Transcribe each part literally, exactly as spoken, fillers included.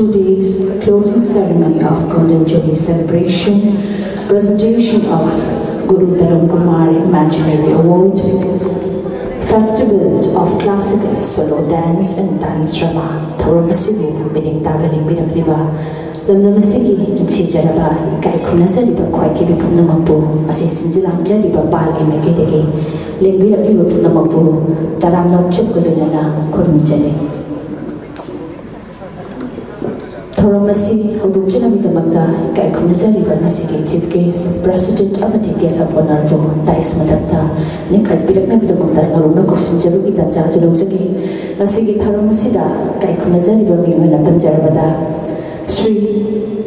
Today's closing ceremony of Golden Jubilee celebration, presentation of Guru Dharam Kumar Imaginary Award, Festival of Classical Solo Dance and Dance Drama ꯊꯧꯔꯝ ꯑꯁꯤꯕꯨ ꯃꯤꯠꯌꯦꯡ ꯇꯥꯕ ꯂꯦꯡꯕꯤꯔꯛꯂꯤꯕ ꯂꯝꯗꯝ ꯑꯁꯤꯒꯤ ꯅꯨꯡꯁꯤꯖꯔꯕ ꯏꯀꯥꯏ ꯈꯨꯝꯅꯖꯔꯤꯕ ꯈ꯭ꯋꯥꯏꯈꯤꯕꯤ ꯄꯨꯝꯅꯃꯛꯄꯨ, ꯃꯁꯤ ꯁꯤꯟꯖ ꯂꯥꯡꯖꯔꯤꯕ ꯄꯥꯜꯒꯤ ꯃꯥꯏꯀꯩꯗꯒꯤ ꯂꯦꯡꯕꯤꯔꯛꯂꯤꯕ ꯄꯨꯝꯅꯃꯛꯄꯨ ꯇꯔꯥꯝꯅ ꯑꯣꯛꯆꯕꯒ ꯂꯣꯏꯅꯅ ꯈꯨꯔꯨꯝꯖꯔꯤ꯫ ꯊꯧꯔꯝ ꯑꯁꯤ ꯍꯧꯗꯣꯛꯆꯅꯕꯒꯤꯗꯃꯛꯇ ꯏꯀꯥꯏ ꯈꯨꯝꯅꯖꯔꯤꯕ ꯉꯁꯤꯒꯤ Chief Guest, President ꯑꯃꯗꯤ Guest of Honourꯕꯨ dais ꯃꯊꯛꯇ ꯂꯤꯡꯈꯠꯄꯤꯔꯛꯅꯕꯒꯤꯗꯃꯛꯇ ꯅꯧꯅ ꯀꯧꯁꯤꯟꯖꯕꯒꯤ ꯇꯥꯟꯖꯥ ꯑꯗꯨ ꯂꯧꯖꯒꯦ꯫ ꯉꯁꯤꯒꯤ ꯊꯧꯔꯝ ꯑꯁꯤꯗ ꯏꯀꯥꯏ ꯈꯨꯝꯅꯖꯔꯤꯕ ꯃꯤꯡ ꯑꯣꯏꯅ ꯄꯟꯖꯔꯕꯗ ꯁ꯭ꯔꯤ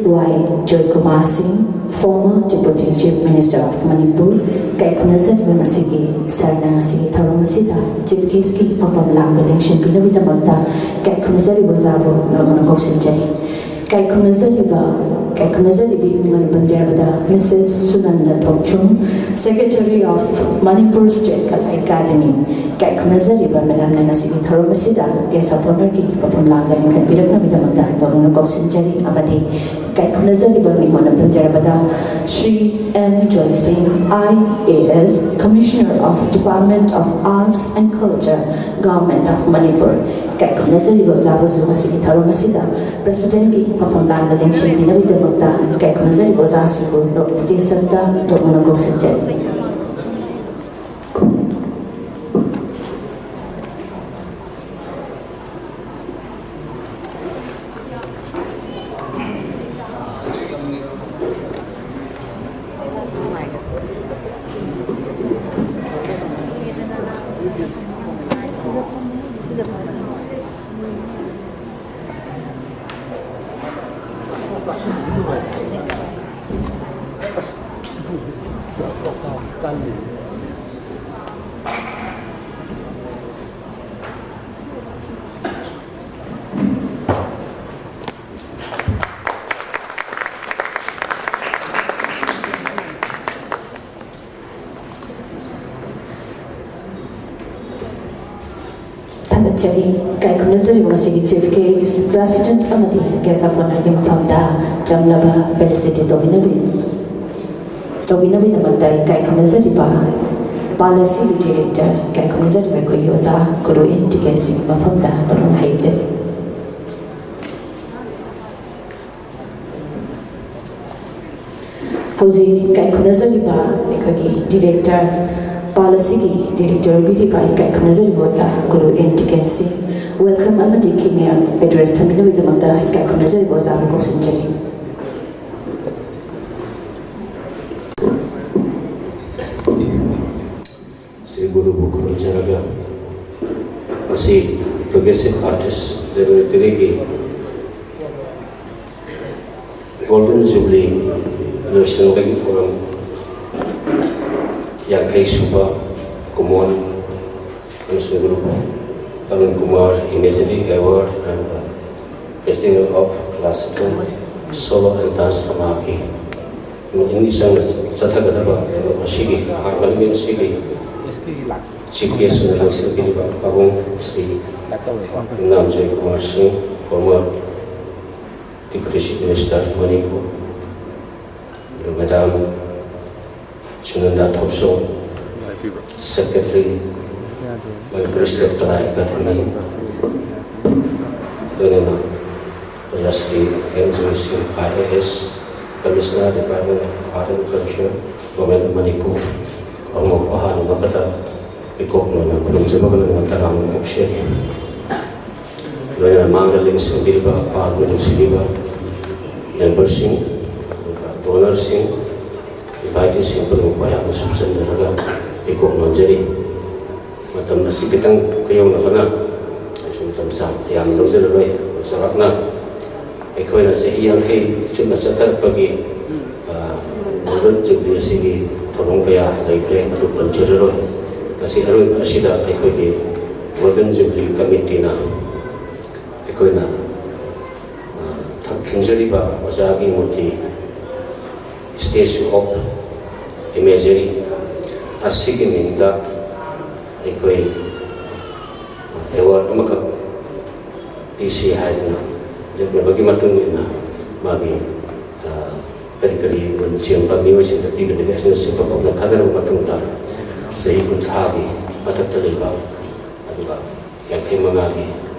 ꯋꯥꯏ ꯖꯣꯏꯀꯨꯃꯥꯔ ꯁꯤꯡ, former Deputy Chief Minister of Manipur, ꯏꯀꯥꯏ ꯈꯨꯝꯅꯖꯔꯤꯕ ꯉꯁꯤꯒꯤ ꯁꯔꯅ ꯉꯁꯤꯒꯤ ꯊꯧꯔꯝ ꯑꯁꯤꯗ Chief Guestꯀꯤ ꯐꯝꯐꯝ ꯂꯥꯡꯗ ꯂꯦꯡꯁꯤꯟꯕꯤꯅꯕꯒꯤꯗꯃꯛꯇ ꯏꯀꯥꯏ ꯈꯨꯝꯅꯖꯔꯤꯕ ꯑꯣꯖꯥꯕꯨ ꯅꯧꯅ ꯀꯧꯁꯤꯟꯖꯔꯤ꯫ ꯏꯀꯥꯏ ꯈꯨꯝꯅꯖꯔꯤꯕ, ꯏꯀꯥꯏ ꯈꯨꯝꯅꯖꯔꯤꯕꯤ ꯃꯤꯡ ꯑꯣꯏꯅ ꯄꯟꯖꯔꯕꯗ Missus ꯁꯨꯅꯟꯗ ꯊꯣꯛꯆꯨꯝ, Secretary of Manipur State Kala Academy, ꯏꯀꯥꯏ ꯈꯨꯝꯅꯖꯔꯤꯕ ꯃꯦꯗꯥꯝꯅ ꯉꯁꯤꯒꯤ ꯊꯧꯔꯝ ꯑꯁꯤꯗ Guest of Honourꯒꯤ ꯐꯝꯐꯝ ꯂꯥꯡꯗ ꯂꯤꯡꯈꯠꯄꯤꯔꯛꯅꯕꯒꯤꯗꯃꯛꯇ ꯅꯧꯅ ꯀꯧꯁꯤꯟꯖꯔꯤ꯫ ꯑꯃꯗꯤ ꯏꯀꯥꯏ ꯈꯨꯝꯅꯖꯔꯤꯕ ꯃꯤꯡ ꯑꯣꯏꯅ ꯄꯟꯖꯔꯕꯗ Shri M Joysingh, IAS, Commissioner of Department of Arts and Culture, Government of Manipur, ꯏꯀꯥꯏ ꯈꯨꯝꯅꯖꯔꯤꯕ ꯑꯣꯖꯥꯕꯨꯁꯨ ꯉꯁꯤꯒꯤ ꯊꯧꯔꯝ ꯑꯁꯤꯗ Presidentꯀꯤ ꯐꯝꯐꯝ ꯂꯥꯡꯗ ꯂꯦꯡꯁꯤꯟꯕꯤꯅꯕꯒꯤꯗꯃꯛꯇ ꯏꯀꯥꯏ ꯈꯨꯝꯅꯖꯔꯤꯕ ꯑꯣꯖꯥꯁꯤꯡꯕꯨ stageꯇ ꯇꯣꯛꯅꯅ ꯀꯧꯁꯤꯟꯖꯔꯤ꯫ ꯏꯀꯥꯏ ꯈꯨꯝꯅꯖꯔꯤꯕ ꯉꯁꯤꯒꯤ Chief Guest, President ꯑꯃꯗꯤ Guest of Honourꯒꯤ ꯃꯐꯝꯗ ꯆꯝꯂꯕ felicitate ꯇꯧꯕꯤꯅꯕꯤ-, ꯇꯧꯕꯤꯅꯕꯒꯤꯗꯃꯛꯇ ꯏꯀꯥꯏ ꯈꯨꯝꯅꯖꯔꯤꯕ ꯄꯥꯜ ꯑꯁꯤꯒꯤ Director, ꯏꯀꯥꯏ ꯈꯨꯝꯅꯖꯔꯤꯕ ꯑꯩꯈꯣꯏꯒꯤ ꯑꯣꯖꯥ ꯒꯨꯔꯨ ꯑꯦꯟ ꯇꯤꯀꯦꯟ ꯁꯤꯡꯒꯤ ꯃꯐꯝꯗ ꯂꯣꯔꯣꯡ ꯍꯩꯖꯔꯤ꯫ ꯍꯧꯖꯤꯛ ꯏꯀꯥꯏ ꯈꯨꯝꯅꯖꯔꯤꯕ ꯑꯩꯈꯣꯏꯒꯤ Director, ꯄꯥꯜ ꯑꯁꯤꯒꯤ Director ꯑꯣꯏꯕꯤꯔꯤꯕ ꯏꯀꯥꯏ ꯈꯨꯝꯅꯖꯔꯤꯕ ꯑꯣꯖꯥ ꯒꯨꯔꯨ ꯑꯦꯟ ꯇꯤꯀꯦꯟ ꯁꯤꯡ welcome ꯑꯃꯗꯤ ꯈꯤꯃꯤꯌꯥ address ꯊꯝꯕꯤꯅꯕꯒꯤꯗꯃꯛꯇ ꯏꯀꯥꯏ ꯈꯨꯝꯅꯖꯔꯤꯕ ꯑꯣꯖꯥꯕꯨ ꯀꯧꯁꯤꯟꯖꯔꯤ꯫ ꯁ꯭ꯔꯤ ꯒꯨꯔꯨꯕꯨ ꯈꯨꯔꯨꯝꯖꯔꯒ, ꯃꯁꯤ Progressive Artist Laboratoryꯒꯤ Golden Jubilee ꯂꯣꯏꯁꯤꯟꯕꯒꯤ ꯊꯧꯔꯝ ꯌꯥꯡꯈꯩ ꯁꯨꯕ ꯀꯨꯃꯣꯟ ꯑꯃꯁꯨꯡ ꯒꯨꯔꯨ Tarun Kumar Imagery Award and Festival of Classical Solo and Dance Dramaꯒꯤ ꯃꯤꯠꯌꯦꯡ ꯆꯪꯅ ꯆꯠꯊꯒꯗꯕ ꯊꯧꯔꯝ ꯑꯁꯤꯒꯤ ꯑꯍꯥꯟꯕ ꯅꯨꯃꯤꯠ ꯑꯁꯤꯒꯤ Chief Guest ꯑꯣꯏꯅ ꯂꯥꯛꯆꯕꯤꯔꯤꯕ ꯄꯥꯕꯨꯡ ꯁ꯭ꯔꯤ ꯌꯨꯝꯅꯥꯝ ꯖꯣꯏꯀꯨꯃꯥꯔ ꯁꯤꯡ, former Deputy Chief Minister Manipur, ꯑꯗꯨꯒ Madam ꯁꯨꯅꯟꯗꯥ ꯊꯣꯛꯆꯣꯝ, Secretary, Manipur State Kala Academy, ꯂꯣꯏꯅꯅ ꯑꯣꯖꯥ ꯁ꯭ꯔꯤ ꯑꯦꯟ ꯖꯣꯏ ꯁꯤꯡ, I A S, Commissioner, Department of Art and Culture, Government of Manipur, ꯑꯍꯨꯝꯃꯛꯄꯨ ꯑꯍꯥꯟꯕꯃꯛꯇꯗ ꯏꯀꯣꯛ ꯅꯣꯟꯅ ꯈꯨꯔꯨꯝꯖꯕꯒ ꯂꯣꯏꯅꯅ ꯇꯔꯥꯝꯅ ꯑꯣꯛꯆꯔꯤ꯫ ꯂꯣꯏꯅꯅ ꯃꯥꯡꯗ ꯂꯦꯡꯁꯤꯟꯕꯤꯔꯤꯕ, ꯄꯥꯜꯕꯨ ꯅꯨꯡꯁꯤꯕꯤꯕ memberꯁꯤꯡ, ꯑꯗꯨꯒ donorꯁꯤꯡ, inviteeꯁꯤꯡ ꯄꯨꯝꯅꯃꯛꯄꯨ ꯑꯩꯍꯥꯛꯅ ꯁꯨꯞꯆꯟꯖꯔꯒ ꯏꯀꯣꯛ ꯅꯣꯟꯖꯔꯤ꯫ ꯃꯇꯝ ꯑꯁꯤ ꯈꯤꯇꯪ ꯈꯨꯌꯧꯅꯕꯅ ꯑꯩꯁꯨ ꯃꯇꯝ ꯆꯥ-, ꯌꯥꯝ ꯂꯧꯖꯔꯔꯣꯏ꯫ ꯆꯥꯎꯔꯥꯛꯅ ꯑꯩꯈꯣꯏꯅ ꯆꯍꯤ ꯌꯥꯡꯈꯩ ꯆꯨꯞꯅ ꯆꯠꯊꯔꯛꯄꯒꯤ, ꯑ, Golden Jubilee ꯑꯁꯤꯒꯤ ꯊꯧꯔꯝ ꯀꯌꯥ ꯂꯩꯈ꯭ꯔꯦ, ꯃꯗꯨ ꯄꯟꯖꯔꯔꯣꯏ꯫ ꯉꯁꯤ ꯑꯔꯣꯏꯕ ꯑꯁꯤꯗ ꯑꯩꯈꯣꯏꯒꯤ Golden Jubilee Committeeꯅ ꯑꯩꯈꯣꯏꯅ, ꯑ, ꯊꯛ-, ꯈꯤꯟꯖꯔꯤꯕ ꯑꯣꯖꯥꯒꯤ ꯃꯨꯔꯇꯤ, Statue of Imagery ꯑꯁꯤꯒꯤ ꯃꯤꯡꯗ ꯑꯩꯈꯣꯏ, ꯑ, ꯑꯦꯋꯥꯔꯗ ꯑꯃꯈꯛ ꯄꯤꯁꯤ ꯍꯥꯏꯗꯨꯅ ꯂꯦꯞꯅꯕꯒꯤ ꯃꯇꯨꯡ ꯏꯟꯅ ꯃꯥꯒꯤ ꯀꯔꯤ ꯀꯔꯤ ꯃꯤꯡ ꯆꯦꯟꯕ ꯃꯤꯑꯣꯏꯁꯤꯡꯗ ꯄꯤꯒꯗꯒꯦ ꯑꯁꯤꯅꯆꯤꯡꯕ ꯀꯨꯞꯅ ꯈꯟꯅꯔꯕ ꯃꯇꯨꯡꯗ ꯆꯍꯤ ꯀꯨꯟꯊ꯭ꯔꯥꯒꯤ ꯃꯊꯛꯇ ꯂꯩꯕ, ꯑꯗꯨꯒ ꯌꯥꯡꯈꯩ ꯃꯉꯥꯒꯤ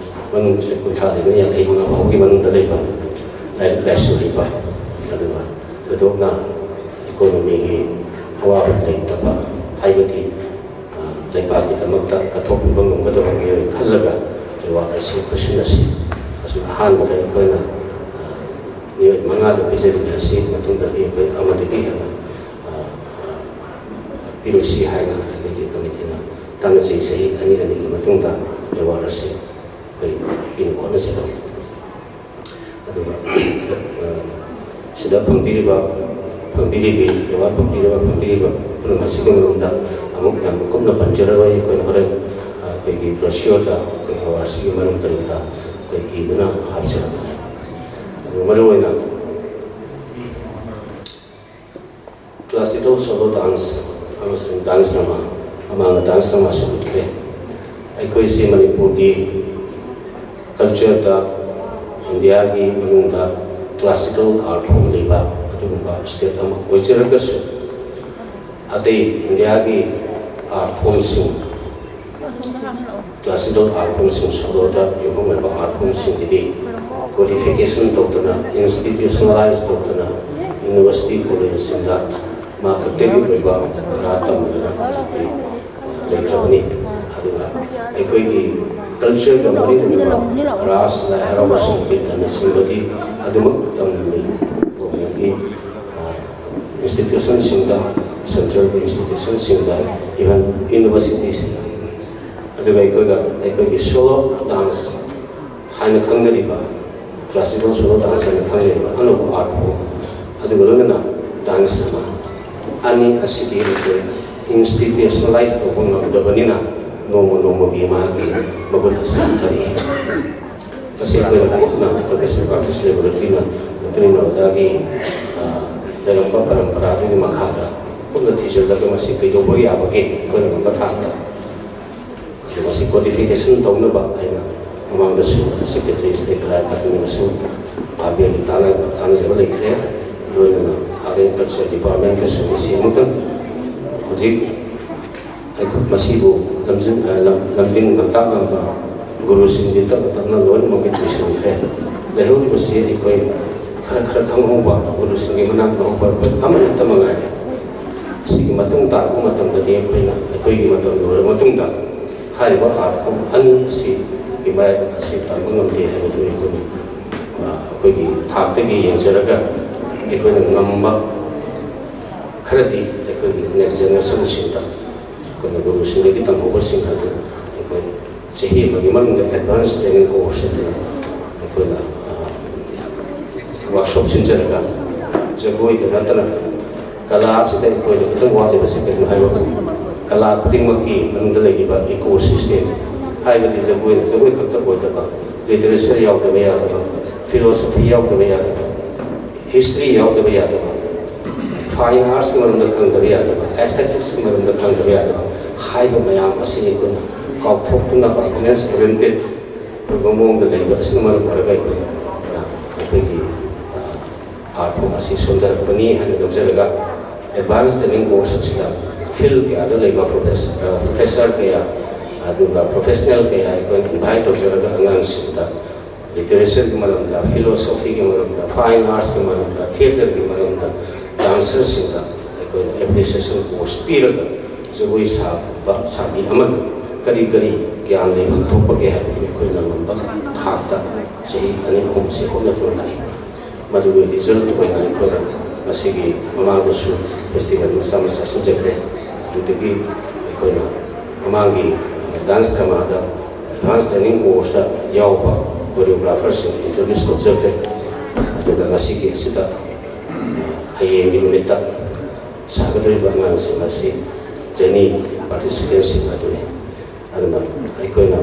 ꯃꯅꯨꯡ, ꯀꯨꯟꯊ꯭ꯔꯥꯗꯒꯤꯅ ꯌꯥꯡꯈꯩ ꯃꯉꯥ ꯐꯥꯎꯒꯤ ꯃꯅꯨꯡꯗ ꯂꯩꯕ ꯂꯥꯏꯔꯤꯛ ꯂꯥꯏꯁꯨ ꯍꯩꯕ, ꯑꯗꯨꯒ ꯊꯣꯏꯗꯣꯛꯅ ꯏꯀꯣꯅꯣꯃꯤꯒꯤ ꯑꯋꯥꯕ ꯂꯩꯇꯕ, ꯍꯥꯏꯕꯗꯤ ꯂꯩꯕꯥꯛꯀꯤꯗꯃꯛꯇ ꯀꯠꯊꯣꯛꯄꯤꯕ ꯉꯝꯒꯗꯕ ꯃꯤꯑꯣꯏ ꯈꯜꯂꯒ ꯑꯦꯋꯥꯔꯗ ꯑꯁꯤ ꯈꯨꯠꯁꯤꯟꯅꯁꯤ꯫ ꯑꯁꯨꯝ ꯑꯍꯥꯟꯕꯗ ꯑꯩꯈꯣꯏꯅ ꯃꯤꯑꯣꯏ ꯃꯉꯥꯗ ꯄꯤꯖꯔꯤꯕ ꯑꯁꯤ ꯃꯇꯨꯡꯗꯗꯤ ꯑꯩꯈꯣꯏ ꯑꯃꯗꯒꯤ ꯍꯦꯟꯅ ꯄꯤꯔꯣꯏꯁꯤ ꯍꯥꯏꯅ ꯑꯩꯈꯣꯏꯒꯤ ꯀꯃꯤꯇꯤꯅ ꯇꯥꯟꯅꯖꯩ꯫ ꯆꯍꯤ ꯑꯅꯤ ꯑꯅꯤꯒꯤ ꯃꯇꯨꯡꯗ ꯑꯦꯋꯥꯔꯗ ꯑꯁꯤ ꯑꯩꯈꯣꯏ ꯄꯤꯅꯕ ꯍꯣꯠꯅꯖꯒꯅꯤ꯫ ꯑꯗꯨꯒ ꯁꯤꯗ ꯐꯝꯕꯤꯔꯤꯕ, ꯐꯝꯕꯤꯔꯤꯕꯤ, ꯑꯦꯋꯥꯔꯗ ꯐꯪꯕꯤꯔꯤꯕ, ꯐꯝꯕꯤꯔꯤꯕ ꯄꯨꯝꯅꯃꯛ ꯑꯁꯤꯒꯤ ꯃꯔꯝꯗ ꯑꯃꯨꯛ ꯌꯥꯝꯅ ꯀꯨꯞꯅ ꯄꯟꯖꯔꯔꯣꯏ꯫ ꯑꯩꯈꯣꯏꯅ ꯍꯣꯔꯦꯟ ꯑꯩꯈꯣꯏꯒꯤ ꯕ꯭ꯔꯣꯁꯤꯌꯣꯔꯗ ꯑꯩꯈꯣꯏ ꯑꯦꯋꯥꯔꯗꯁꯤꯒꯤ ꯃꯔꯝ ꯀꯔꯤ ꯀꯔꯥ ꯑꯩꯈꯣꯏ ꯏꯗꯨꯅ ꯍꯥꯞꯆꯔꯛꯀꯅꯤ꯫ ꯑꯗꯨ ꯃꯔꯨꯑꯣꯏꯅ ꯀ꯭ꯂꯥꯁꯤꯀꯦꯜ ꯁꯣꯂꯣ ꯗꯥꯟꯁ ꯑꯃꯁꯨꯡ ꯗꯥꯟꯁ ꯗ꯭ꯔꯃꯥ, ꯃꯃꯥꯡꯗ ꯗꯥꯟꯁ ꯗ꯭ꯔꯃꯥꯁꯨ ꯎꯠꯈ꯭ꯔꯦ꯫ ꯑꯩꯈꯣꯏꯁꯤ ꯃꯅꯤꯄꯨꯔꯒꯤ ꯀꯜꯆꯔꯗ ꯏꯟꯗꯤꯌꯥꯒꯤ ꯃꯅꯨꯡꯗ ꯀ꯭ꯂꯥꯁꯤꯀꯦꯜ ꯑꯥꯔꯠ ꯐꯣꯝ ꯂꯩꯕ ꯑꯗꯨꯒꯨꯝꯕ ꯁ꯭ꯇꯦꯠ ꯑꯃ ꯑꯣꯏꯖꯔꯒꯁꯨ, ꯑꯇꯩ ꯏꯟꯗꯤꯌꯥꯒꯤ ꯑꯥꯔꯠ ꯐꯣꯝꯁꯤꯡ, ꯀ꯭ꯂꯥꯁꯤꯀꯦꯜ ꯑꯥꯔꯠ ꯐꯣꯝꯁꯤꯡ, ꯁꯣꯂꯣꯗ ꯌꯨꯝꯐꯝ ꯑꯣꯏꯕ ꯑꯥꯔꯠ ꯐꯣꯝꯁꯤꯡꯒꯤꯗꯤ ꯀꯣꯗꯤꯐꯤꯀꯦꯁꯟ ꯇꯧꯗꯅ, ꯏꯟꯁꯇꯤꯇ꯭ꯌꯨꯁꯅꯦꯂꯥꯏꯁ ꯇꯧꯗꯅ, ꯌꯨꯅꯤꯚꯔꯁꯤꯇꯤ ꯀꯣꯂꯦꯖꯁꯤꯡꯗ ꯃꯥ ꯈꯛꯇꯒꯤ ꯑꯣꯏꯕ ꯄꯔꯥ ꯇꯝꯗꯅ ꯍꯧꯖꯤꯛꯇꯤ ꯂꯩꯈ꯭ꯔꯕꯅꯤ꯫ ꯑꯗꯨꯒ ꯑꯩꯈꯣꯏꯒꯤ ꯀꯜꯆꯔꯒ ꯃꯔꯤ ꯂꯩꯅꯕ ꯔꯥꯁ, ꯂꯥꯏ ꯍꯔꯥꯎꯕ, ꯁꯪꯀꯤꯔꯇꯟꯅꯆꯤꯡꯕꯗꯤ ꯑꯗꯨꯃꯛ ꯇꯝꯃꯤ꯫ ꯒꯣꯔꯃꯦꯟꯒꯤ ꯏꯟꯁꯇꯤꯇ꯭ꯌꯨꯁꯟꯁꯤꯡꯗ, ꯁꯦꯟꯇ꯭ꯔꯦꯜꯒꯤ ꯏꯟꯁꯇꯤꯇ꯭ꯌꯨꯁꯟꯁꯤꯡꯗ, ꯏꯚꯟ ꯌꯨꯅꯤꯚꯔꯁꯤꯇꯤꯁꯤꯡꯗ꯫ ꯑꯗꯨꯒ ꯑꯩꯈꯣꯏꯒ, ꯑꯩꯈꯣꯏꯒꯤ ꯁꯣꯂꯣ ꯗꯥꯟꯁ ꯍꯥꯏꯅ ꯈꯪꯅꯔꯤꯕ, ꯀ꯭ꯂꯥꯁꯤꯀꯦꯜ ꯁꯣꯂꯣ ꯗꯥꯟꯁ ꯍꯥꯏꯅ ꯈꯪꯅꯔꯤꯕ ꯑꯅꯧꯕ ꯑꯥꯔꯠ ꯐꯣꯝ, ꯑꯗꯨꯒ ꯂꯣꯏꯅꯅ ꯗꯥꯟꯁ ꯑꯃ, ꯑꯅꯤ ꯑꯁꯤꯗꯤ ꯑꯩꯈꯣꯏ ꯏꯟꯁꯇꯤꯇ꯭ꯌꯨꯁꯅꯦꯂꯥꯏꯁ ꯇꯧꯕ ꯉꯝꯗꯕꯅꯤꯅ ꯅꯣꯡꯃ ꯅꯣꯡꯃꯒꯤ ꯃꯥꯒꯤ ꯃꯒꯨꯟ ꯑꯁꯤ ꯍꯟꯊꯔꯛꯏ꯫ ꯃꯁꯤ ꯑꯩꯈꯣꯏꯅ ꯀꯨꯞꯅ ꯄ꯭ꯔꯣꯒ꯭ꯔꯦꯁꯤꯞ ꯑꯥꯔꯇꯤꯁ ꯂꯦꯕꯣꯔꯦꯇꯔꯤꯅ ꯂꯦꯇꯔꯤꯟ ꯑꯣꯖꯥꯒꯤ, ꯑ, ꯂꯩꯔꯝꯕ ꯄꯔꯝꯄꯔꯥꯗꯨꯒꯤ ꯃꯈꯥꯗ ꯀꯨꯞꯅ ꯊꯤꯖꯤꯜꯂꯒ ꯃꯁꯤ ꯀꯩꯗꯧꯕ ꯌꯥꯕꯒꯦ ꯑꯩꯈꯣꯏꯅ ꯉꯝꯕ ꯊꯥꯛꯇ꯫ ꯑꯗꯨ ꯃꯁꯤ ꯀꯣꯗꯤꯐꯤꯀꯦꯁꯟ ꯇꯧꯅꯕ ꯍꯥꯏꯅ ꯃꯃꯥꯡꯗꯁꯨ ꯁꯦꯀ꯭ꯔꯦꯇꯔꯤ ꯁ꯭ꯇꯦꯠ ꯀꯂꯥ ꯑꯦꯀꯥꯗꯃꯤꯒꯁꯨ ꯕꯥꯕꯦꯜꯒꯤ ꯇꯥꯟꯅꯕ ꯇꯥꯟꯅꯖꯕ ꯂꯩꯈ꯭ꯔꯦ꯫ ꯂꯣꯏꯅꯅ ꯑꯥꯔꯠ ꯑꯦꯟ ꯀꯜꯆꯔ ꯗꯤꯄꯥꯔꯠꯃꯦꯟꯀꯁꯨ ꯃꯁꯤ ꯑꯃꯨꯛꯇꯪ ꯍꯧꯖꯤꯛ ꯑꯩꯈꯣꯏ ꯃꯁꯤꯕꯨ ꯂꯝꯖꯤꯡ ꯂꯝꯖꯤꯡ ꯂꯝꯇꯥꯛ ꯉꯝꯕ ꯒꯨꯔꯨꯁꯤꯡꯗꯤ ꯇꯞꯅ ꯇꯞꯅ ꯂꯣꯏꯅꯃꯛ ꯃꯤꯠ ꯎꯏꯁꯤꯟꯈ꯭ꯔꯦ꯫ ꯂꯩꯍꯧꯔꯤꯕꯁꯤ ꯑꯩꯈꯣꯏ ꯈꯔ ꯈꯔ ꯈꯪꯍꯧꯕ ꯒꯨꯔꯨꯁꯤꯡꯒꯤ ꯃꯅꯥꯛꯇ ꯍꯧꯕ ꯑꯩꯈꯣꯏ ꯑꯃꯅꯤꯇ ꯃꯉꯥꯏꯔꯦ꯫ ꯁꯤꯒꯤ ꯃꯇꯨꯡ ꯇꯥꯔꯛꯄ ꯃꯇꯝꯗꯗꯤ ꯑꯩꯈꯣꯏꯅ ꯑꯩꯈꯣꯏꯒꯤ ꯃꯇꯝ ꯂꯣꯏꯔꯕ ꯃꯇꯨꯡꯗ ꯍꯥꯏꯔꯤꯕ ꯑꯥꯔꯠ ꯐꯣꯝ ꯑꯅꯤ ꯑꯁꯤꯒꯤ ꯃꯔꯛ ꯑꯁꯤ ꯇꯝꯕ ꯉꯝꯗꯦ ꯍꯥꯏꯕꯗꯨ ꯑꯩꯈꯣꯏꯅ ꯑꯩꯈꯣꯏꯒꯤ ꯊꯥꯛꯇꯒꯤ ꯌꯦꯡꯖꯔꯒ ꯑꯩꯈꯣꯏꯅ ꯉꯝꯕ ꯈꯔꯗꯤ ꯑꯩꯈꯣꯏꯒꯤ ꯅꯦꯛꯁ ꯖꯦꯅꯦꯔꯦꯁꯟꯁꯤꯡꯗ ꯑꯩꯈꯣꯏꯅ ꯒꯨꯔꯨꯁꯤꯡꯗꯒꯤ ꯇꯝꯍꯧꯕꯁꯤꯡ ꯑꯗꯨ ꯑꯩꯈꯣꯏ ꯆꯍꯤ ꯑꯃꯒꯤ ꯃꯅꯨꯡꯗ ꯑꯦꯗꯚꯥꯟꯁ ꯇ꯭ꯔꯦꯅꯤꯡ ꯀꯣꯔꯁ ꯍꯥꯏꯗꯅ ꯑꯩꯈꯣꯏꯅ ꯋꯥꯔꯛꯁꯣꯞ ꯁꯤꯟꯖꯔꯒ ꯖꯒꯣꯏꯗ ꯅꯠꯇꯅ ꯀꯂꯥ ꯑꯁꯤꯗ ꯑꯩꯈꯣꯏꯗ ꯈꯤꯇꯪ ꯋꯥꯠꯂꯤꯕꯁꯤ ꯀꯔꯤꯅꯣ ꯍꯥꯏꯕ ꯀꯂꯥ ꯈꯨꯗꯤꯡꯃꯛꯀꯤ ꯃꯅꯨꯡꯗ ꯂꯩꯔꯤꯕ ꯏꯀꯣ ꯁꯤꯁꯇꯦꯝ ꯍꯥꯏꯕꯗꯤ ꯖꯒꯣꯏꯅ ꯖꯒꯣꯏ ꯈꯛꯇ ꯑꯣꯏꯗꯕ, ꯂꯤꯇꯔꯦꯆꯔ ꯌꯥꯎꯗꯕ ꯌꯥꯗꯕ, ꯐꯤꯂꯣꯁꯣꯐꯤ ꯌꯥꯎꯗꯕ ꯌꯥꯗꯕ, ꯍꯤꯁꯇ꯭ꯔꯤ ꯌꯥꯎꯗꯕ ꯌꯥꯗꯕ, ꯐꯥꯏꯟ ꯑꯥꯔꯠꯁꯀꯤ ꯃꯔꯝꯗ ꯈꯪꯗꯕ ꯌꯥꯗꯕ, ꯑꯦꯁꯊꯦꯇꯤꯛꯁꯀꯤ ꯃꯔꯝꯗ ꯈꯪꯗꯕ ꯌꯥꯗꯕ ꯍꯥꯏꯕ ꯃꯌꯥꯝ ꯑꯁꯤ ꯑꯩꯈꯣꯏꯅ ꯀꯥꯎꯊꯣꯛꯇꯨꯅ ꯄꯔꯐꯣꯔꯃꯦꯟꯁ ꯑꯣꯔꯤꯌꯦꯟꯇꯦꯠ ꯑꯣꯏꯕ ꯃꯑꯣꯡꯗ ꯂꯩꯕ ꯑꯁꯤꯅ ꯃꯔꯝ ꯑꯣꯏꯔꯒ ꯑꯩꯈꯣꯏ ꯑꯩꯈꯣꯏꯒꯤ ꯑꯥꯔꯠ ꯐꯣꯝ ꯑꯁꯤ ꯁꯣꯟꯊꯔꯛꯄꯅꯤ ꯍꯥꯏꯅ ꯂꯧꯖꯔꯒ ꯑꯦꯗꯚꯥꯟꯁ ꯇ꯭ꯔꯦꯅꯤꯡ ꯀꯣꯔꯁ ꯑꯁꯤꯗ ꯐꯤꯜ ꯀꯌꯥꯗ ꯂꯩꯕ ꯄ꯭ꯔꯣꯐꯦꯁꯔ ꯀꯌꯥ ꯑꯗꯨꯒ ꯄ꯭ꯔꯣꯐꯦꯁꯅꯦꯜ ꯀꯌꯥ ꯑꯩꯈꯣꯏꯅ ꯏꯟꯚꯥꯏꯠ ꯇꯧꯖꯔꯒ ꯑꯉꯥꯡꯁꯤꯡꯗ ꯂꯤꯇꯔꯦꯆꯔꯒꯤ ꯃꯔꯝꯗ, ꯐꯤꯂꯣꯁꯣꯐꯤꯒꯤ ꯃꯔꯝꯗ, ꯐꯥꯏꯟ ꯑꯥꯔꯠꯁꯀꯤ ꯃꯔꯝꯗ, ꯊꯤꯌꯦꯇꯔꯒꯤ ꯃꯔꯝꯗ, ꯗꯥꯟꯁꯔꯁꯤꯡꯗ ꯑꯩꯈꯣꯏꯅ ꯑꯦꯄ꯭ꯔꯤꯁꯤꯌꯦꯁꯟ ꯀꯣꯔꯁ ꯄꯤꯔꯒ ꯖꯒꯣꯏ ꯁꯥꯕ ꯁꯥꯕꯤ ꯑꯃꯅ ꯀꯔꯤ ꯀꯔꯤ ꯒ꯭ꯌꯥꯟ ꯂꯩꯐꯝ ꯊꯣꯛꯄꯒꯦ ꯍꯥꯏꯕꯗꯨ ꯑꯩꯈꯣꯏꯅ ꯉꯝꯕ ꯊꯥꯛꯇ ꯆꯍꯤ ꯑꯅꯤ ꯑꯍꯨꯝꯁꯤ ꯍꯣꯠꯅꯗꯨꯅ ꯂꯥꯛꯏ꯫ ꯃꯗꯨꯒꯤ ꯔꯤꯖꯜꯠ ꯑꯣꯏꯅ ꯑꯩꯈꯣꯏꯅ ꯉꯁꯤꯒꯤ ꯃꯃꯥꯡꯗꯁꯨ ꯐꯦꯁꯇꯤꯚꯦꯜ ꯃꯆꯥ ꯃꯆꯥ ꯁꯤꯟꯖꯈ꯭ꯔꯦ꯫ ꯑꯗꯨꯗꯒꯤ ꯑꯩꯈꯣꯏꯅ ꯃꯃꯥꯡꯒꯤ ꯗꯥꯟꯁ ꯗ꯭ꯔꯃꯥꯗ ꯑꯦꯗꯚꯥꯟꯁ ꯇ꯭ꯔꯦꯅꯤꯡ ꯀꯣꯔꯁꯇ ꯌꯥꯎꯕ ꯀꯣꯔꯤꯌꯣꯒ꯭ꯔꯥꯐꯔꯁꯤꯡ ꯏꯟꯇ꯭ꯔꯣꯗ꯭ꯌꯨꯁ ꯇꯧꯖꯈ꯭ꯔꯦ꯫ ꯑꯗꯨꯒ ꯉꯁꯤꯒꯤ ꯑꯁꯤꯗ ꯍꯌꯦꯡꯒꯤ ꯅꯨꯃꯤꯠꯇ ꯁꯥꯒꯗꯧꯔꯤꯕ ꯑꯉꯥꯡꯁꯤꯡ ꯑꯁꯤ ꯖꯦꯅꯤ ꯄꯥꯔꯇꯤꯁꯤꯄꯦꯟꯁꯤꯡ ꯑꯗꯨꯅꯤ꯫ ꯑꯗꯨꯅ ꯑꯩꯈꯣꯏꯅ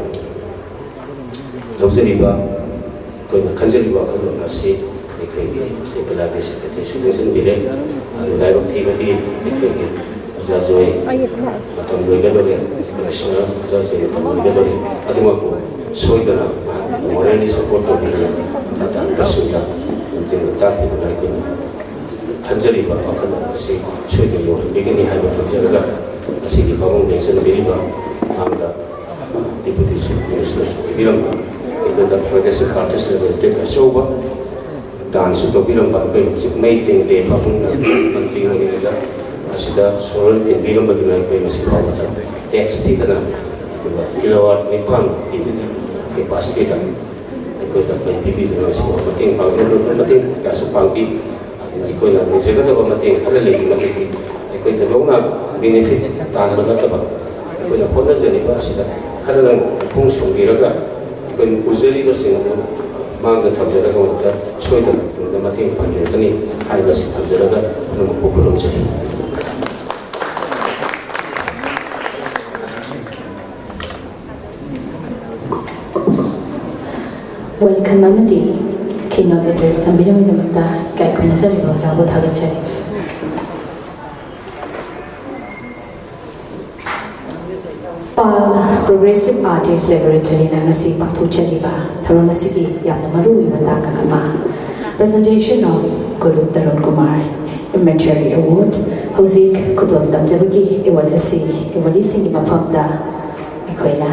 ꯂꯧꯖꯔꯤꯕ ꯑꯩꯈꯣꯏꯅ ꯈꯟꯖꯔꯤꯕ ꯋꯥꯈꯜꯂꯣꯟ ꯑꯁꯤ ꯑꯩꯈꯣꯏꯒꯤ ꯁ꯭ꯇꯦꯠ ꯀꯂꯥꯒꯤ ꯁꯦꯀ꯭ꯔꯦꯇꯔꯤꯁꯨ ꯈꯪꯖꯤꯟꯕꯤꯔꯦ꯫ ꯑꯗꯨ ꯂꯥꯏꯕꯛ ꯊꯤꯕꯗꯤ ꯑꯩꯈꯣꯏꯒꯤ ꯑꯣꯖꯥ ꯖꯣꯏ ꯃꯇꯝ ꯂꯣꯏꯒꯗꯧꯔꯦ, ꯀꯃꯤꯁꯅꯔ ꯑꯣꯖꯥ ꯖꯣꯏ ꯃꯇꯝ ꯂꯣꯏꯒꯗꯧꯔꯦ꯫ ꯑꯗꯨꯃꯛꯄꯨ ꯁꯣꯏꯗꯅ ꯃꯍꯥꯛꯀꯤ ꯃꯣꯔꯦꯜꯂꯤ ꯁꯄꯣꯔꯠ ꯇꯧꯕꯤꯗꯨꯅ ꯃꯈꯥ ꯇꯥꯔꯛꯄꯁꯤꯡꯗ ꯂꯝꯖꯤꯡ ꯂꯝꯇꯥꯛꯄꯤꯗꯨꯅ ꯑꯩꯈꯣꯏꯅ ꯈꯟꯖꯔꯤꯕ ꯋꯥꯈꯜꯂꯣꯟ ꯑꯁꯤ ꯁꯣꯏꯗꯅ ꯌꯧꯍꯟꯕꯤꯒꯅꯤ ꯍꯥꯏꯕ ꯊꯝꯖꯔꯒ, ꯉꯁꯤꯒꯤ ꯄꯥꯕꯨꯡ ꯂꯦꯡꯁꯤꯟꯕꯤꯔꯤꯕ ꯃꯍꯥꯛꯇ ꯗꯦꯄꯨꯇꯤ ꯆꯤꯐ ꯃꯤꯅꯤꯁꯇꯔꯁꯨ ꯑꯣꯏꯕꯤꯔꯝꯕ, ꯑꯩꯈꯣꯏꯗ ꯄ꯭ꯔꯣꯒ꯭ꯔꯦꯁꯤꯞ ꯄꯥꯔꯇꯤꯁꯤꯅ ꯂꯩꯇꯦꯛ ꯑꯆꯧꯕ ꯗꯥꯟꯁꯨ ꯇꯧꯕꯤꯔꯝꯕ, ꯑꯩꯈꯣꯏ ꯍꯧꯖꯤꯛ ꯃꯩ ꯇꯦꯡꯗꯦ ꯄꯥꯕꯨꯡꯅ ꯃꯟꯇ꯭ꯔꯤ ꯑꯣꯏꯔꯤꯉꯩꯗ ꯑꯁꯤꯗ ꯁꯣꯔꯣꯜ ꯊꯤꯟꯕꯤꯔꯝꯕꯗꯨꯅ ꯑꯩꯈꯣꯏ ꯉꯁꯤ ꯐꯥꯎꯕꯗ ꯇꯦꯛꯁ ꯊꯤꯗꯅ, ꯑꯗꯨꯒ ꯀꯤꯂꯣꯋꯥꯠ ꯅꯤꯄꯥꯟꯒꯤ ꯀꯦꯄꯥꯁꯤꯇꯤꯗ ꯑꯩꯈꯣꯏꯗ ꯃꯩ ꯄꯤꯕꯤꯗꯨꯅ ꯉꯁꯤ ꯐꯥꯎꯕ ꯃꯇꯦꯡ ꯄꯥꯡꯕꯤꯔꯝꯕꯗꯨ ꯃꯇꯦꯡ ꯀꯌꯥꯁꯨ ꯄꯥꯡꯕꯤ꯫ ꯑꯗꯨꯅ ꯑꯩꯈꯣꯏꯅ ꯅꯤꯖꯒꯗꯕ ꯃꯇꯦꯡ ꯈꯔ ꯂꯩꯔꯤꯃꯈꯩꯗꯤ ꯑꯩꯈꯣꯏ ꯊꯣꯏꯗꯣꯛꯅ ꯕꯦꯅꯤꯐꯤꯠ ꯇꯥꯟꯕ ꯅꯠꯇꯕ, ꯑꯩꯈꯣꯏꯅ ꯍꯣꯠꯅꯖꯔꯤꯕ ꯑꯁꯤꯗ ꯈꯔꯗꯪ ꯃꯈꯣꯡ ꯁꯣꯝꯕꯤꯔꯒ ꯑꯩꯈꯣꯏꯅ ꯎꯖꯔꯤꯕꯁꯤꯡ ꯑꯗꯨ ꯃꯥꯡꯗ ꯊꯝꯖꯔꯒ ꯃꯗꯨꯗ ꯁꯣꯏꯗꯅ ꯇꯨꯡꯗ ꯃꯇꯦꯡ ꯄꯥꯡꯕꯤꯔꯛꯀꯅꯤ ꯍꯥꯏꯕꯁꯤ ꯊꯝꯖꯔꯒ ꯄꯨꯝꯅꯃꯛꯄꯨ ꯈꯨꯔꯨꯝꯖꯔꯤ꯫ Welcome ꯑꯃꯗꯤ keynote address ꯊꯝꯕꯤꯔꯝꯕꯒꯤꯗꯃꯛꯇ ꯏꯀꯥꯏ ꯈꯨꯝꯅꯖꯔꯤꯕ ꯑꯣꯖꯥꯕꯨ ꯊꯥꯒꯠꯆꯔꯤ꯫ ꯄꯥꯜ Progressive Artist Laboratoryꯅ ꯉꯁꯤ ꯄꯥꯡꯊꯣꯛꯆꯔꯤꯕ ꯊꯧꯔꯝ ꯑꯁꯤꯒꯤ ꯌꯥꯝꯅ ꯃꯔꯨꯑꯣꯏꯕ ꯇꯥꯡꯀꯛ ꯑꯃ, Presentation of Guru Tarun Kumar Imagery Award꯫ ꯍꯧꯖꯤꯛ ꯈꯨꯗꯣꯜ ꯇꯝꯖꯕꯒꯤ award ꯑꯁꯤ awardeeꯁꯤꯡꯒꯤ ꯃꯐꯝꯗ ꯑꯩꯈꯣꯏꯅ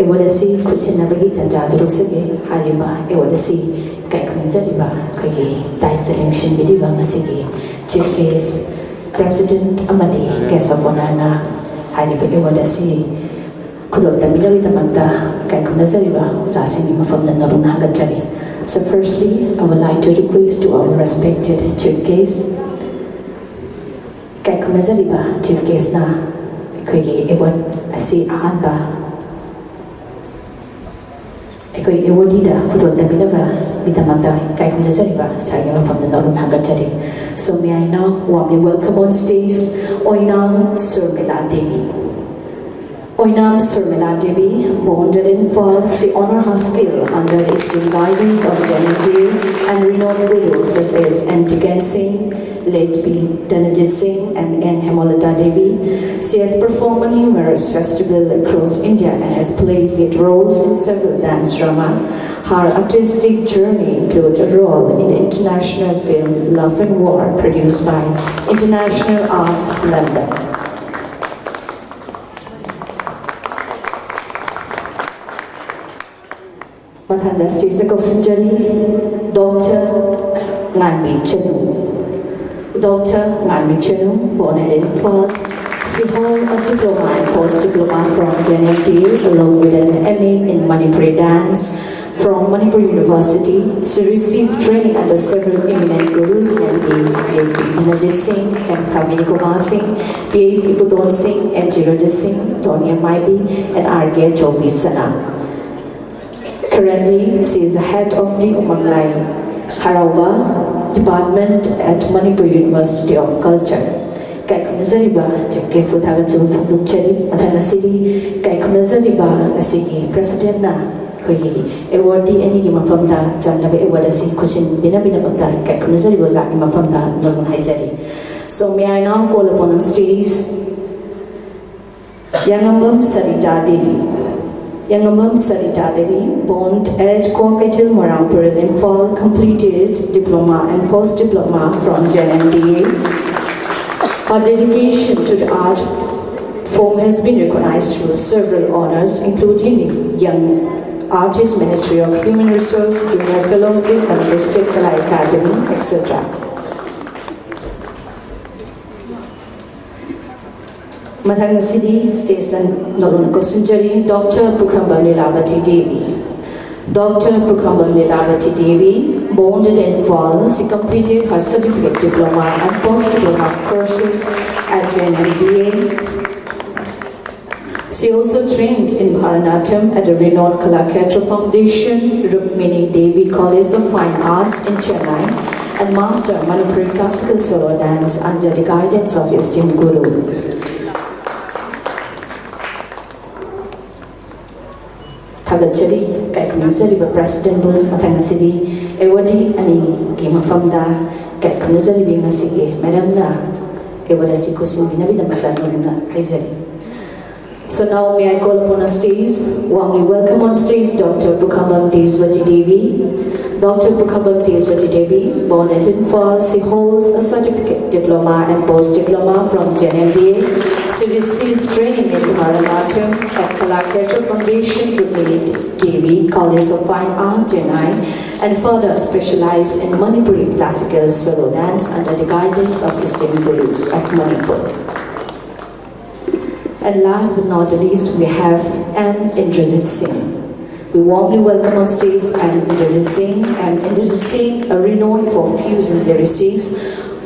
award ꯑꯁꯤ ꯈꯨꯠꯁꯤꯟꯅꯕꯒꯤ ꯇꯥꯟꯖꯥꯗꯨ ꯂꯧꯖꯒꯦ꯫ ꯍꯥꯏꯔꯤꯕ award ꯑꯁꯤ ꯏꯀꯥꯏ ꯈꯨꯝꯅꯖꯔꯤꯕ ꯑꯩꯈꯣꯏꯒꯤ ꯗꯥꯏꯁꯇ ꯂꯦꯡꯁꯤꯟꯕꯤꯔꯤꯕ ꯉꯁꯤꯒꯤ Chief Guest, President ꯑꯃꯗꯤ Guest of Honourꯅ ꯍꯥꯏꯔꯤꯕ award ꯑꯁꯤ ꯈꯨꯗꯣꯜ ꯇꯝꯕꯤꯅꯕꯒꯤꯗꯃꯛꯇ ꯏꯀꯥꯏ ꯈꯨꯝꯅꯖꯔꯤꯕ ꯑꯣꯖꯥꯁꯤꯡꯒꯤ ꯃꯐꯝꯗ ꯅꯧꯅ ꯍꯥꯒꯠꯆꯔꯤ꯫ So firstly, I would like to request to our respected Chief Guest, ꯏꯀꯥꯏ ꯈꯨꯝꯅꯖꯔꯤꯕ Chief Guestꯅ ꯑꯩꯈꯣꯏꯒꯤ award ꯑꯁꯤ ꯑꯍꯥꯟꯕ ꯑꯩꯈꯣꯏ awardeeꯗ ꯈꯨꯗꯣꯜ ꯇꯝꯕꯤꯅꯕꯒꯤꯗꯃꯛꯇ ꯏꯀꯥꯏ ꯈꯨꯝꯅꯖꯔꯤꯕ sirꯒꯤ ꯃꯐꯝꯗ ꯅꯧꯅ ꯍꯥꯒꯠꯆꯔꯤ꯫ So may I now warmly welcome on stage Oinam Surmila Devi. Oinam Surmila Devi, born at Imphal, she honored her skill under the esteemed guidance of J N M D U and renowned gurus such as N Tiken Singh, late P Dhanajit Singh, and N Hemolata Devi. She has performed numerous festivals across India and has played lead roles in several dance drama. Her artistic journey includes a role in the international film Love and War, produced by International Arts London. ꯃꯊꯪꯗ stage ꯀꯧꯁꯤꯟꯖꯔꯤ Doctor ꯉꯥꯟꯕꯤ Chanu. Doctor ꯉꯥꯟꯕꯤ Chanu, born at Imphal. She hold a diploma and post diploma from J N M D U along with an M A in Manipuri dance from Manipur University. She received training under several eminent gurus, M P Dhanajit Singh, M Kamini Kumar Singh, P H Iputon Singh, M G Radha Singh, Tony M I B, and R K Chobi Sana. Currently, she is the head of the Umang Lai Harauba department at Manipur University of Culture. ꯏꯀꯥꯏ ꯈꯨꯝꯅꯖꯔꯤꯕ chief guest ꯄꯨ ꯊꯥꯒꯠꯆꯕ ꯐꯣꯡꯗꯣꯛꯆꯔꯤ꯫ ꯃꯊꯪ ꯑꯁꯤꯗꯤ ꯏꯀꯥꯏ ꯈꯨꯝꯅꯖꯔꯤꯕ ꯉꯁꯤꯒꯤ presidentꯅ ꯑꯩꯈꯣꯏꯒꯤ awardee ꯑꯅꯤꯒꯤ ꯃꯐꯝꯗ ꯆꯝꯂꯕ award ꯑꯁꯤ ꯈꯨꯠꯁꯤꯟꯕꯤꯅꯕꯒꯤꯗꯃꯛꯇ ꯏꯀꯥꯏ ꯈꯨꯝꯅꯖꯔꯤꯕ ꯑꯣꯖꯥꯒꯤ ꯃꯐꯝꯗ ꯅꯣꯡꯃ ꯍꯥꯏꯖꯔꯤ꯫ So may I now call upon on stage Yangambam Sarita Devi. Yangambam Sarita Devi, born at Kuakaitil Moirang Perel, Imphal, completed diploma and post-diploma from J N M D A. Her dedication to the art form has been recognized through several honors, including the Young Artist Ministry of Human Resource, Junior Fellowship, Manipur State Kala Academy, et cetera. ꯃꯊꯪ ꯑꯁꯤꯗꯤ stageꯇ ꯅꯧꯅ ꯀꯧꯁꯤꯟꯖꯔꯤ Doctor Pukhrambam ꯂꯤꯂꯥꯕꯇꯤ Devi. Doctor Pukhrambam ꯂꯤꯂꯥꯕꯇꯤ Devi, born in Imphal, she completed her certificate diploma and post-diploma courses at J N M D A. She also trained in Bharatanatyam at the renowned Kalakshetra Foundation, Rukmini Devi College of Fine Arts in Chennai, and master Manipuri classical solo dance under the guidance of esteemed guru. ꯊꯥꯒꯠꯆꯔꯤ꯫ ꯏꯀꯥꯏ ꯈꯨꯝꯅꯖꯔꯤꯕ ꯄ꯭ꯔꯦꯁꯤꯗꯦꯟꯕꯨ꯫ ꯃꯊꯪ ꯑꯁꯤꯗꯤ ꯑꯦꯋꯥꯔꯗꯤ ꯑꯅꯤꯒꯤ ꯃꯐꯝꯗ ꯏꯀꯥꯏ ꯈꯨꯝꯅꯖꯔꯤꯕꯤ ꯉꯁꯤꯒꯤ ꯃꯦꯗꯥꯝꯅ award ꯑꯁꯤ ꯈꯨꯠꯁꯤꯟꯕꯤꯅꯕꯒꯤꯗꯃꯛꯇ ꯅꯧꯅ ꯍꯥꯏꯖꯔꯤ꯫ So now may I call upon on stage, warmly welcome on stage Doctor Pukhambam Deswati Devi. Doctor Pukhambam Deswati Devi, born at Imphal, she holds a certificate, diploma and post-diploma from J N M D A. She received training in Bharatanatyam at Kalakshetra Foundation, Rukmini Devi College of Fine Arts, Chennai, and further specialized in Manipuri classical solo dance under the guidance of esteemed gurus of Manipur. And last but not the least, we have M Indrajit Singh. We warmly welcome on stage M Indrajit Singh. M Indrajit Singh, a renowned for fusion lyricist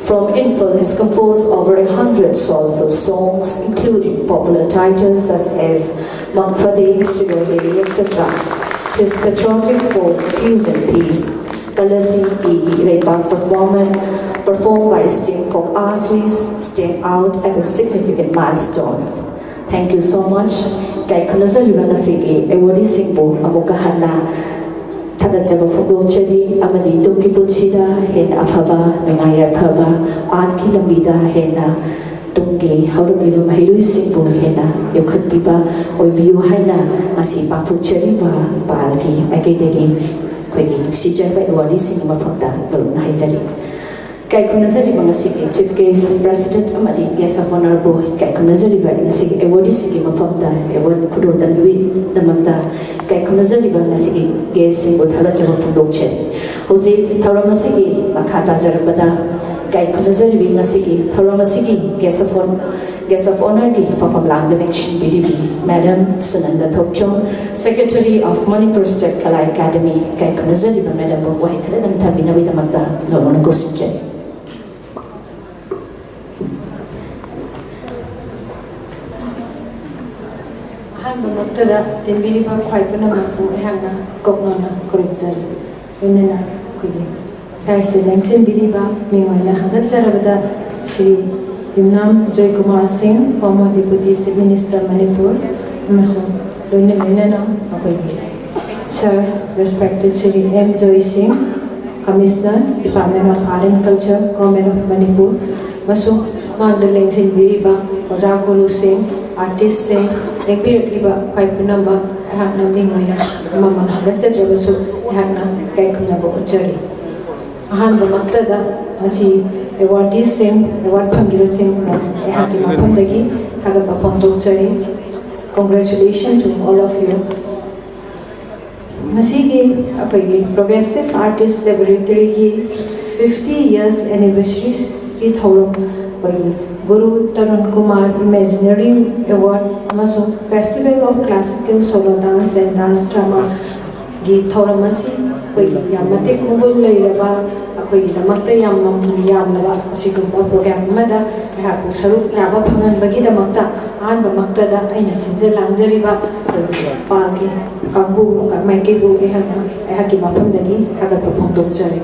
from Imphal, has composed over a hundred soulful songs, including popular titles such as Mang Fateh, Sidor Lily, et cetera. His patriotic folk fusion piece, Kalasi Igi Ireipak, performed, performed by esteemed folk artists, stand out as a significant milestone. Thank you so much. ꯏꯀꯥꯏ ꯈꯨꯝꯅꯖꯔꯤꯕ ꯉꯁꯤꯒꯤ ꯑꯦꯋꯥꯔꯗꯤꯁꯤꯡꯕꯨ ꯑꯃꯨꯛꯀ ꯍꯟꯅ ꯊꯥꯒꯠꯆꯕ ꯐꯣꯡꯗꯣꯛꯆꯔꯤ ꯑꯃꯗꯤ ꯇꯨꯡꯒꯤ ꯄꯨꯟꯁꯤꯗ ꯍꯦꯟꯅ ꯑꯐꯕ, ꯅꯨꯡꯉꯥꯏ ꯌꯥꯏꯐꯕ, ꯑꯥꯔꯠꯀꯤ ꯂꯝꯕꯤꯗ ꯍꯦꯟꯅ ꯇꯨꯡꯒꯤ ꯍꯧꯔꯛꯂꯤꯕ ꯃꯍꯩꯔꯣꯏꯁꯤꯡꯕꯨ ꯍꯦꯟꯅ ꯌꯣꯛꯈꯠꯄꯤꯕ ꯑꯣꯏꯕꯤꯌꯨ ꯍꯥꯏꯅ ꯉꯁꯤ ꯄꯥꯡꯊꯣꯛꯆꯔꯤꯕ ꯄꯥꯜꯒꯤ ꯃꯥꯏꯀꯩꯗꯒꯤ ꯑꯩꯈꯣꯏꯒꯤ ꯅꯨꯡꯁꯤꯖꯔꯕ ꯑꯦꯋꯥꯔꯗꯤꯁꯤꯡꯒꯤ ꯃꯐꯝꯗ ꯇꯔꯨꯛꯅ ꯍꯥꯏꯖꯔꯤ꯫ ꯏꯀꯥꯏ ꯈꯨꯝꯅꯖꯔꯤꯕ ꯉꯁꯤꯒꯤ Chief Guest, President ꯑꯃꯗꯤ Guest of Honourꯕꯨ ꯏꯀꯥꯏ ꯈꯨꯝꯅꯖꯔꯤꯕ ꯉꯁꯤꯒꯤ ꯑꯦꯋꯥꯔꯗꯤꯁꯤꯡꯒꯤ ꯃꯐꯝꯗ ꯑꯦꯋꯥꯔꯗ ꯈꯨꯗꯣꯜ ꯇꯝꯕꯤꯕꯒꯤꯗꯃꯛꯇ ꯏꯀꯥꯏ ꯈꯨꯝꯅꯖꯔꯤꯕ ꯉꯁꯤꯒꯤ ꯒꯦꯁꯁꯤꯡꯕꯨ ꯊꯥꯒꯠꯆꯕ ꯐꯣꯡꯗꯣꯛꯆꯔꯤ꯫ ꯍꯧꯖꯤꯛ ꯊꯧꯔꯝ ꯑꯁꯤꯒꯤ ꯃꯈꯥ ꯇꯥꯖꯔꯛꯄꯗ ꯏꯀꯥꯏ ꯈꯨꯝꯅꯖꯔꯤꯕꯤ ꯉꯁꯤꯒꯤ ꯊꯧꯔꯝ ꯑꯁꯤꯒꯤ Guest of Hon-, Guest of Honourꯒꯤ ꯐꯝꯐꯝ ꯂꯥꯡꯗ ꯂꯦꯡꯁꯤꯟꯕꯤꯔꯤꯕꯤ Madam ꯁꯨꯅꯟꯗ Thokchom, Secretary of Manipur State Kala Academy, ꯏꯀꯥꯏ ꯈꯨꯝꯅꯖꯔꯤꯕ Madamꯕꯨ ꯋꯥꯍꯩ ꯈꯔꯗꯪ ꯊꯝꯕꯤꯅꯕꯒꯤꯗꯃꯛꯇ ꯅꯧꯅ ꯀꯧꯁꯤꯟꯖꯔꯤ꯫ ꯑꯍꯥꯟꯕꯃꯛꯇꯗ ꯇꯤꯟꯕꯤꯔꯤꯕ ꯈ꯭ꯋꯥꯏ ꯄꯨꯝꯅꯃꯛꯄꯨ ꯑꯩꯍꯥꯛꯅ ꯀꯣꯛꯅꯣꯟꯅ ꯈꯨꯔꯨꯝꯖꯔꯤ꯫ ꯂꯣꯏꯅꯅ ꯑꯩꯈꯣꯏꯒꯤ ꯗꯥꯏꯁꯇ ꯂꯦꯡꯁꯤꯟꯕꯤꯔꯤꯕ ꯃꯤꯡ ꯑꯣꯏꯅ ꯍꯪꯒꯠꯆꯔꯕꯗ ꯁ꯭ꯔꯤ ꯌꯨꯝꯅꯥꯝ ꯖꯣꯏꯀꯨꯃꯥꯔ ꯁꯤꯡ, former Deputy Chief Minister Manipur, ꯑꯃꯁꯨꯡ ꯂꯣꯏꯅ ꯂꯣꯏꯅꯅ ꯑꯩꯈꯣꯏꯒꯤ Sir, respected Shri M Joy Singh, Commissioner, Department of Art and Culture, Government of Manipur, ꯑꯃꯁꯨꯡ ꯃꯥꯡꯗ ꯂꯦꯡꯁꯤꯟꯕꯤꯔꯤꯕ ꯑꯣꯖꯥ ꯒꯨꯔꯨꯁꯤꯡ, ꯑꯥꯔꯇꯤꯁꯁꯤꯡ, ꯂꯦꯡꯕꯤꯔꯛꯂꯤꯕ ꯈ꯭ꯋꯥꯏ ꯄꯨꯝꯅꯃꯛ ꯑꯩꯍꯥꯛꯅ ꯃꯤꯡ ꯑꯣꯏꯅ ꯑꯃꯃꯝ ꯍꯥꯏꯒꯠꯆꯗ꯭ꯔꯕꯁꯨ ꯑꯩꯍꯥꯛꯅ ꯏꯀꯥꯏ ꯈꯨꯝꯅꯕ ꯎꯠꯆꯔꯤ꯫ ꯑꯍꯥꯟꯕꯃꯛꯇꯗ ꯉꯁꯤ ꯑꯦꯋꯥꯔꯗꯤꯁꯤꯡ, ꯑꯦꯋꯥꯔꯗ ꯐꯪꯈꯤꯕꯁꯤꯡ ꯑꯩꯍꯥꯛꯀꯤ ꯃꯐꯝꯗꯒꯤ ꯊꯥꯒꯠꯄ ꯐꯣꯡꯗꯣꯛꯆꯔꯤ꯫ Congratulations to all of you. ꯉꯁꯤꯒꯤ ꯑꯩꯈꯣꯏꯒꯤ Progressive Artist Laboratoryꯒꯤ fifty years anniversaryꯒꯤ ꯊꯧꯔꯝ ꯑꯩꯈꯣꯏꯒꯤ ꯒꯨꯔꯨ ꯇꯔꯨꯟ ꯀꯨꯃꯥꯔ Imaginary Award ꯑꯃꯁꯨꯡ Festival of Classical Solo Dance and Dance Dramaꯒꯤ ꯊꯧꯔꯝ ꯑꯁꯤ ꯑꯩꯈꯣꯏꯒꯤ ꯌꯥꯝ ꯃꯇꯤꯛ ꯃꯒꯨꯟ ꯂꯩꯔꯕ, ꯑꯩꯈꯣꯏꯒꯤꯗꯃꯛꯇ ꯌꯥꯝ ꯃꯃꯜ ꯌꯥꯝꯂꯕ ꯑꯁꯤꯒꯨꯝꯕ ꯄ꯭ꯔꯣꯒ꯭ꯔꯥꯝ ꯑꯃꯗ ꯑꯩꯍꯥꯛꯄꯨ ꯁꯔꯨꯛ ꯌꯥꯕ ꯐꯪꯍꯟꯕꯒꯤꯗꯃꯛꯇ ꯑꯍꯥꯟꯕꯃꯛꯇꯗ ꯑꯩꯅ ꯁꯤꯟꯖ ꯂꯥꯡꯖꯔꯤꯕ ꯑꯩꯈꯣꯏꯒꯤ ꯄꯥꯜꯒꯤ ꯀꯥꯡꯕꯨ ꯃꯥꯏꯀꯩꯕꯨ ꯑꯩꯍꯥꯛꯅ ꯑꯩꯍꯥꯛꯀꯤ ꯃꯐꯝꯗꯒꯤ ꯊꯥꯒꯠꯄ ꯐꯣꯡꯗꯣꯛꯆꯔꯤ꯫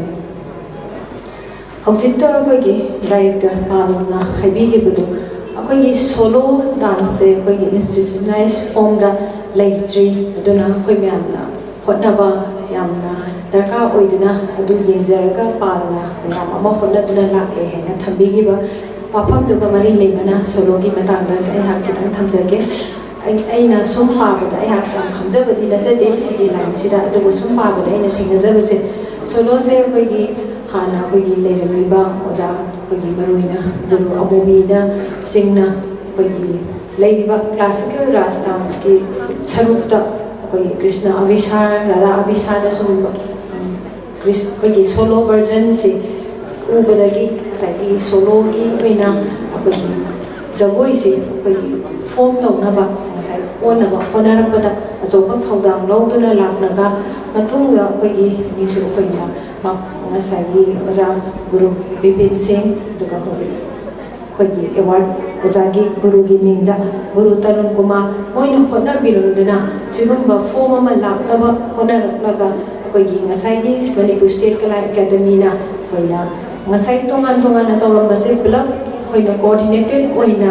ꯍꯧꯖꯤꯛꯇ ꯑꯩꯈꯣꯏꯒꯤ ꯗꯥꯏꯔꯦꯛꯇꯔ ꯄꯥꯜꯅ ꯍꯥꯏꯕꯤꯈꯤꯕꯗꯨ, ꯑꯩꯈꯣꯏꯒꯤ ꯁꯣꯂꯣ ꯗꯥꯟꯁꯁꯦ ꯑꯩꯈꯣꯏꯒꯤ ꯏꯟꯁꯇꯤꯇ꯭ꯌꯨꯁꯅꯦꯂꯥꯏꯁ ꯐꯣꯝꯗ ꯂꯩꯇ꯭ꯔꯤ꯫ ꯑꯗꯨꯅ ꯑꯩꯈꯣꯏ ꯃꯌꯥꯝꯅ ꯍꯣꯠꯅꯕ ꯌꯥꯝꯅ ꯗꯔꯀꯥꯔ ꯑꯣꯏꯗꯨꯅ ꯑꯗꯨ ꯌꯦꯡꯖꯔꯒ ꯄꯥꯜꯅ ꯃꯌꯥꯝ ꯑꯃ ꯍꯣꯠꯅꯗꯨꯅ ꯂꯥꯛꯂꯦ ꯍꯥꯏꯅ ꯊꯝꯕꯤꯈꯤꯕ ꯋꯥꯐꯝꯗꯨꯒ ꯃꯔꯤ ꯂꯩꯅꯅ ꯁꯣꯂꯣꯒꯤ ꯃꯇꯥꯡꯗ ꯑꯩꯍꯥꯛ ꯈꯤꯇꯪ ꯊꯝꯖꯒꯦ꯫ ꯑꯩ-, ꯑꯩꯅ ꯁꯨꯝ ꯄꯥꯕꯗ ꯑꯩꯍꯥꯛ ꯌꯥꯝ ꯈꯪꯖꯕꯗꯤ ꯅꯠꯆꯗꯦ ꯁꯤꯒꯤ ꯂꯥꯏꯟꯁꯤꯗ, ꯑꯗꯨꯕꯨ ꯁꯨꯝ ꯄꯥꯕꯗ ꯑꯩꯅ ꯊꯦꯡꯅꯖꯕꯁꯦ, ꯁꯣꯂꯣꯁꯦ ꯑꯩꯈꯣꯏꯒꯤ ꯍꯥꯟꯅ ꯑꯩꯈꯣꯏꯒꯤ ꯂꯩꯔꯝꯃꯤꯕ ꯑꯣꯖꯥ, ꯑꯩꯈꯣꯏꯒꯤ ꯃꯔꯨꯑꯣꯏꯅ ꯒꯨꯔꯨ ꯑꯃꯨꯕꯤꯅ ꯆꯤꯡꯅ ꯑꯩꯈꯣꯏꯒꯤ ꯂꯩꯔꯤꯕ ꯀ꯭ꯂꯥꯁꯤꯀꯦꯜ ꯔꯥꯁ ꯗꯥꯟꯁꯀꯤ ꯁꯔꯨꯛꯇ ꯑꯩꯈꯣꯏꯒꯤ ꯀ꯭ꯔꯤꯁꯅ ꯑꯚꯤꯁꯥꯔ, ꯔꯥꯙꯥ ꯑꯚꯤꯁꯥꯔꯅ ꯁꯨꯝꯕ, ꯎꯝ, ꯀ꯭ꯔꯤꯁ-, ꯑꯩꯈꯣꯏꯒꯤ ꯁꯣꯂꯣ ꯚꯔꯖꯟꯁꯤ ꯎꯕꯗꯒꯤ ꯉꯁꯥꯏꯒꯤ ꯁꯣꯂꯣꯒꯤ ꯑꯣꯏꯅ ꯑꯩꯈꯣꯏꯒꯤ ꯖꯒꯣꯏꯁꯤ ꯑꯩꯈꯣꯏꯒꯤ ꯐꯣꯝ ꯇꯧꯅꯕ, ꯉꯁꯥꯏ ꯑꯣꯟꯅꯕ ꯍꯣꯠꯅꯔꯛꯄꯗ ꯑꯆꯧꯕ ꯊꯧꯗꯥꯡ ꯂꯧꯗꯨꯅ ꯂꯥꯛꯂꯒ ꯃꯇꯨꯡꯗ ꯑꯩꯈꯣꯏꯒꯤ ꯑꯅꯤꯁꯨ ꯑꯩꯈꯣꯏꯅ ꯃ-, ꯉꯁꯥꯏꯒꯤ ꯑꯣꯖꯥ ꯒꯨꯔꯨ ꯕꯤꯄꯤꯟ ꯁꯤꯡ, ꯑꯗꯨꯒ ꯍꯧꯖꯤꯛ ꯑꯩꯈꯣꯏꯒꯤ ꯑꯦꯋꯥꯔꯗ ꯑꯣꯖꯥꯒꯤ ꯒꯨꯔꯨꯒꯤ ꯃꯤꯡꯗ ꯒꯨꯔꯨ ꯇꯔꯨꯟ ꯀꯨꯃꯥꯔ ꯃꯣꯏꯅ ꯍꯣꯠꯅꯕꯤꯔꯝꯗꯨꯅ ꯁꯤꯒꯨꯝꯕ ꯐꯣꯝ ꯑꯃ ꯂꯥꯛꯅꯕ ꯍꯣꯠꯅꯔꯛꯂꯒ ꯑꯩꯈꯣꯏꯒꯤ ꯉꯁꯥꯏꯒꯤ ꯃꯅꯤꯄꯨꯔ ꯁ꯭ꯇꯦꯠ ꯀꯂꯥ ꯑꯦꯀꯥꯗꯃꯤꯅ ꯑꯩꯈꯣꯏꯅ ꯉꯁꯥꯏ ꯇꯣꯉꯥꯟ ꯇꯣꯉꯥꯟꯅ ꯇꯧꯔꯝꯕꯁꯦ ꯄꯨꯂꯞ ꯑꯩꯈꯣꯏꯅ ꯀꯣꯑꯣꯔꯗꯤꯅꯦꯇꯦꯠ ꯑꯣꯏꯅ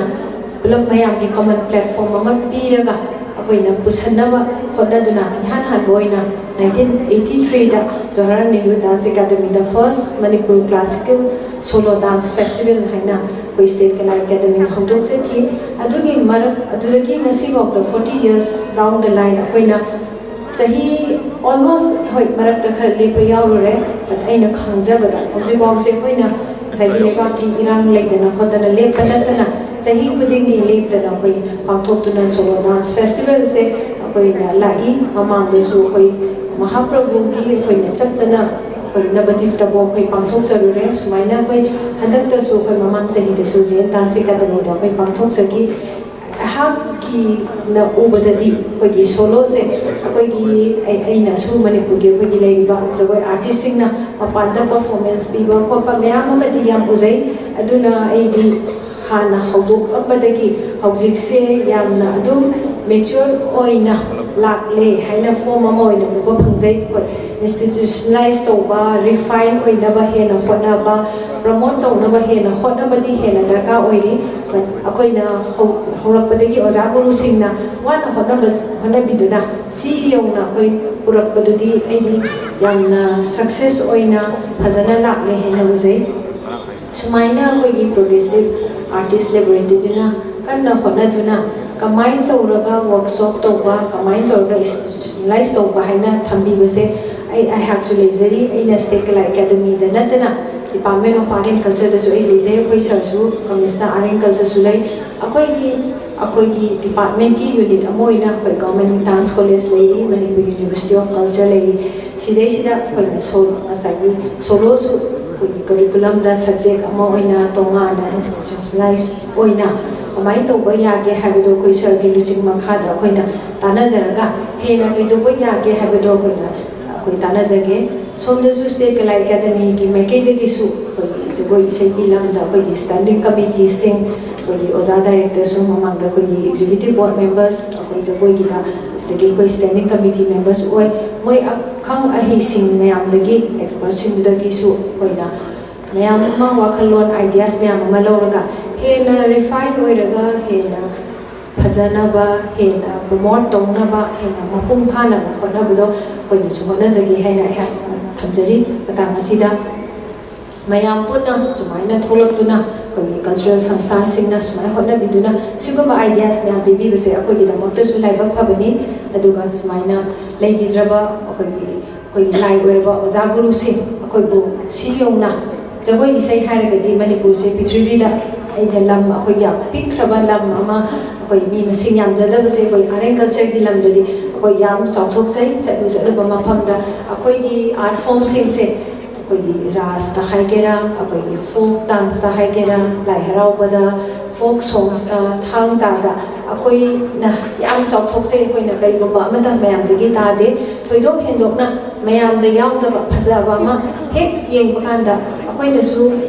ꯄꯨꯂꯞ ꯃꯌꯥꯝꯒꯤ ꯀꯃꯟ ꯄ꯭ꯂꯦꯠꯐꯣꯝ ꯑꯃ ꯄꯤꯔꯒ ꯑꯩꯈꯣꯏꯅ ꯄꯨꯁꯟꯅꯕ ꯍꯣꯠꯅꯗꯨꯅ ꯏꯍꯥꯟ ꯍꯥꯟꯕ ꯑꯣꯏꯅ nineteen eighty threeꯗ Jawaharlal Nehru Dance Academyꯗ First Manipur Classical Solo Dance Festival ꯍꯥꯏꯅ ꯑꯩꯈꯣꯏ State Kala Academyꯅ ꯍꯧꯗꯣꯛꯆꯈꯤ꯫ ꯑꯗꯨꯒꯤ ꯃꯔꯛ ꯑꯗꯨꯗꯒꯤ ꯉꯁꯤꯐꯥꯎꯗ forty years down the line ꯑꯩꯈꯣꯏꯅ ꯆꯍꯤ almost, ꯍꯣꯏ, ꯃꯔꯛꯇ ꯈꯔ ꯂꯦꯞꯄ ꯌꯥꯎꯔꯨꯔꯦ, but ꯑꯩꯅ ꯈꯪꯖꯕꯗ ꯍꯧꯖꯤꯛꯐꯥꯎꯁꯦ ꯑꯩꯈꯣꯏꯅ ꯉꯁꯥꯏꯒꯤ ꯂꯩꯕꯥꯛꯀꯤ ꯏꯔꯥꯡ ꯂꯩꯗꯅ ꯈꯣꯠꯇꯅ ꯂꯦꯞꯄ ꯅꯠꯇꯅ ꯆꯍꯤ ꯈꯨꯗꯤꯡꯒꯤ ꯂꯦꯞꯇꯅ ꯑꯩꯈꯣꯏ ꯄꯥꯡꯊꯣꯛꯇꯨꯅ Solo Dance Festivalꯁꯦ ꯑꯩꯈꯣꯏꯅ ꯂꯥꯛꯏ꯫ ꯃꯃꯥꯡꯗꯁꯨ ꯑꯩꯈꯣꯏ ꯃꯍꯥꯄ꯭ꯔꯚꯨꯒꯤ ꯑꯩꯈꯣꯏꯅ ꯆꯠꯇꯅ ꯑꯩꯈꯣꯏ ꯅꯕꯗꯤꯞꯇꯕꯨ ꯑꯩꯈꯣꯏ ꯄꯥꯡꯊꯣꯛꯆꯔꯨꯔꯦ꯫ ꯁꯨꯃꯥꯏꯅ ꯑꯩꯈꯣꯏ ꯍꯟꯗꯛꯇꯁꯨ ꯑꯩꯈꯣꯏ ꯃꯃꯥꯡ ꯆꯍꯤꯗꯁꯨ Zen Dance Academyꯗ ꯑꯩꯈꯣꯏ ꯄꯥꯡꯊꯣꯛꯆꯈꯤ꯫ ꯑꯩꯍꯥꯛꯀꯤꯅ ꯎꯕꯗꯗꯤ ꯑꯩꯈꯣꯏꯒꯤ Soloꯁꯦ ꯑꯩꯈꯣꯏꯒꯤ, ꯑꯩ-, ꯑꯩꯅꯁꯨ ꯃꯅꯤꯄꯨꯔꯒꯤ ꯑꯩꯈꯣꯏꯒꯤ ꯂꯩꯔꯤꯕ ꯖꯒꯣꯏ artistꯁꯤꯡꯅ ꯃꯄꯥꯟꯗ performance ꯄꯤꯕ ꯈꯣꯠꯄ ꯃꯌꯥꯝ ꯑꯃꯗꯤ ꯌꯥꯝ ꯎꯖꯩ꯫ ꯑꯗꯨꯅ ꯑꯩꯗꯤ ꯍꯥꯟꯅ ꯍꯧꯗꯣꯛꯂꯝꯕꯗꯒꯤ ꯍꯧꯖꯤꯛꯁꯦ ꯌꯥꯝꯅ ꯑꯗꯨꯝ mature ꯑꯣꯏꯅ ꯂꯥꯛꯂꯦ ꯍꯥꯏꯅ form ꯑꯃ ꯑꯣꯏꯅ ꯎꯕ ꯐꯪꯖꯩ꯫ ꯍꯣꯏ, institutionalize ꯇꯧꯕ, refine ꯑꯣꯏꯅꯕ ꯍꯦꯟꯅ ꯍꯣꯠꯅꯕ, promote ꯇꯧꯅꯕ ꯍꯦꯟꯅ ꯍꯣꯠꯅꯕꯗꯤ ꯍꯦꯟꯅ ꯗꯔꯀꯥꯔ ꯑꯣꯏꯔꯤ꯫ But ꯑꯩꯈꯣꯏꯅ ꯍꯧ-, ꯍꯧꯔꯛꯄꯗꯒꯤ ꯑꯣꯖꯥ ꯒꯨꯔꯨꯁꯤꯡꯅ ꯋꯥꯅ ꯍꯣꯠꯅꯕ-, ꯍꯣꯠꯅꯕꯤꯗꯨꯅ ꯁꯤ ꯌꯧꯅ ꯑꯩꯈꯣꯏ ꯄꯨꯔꯛꯄꯗꯨꯗꯤ ꯑꯩꯗꯤ ꯌꯥꯝꯅ success ꯑꯣꯏꯅ ꯐꯖꯅ ꯂꯥꯛꯂꯦ ꯍꯥꯏꯅ ꯎꯖꯩ꯫ ꯁꯨꯃꯥꯏꯅ ꯑꯩꯈꯣꯏꯒꯤ Progressive Artist Laboratoryꯗꯨꯅ ꯀꯟꯅ ꯍꯣꯠꯅꯗꯨꯅ ꯀꯃꯥꯏꯅ ꯇꯧꯔꯒ workshop ꯇꯧꯕ, ꯀꯃꯥꯏꯅ ꯇꯧꯔꯒ institutionalize ꯇꯧꯕ ꯍꯥꯏꯅ ꯊꯝꯕꯤꯕꯁꯦ ꯑꯩ, ꯑꯩꯍꯥꯛꯁꯨ ꯂꯩꯖꯔꯤ꯫ ꯑꯩꯅ State Kala Academyꯗ ꯅꯠꯇꯅ Department of Art and Cultureꯗꯁꯨ ꯑꯩ ꯂꯩꯖꯩ꯫ ꯑꯩꯈꯣꯏ sirꯁꯨ ꯀꯃꯤꯁꯅ Art and Cultureꯁꯨ ꯂꯩ꯫ ꯑꯩꯈꯣꯏꯒꯤ, ꯑꯩꯈꯣꯏꯒꯤ departmentꯀꯤ unit ꯑꯃ ꯑꯣꯏꯅ ꯑꯩꯈꯣꯏ Government Dance College ꯂꯩꯔꯤ, Manipur University of Culture ꯂꯩꯔꯤ꯫ ꯁꯤꯗꯩꯁꯤꯗ ꯑꯩꯈꯣꯏꯅ Sol-, ꯉꯁꯥꯏꯒꯤ Soloꯁꯨ ꯑꯩꯈꯣꯏꯒꯤ curriculumꯗ subject ꯑꯃ ꯑꯣꯏꯅ ꯇꯣꯉꯥꯟꯅ institutionalize ꯑꯣꯏꯅ ꯀꯃꯥꯏꯅ ꯇꯧꯕ ꯌꯥꯒꯦ ꯍꯥꯏꯕꯗꯣ ꯑꯩꯈꯣꯏ sirꯒꯤ ꯂꯨꯆꯤꯡ ꯃꯈꯥꯗ ꯑꯩꯈꯣꯏꯅ ꯇꯥꯟꯅꯖꯔꯒ ꯍꯦꯟꯅ ꯀꯩꯗꯧꯕ ꯌꯥꯒꯦ ꯍꯥꯏꯕꯗꯣ ꯑꯩꯈꯣꯏꯅ, ꯑꯩꯈꯣꯏ ꯇꯥꯟꯅꯖꯒꯦ꯫ ꯁꯣꯝꯗꯁꯨ State Kala Academyꯒꯤ ꯃꯥꯏꯀꯩꯗꯒꯤꯁꯨ ꯑꯩꯈꯣꯏꯒꯤ ꯖꯒꯣꯏ ꯏꯁꯩꯒꯤ ꯂꯝꯗ ꯑꯩꯈꯣꯏꯒꯤ standing committeeꯁꯤꯡ, ꯑꯩꯈꯣꯏꯒꯤ ꯑꯣꯖꯥ directorꯁꯨ, ꯃꯃꯥꯡꯗ ꯑꯩꯈꯣꯏꯒꯤ executive board members, ꯑꯩꯈꯣꯏ ꯖꯒꯣꯏꯒꯤꯗ, ꯑꯗꯒꯤ ꯑꯩꯈꯣꯏ standing committee members ꯑꯣꯏ꯫ ꯃꯣꯏ ꯑꯈꯪ ꯑꯍꯩꯁꯤꯡ ꯃꯌꯥꯝꯗꯒꯤ, expertꯁꯤꯡꯗꯨꯗꯒꯤꯁꯨ ꯑꯩꯈꯣꯏꯅ ꯃꯌꯥꯝ ꯑꯃ ꯋꯥꯈꯜꯂꯣꯟ, ideas ꯃꯌꯥꯝ ꯑꯃ ꯂꯧꯔꯒ ꯍꯦꯟꯅ refine ꯑꯣꯏꯔꯒ ꯍꯦꯟꯅ ꯐꯖꯅꯕ, ꯍꯦꯟꯅ ꯄ꯭ꯔꯣꯃꯣꯠ ꯇꯧꯅꯕ, ꯍꯦꯟꯅ ꯃꯄꯨꯡ ꯐꯥꯅꯕ ꯍꯣꯠꯅꯕꯗꯣ ꯑꯩꯈꯣꯏꯅꯁꯨ ꯍꯣꯠꯅꯖꯒꯦ ꯍꯥꯏꯅ ꯑꯩꯍꯥꯛ ꯊꯝꯖꯔꯤ꯫ ꯃꯇꯥꯡ ꯑꯁꯤꯗ ꯃꯌꯥꯝ ꯄꯨꯟꯅ ꯁꯨꯃꯥꯏꯅ ꯊꯣꯛꯂꯛꯇꯨꯅ, ꯑꯩꯈꯣꯏꯒꯤ ꯀꯜꯆꯔꯦꯜ ꯁꯪꯁꯊꯥꯟꯁꯤꯡꯅ ꯁꯨꯃꯥꯏꯅ ꯍꯣꯠꯅꯕꯤꯗꯨꯅ, ꯁꯤꯒꯨꯝꯕ ꯑꯥꯏꯗꯤꯌꯥꯁ ꯃꯌꯥꯝ ꯄꯤꯕꯤꯕꯁꯦ ꯑꯩꯈꯣꯏꯒꯤꯗꯃꯛꯇꯁꯨ ꯂꯥꯏꯕꯛ ꯐꯕꯅꯤ꯫ ꯑꯗꯨꯒ ꯁꯨꯃꯥꯏꯅ ꯂꯩꯈꯤꯗ꯭ꯔꯕ ꯑꯩꯈꯣꯏꯒꯤ ꯑꯩꯈꯣꯏꯒꯤ ꯂꯥꯏ ꯑꯣꯏꯔꯕ ꯑꯣꯖꯥ ꯒꯨꯔꯨꯁꯤꯡ, ꯑꯩꯈꯣꯏꯕꯨ ꯁꯤ ꯌꯧꯅ, ꯖꯒꯣꯏ ꯏꯁꯩ ꯍꯥꯏꯔꯒꯗꯤ ꯃꯅꯤꯄꯨꯔꯁꯦ ꯄ꯭ꯔꯤꯊꯤꯕꯤꯗ ꯑꯩꯅ ꯂꯝ, ꯑꯩꯈꯣꯏꯒꯤ ꯌꯥꯝ ꯄꯤꯛꯈ꯭ꯔꯕ ꯂꯝ ꯑꯃ, ꯑꯩꯈꯣꯏ ꯃꯤ ꯃꯁꯤꯡ ꯌꯥꯝꯖꯗꯕꯁꯦ, ꯑꯩꯈꯣꯏ ꯑꯥꯔꯠ ꯑꯦꯟ ꯀꯜꯆꯔꯒꯤ ꯂꯝꯗꯗꯤ ꯑꯩꯈꯣꯏ ꯌꯥꯝ ꯆꯥꯎꯊꯣꯛꯆꯩ꯫ ꯆꯠꯂꯨ ꯆꯠꯂꯨꯕ ꯃꯐꯝꯗ ꯑꯩꯈꯣꯏꯒꯤ ꯑꯥꯔꯠ ꯐꯣꯝꯁꯤꯡꯁꯦ, ꯑꯩꯈꯣꯏꯒꯤ ꯔꯥꯁꯇ ꯍꯥꯏꯒꯦꯔꯥ, ꯑꯩꯈꯣꯏꯒꯤ ꯐꯣꯛ ꯗꯥꯟꯁꯇ ꯍꯥꯏꯒꯦꯔꯥ, ꯂꯥꯏ ꯍꯔꯥꯎꯕꯗ, ꯐꯣꯛ ꯁꯣꯡꯁꯇ, ꯊꯥꯡ ꯇꯥꯗ ꯑꯩꯈꯣꯏꯅ ꯌꯥꯝ ꯆꯥꯎꯊꯣꯛꯆꯩ꯫ ꯑꯩꯈꯣꯏꯅ ꯀꯔꯤꯒꯨꯝꯕ ꯑꯃꯇ ꯃꯌꯥꯝꯗꯒꯤ ꯇꯥꯗꯦ꯫ ꯊꯣꯏꯗꯣꯛ ꯍꯦꯟꯗꯣꯛꯅ ꯃꯌꯥꯝꯗ ꯌꯥꯎꯗꯕ ꯐꯖꯕ ꯑꯃ ꯍꯦꯛ ꯌꯦꯡꯕ ꯀꯥꯟꯗ, ꯑꯩꯈꯣꯏꯅꯁꯨ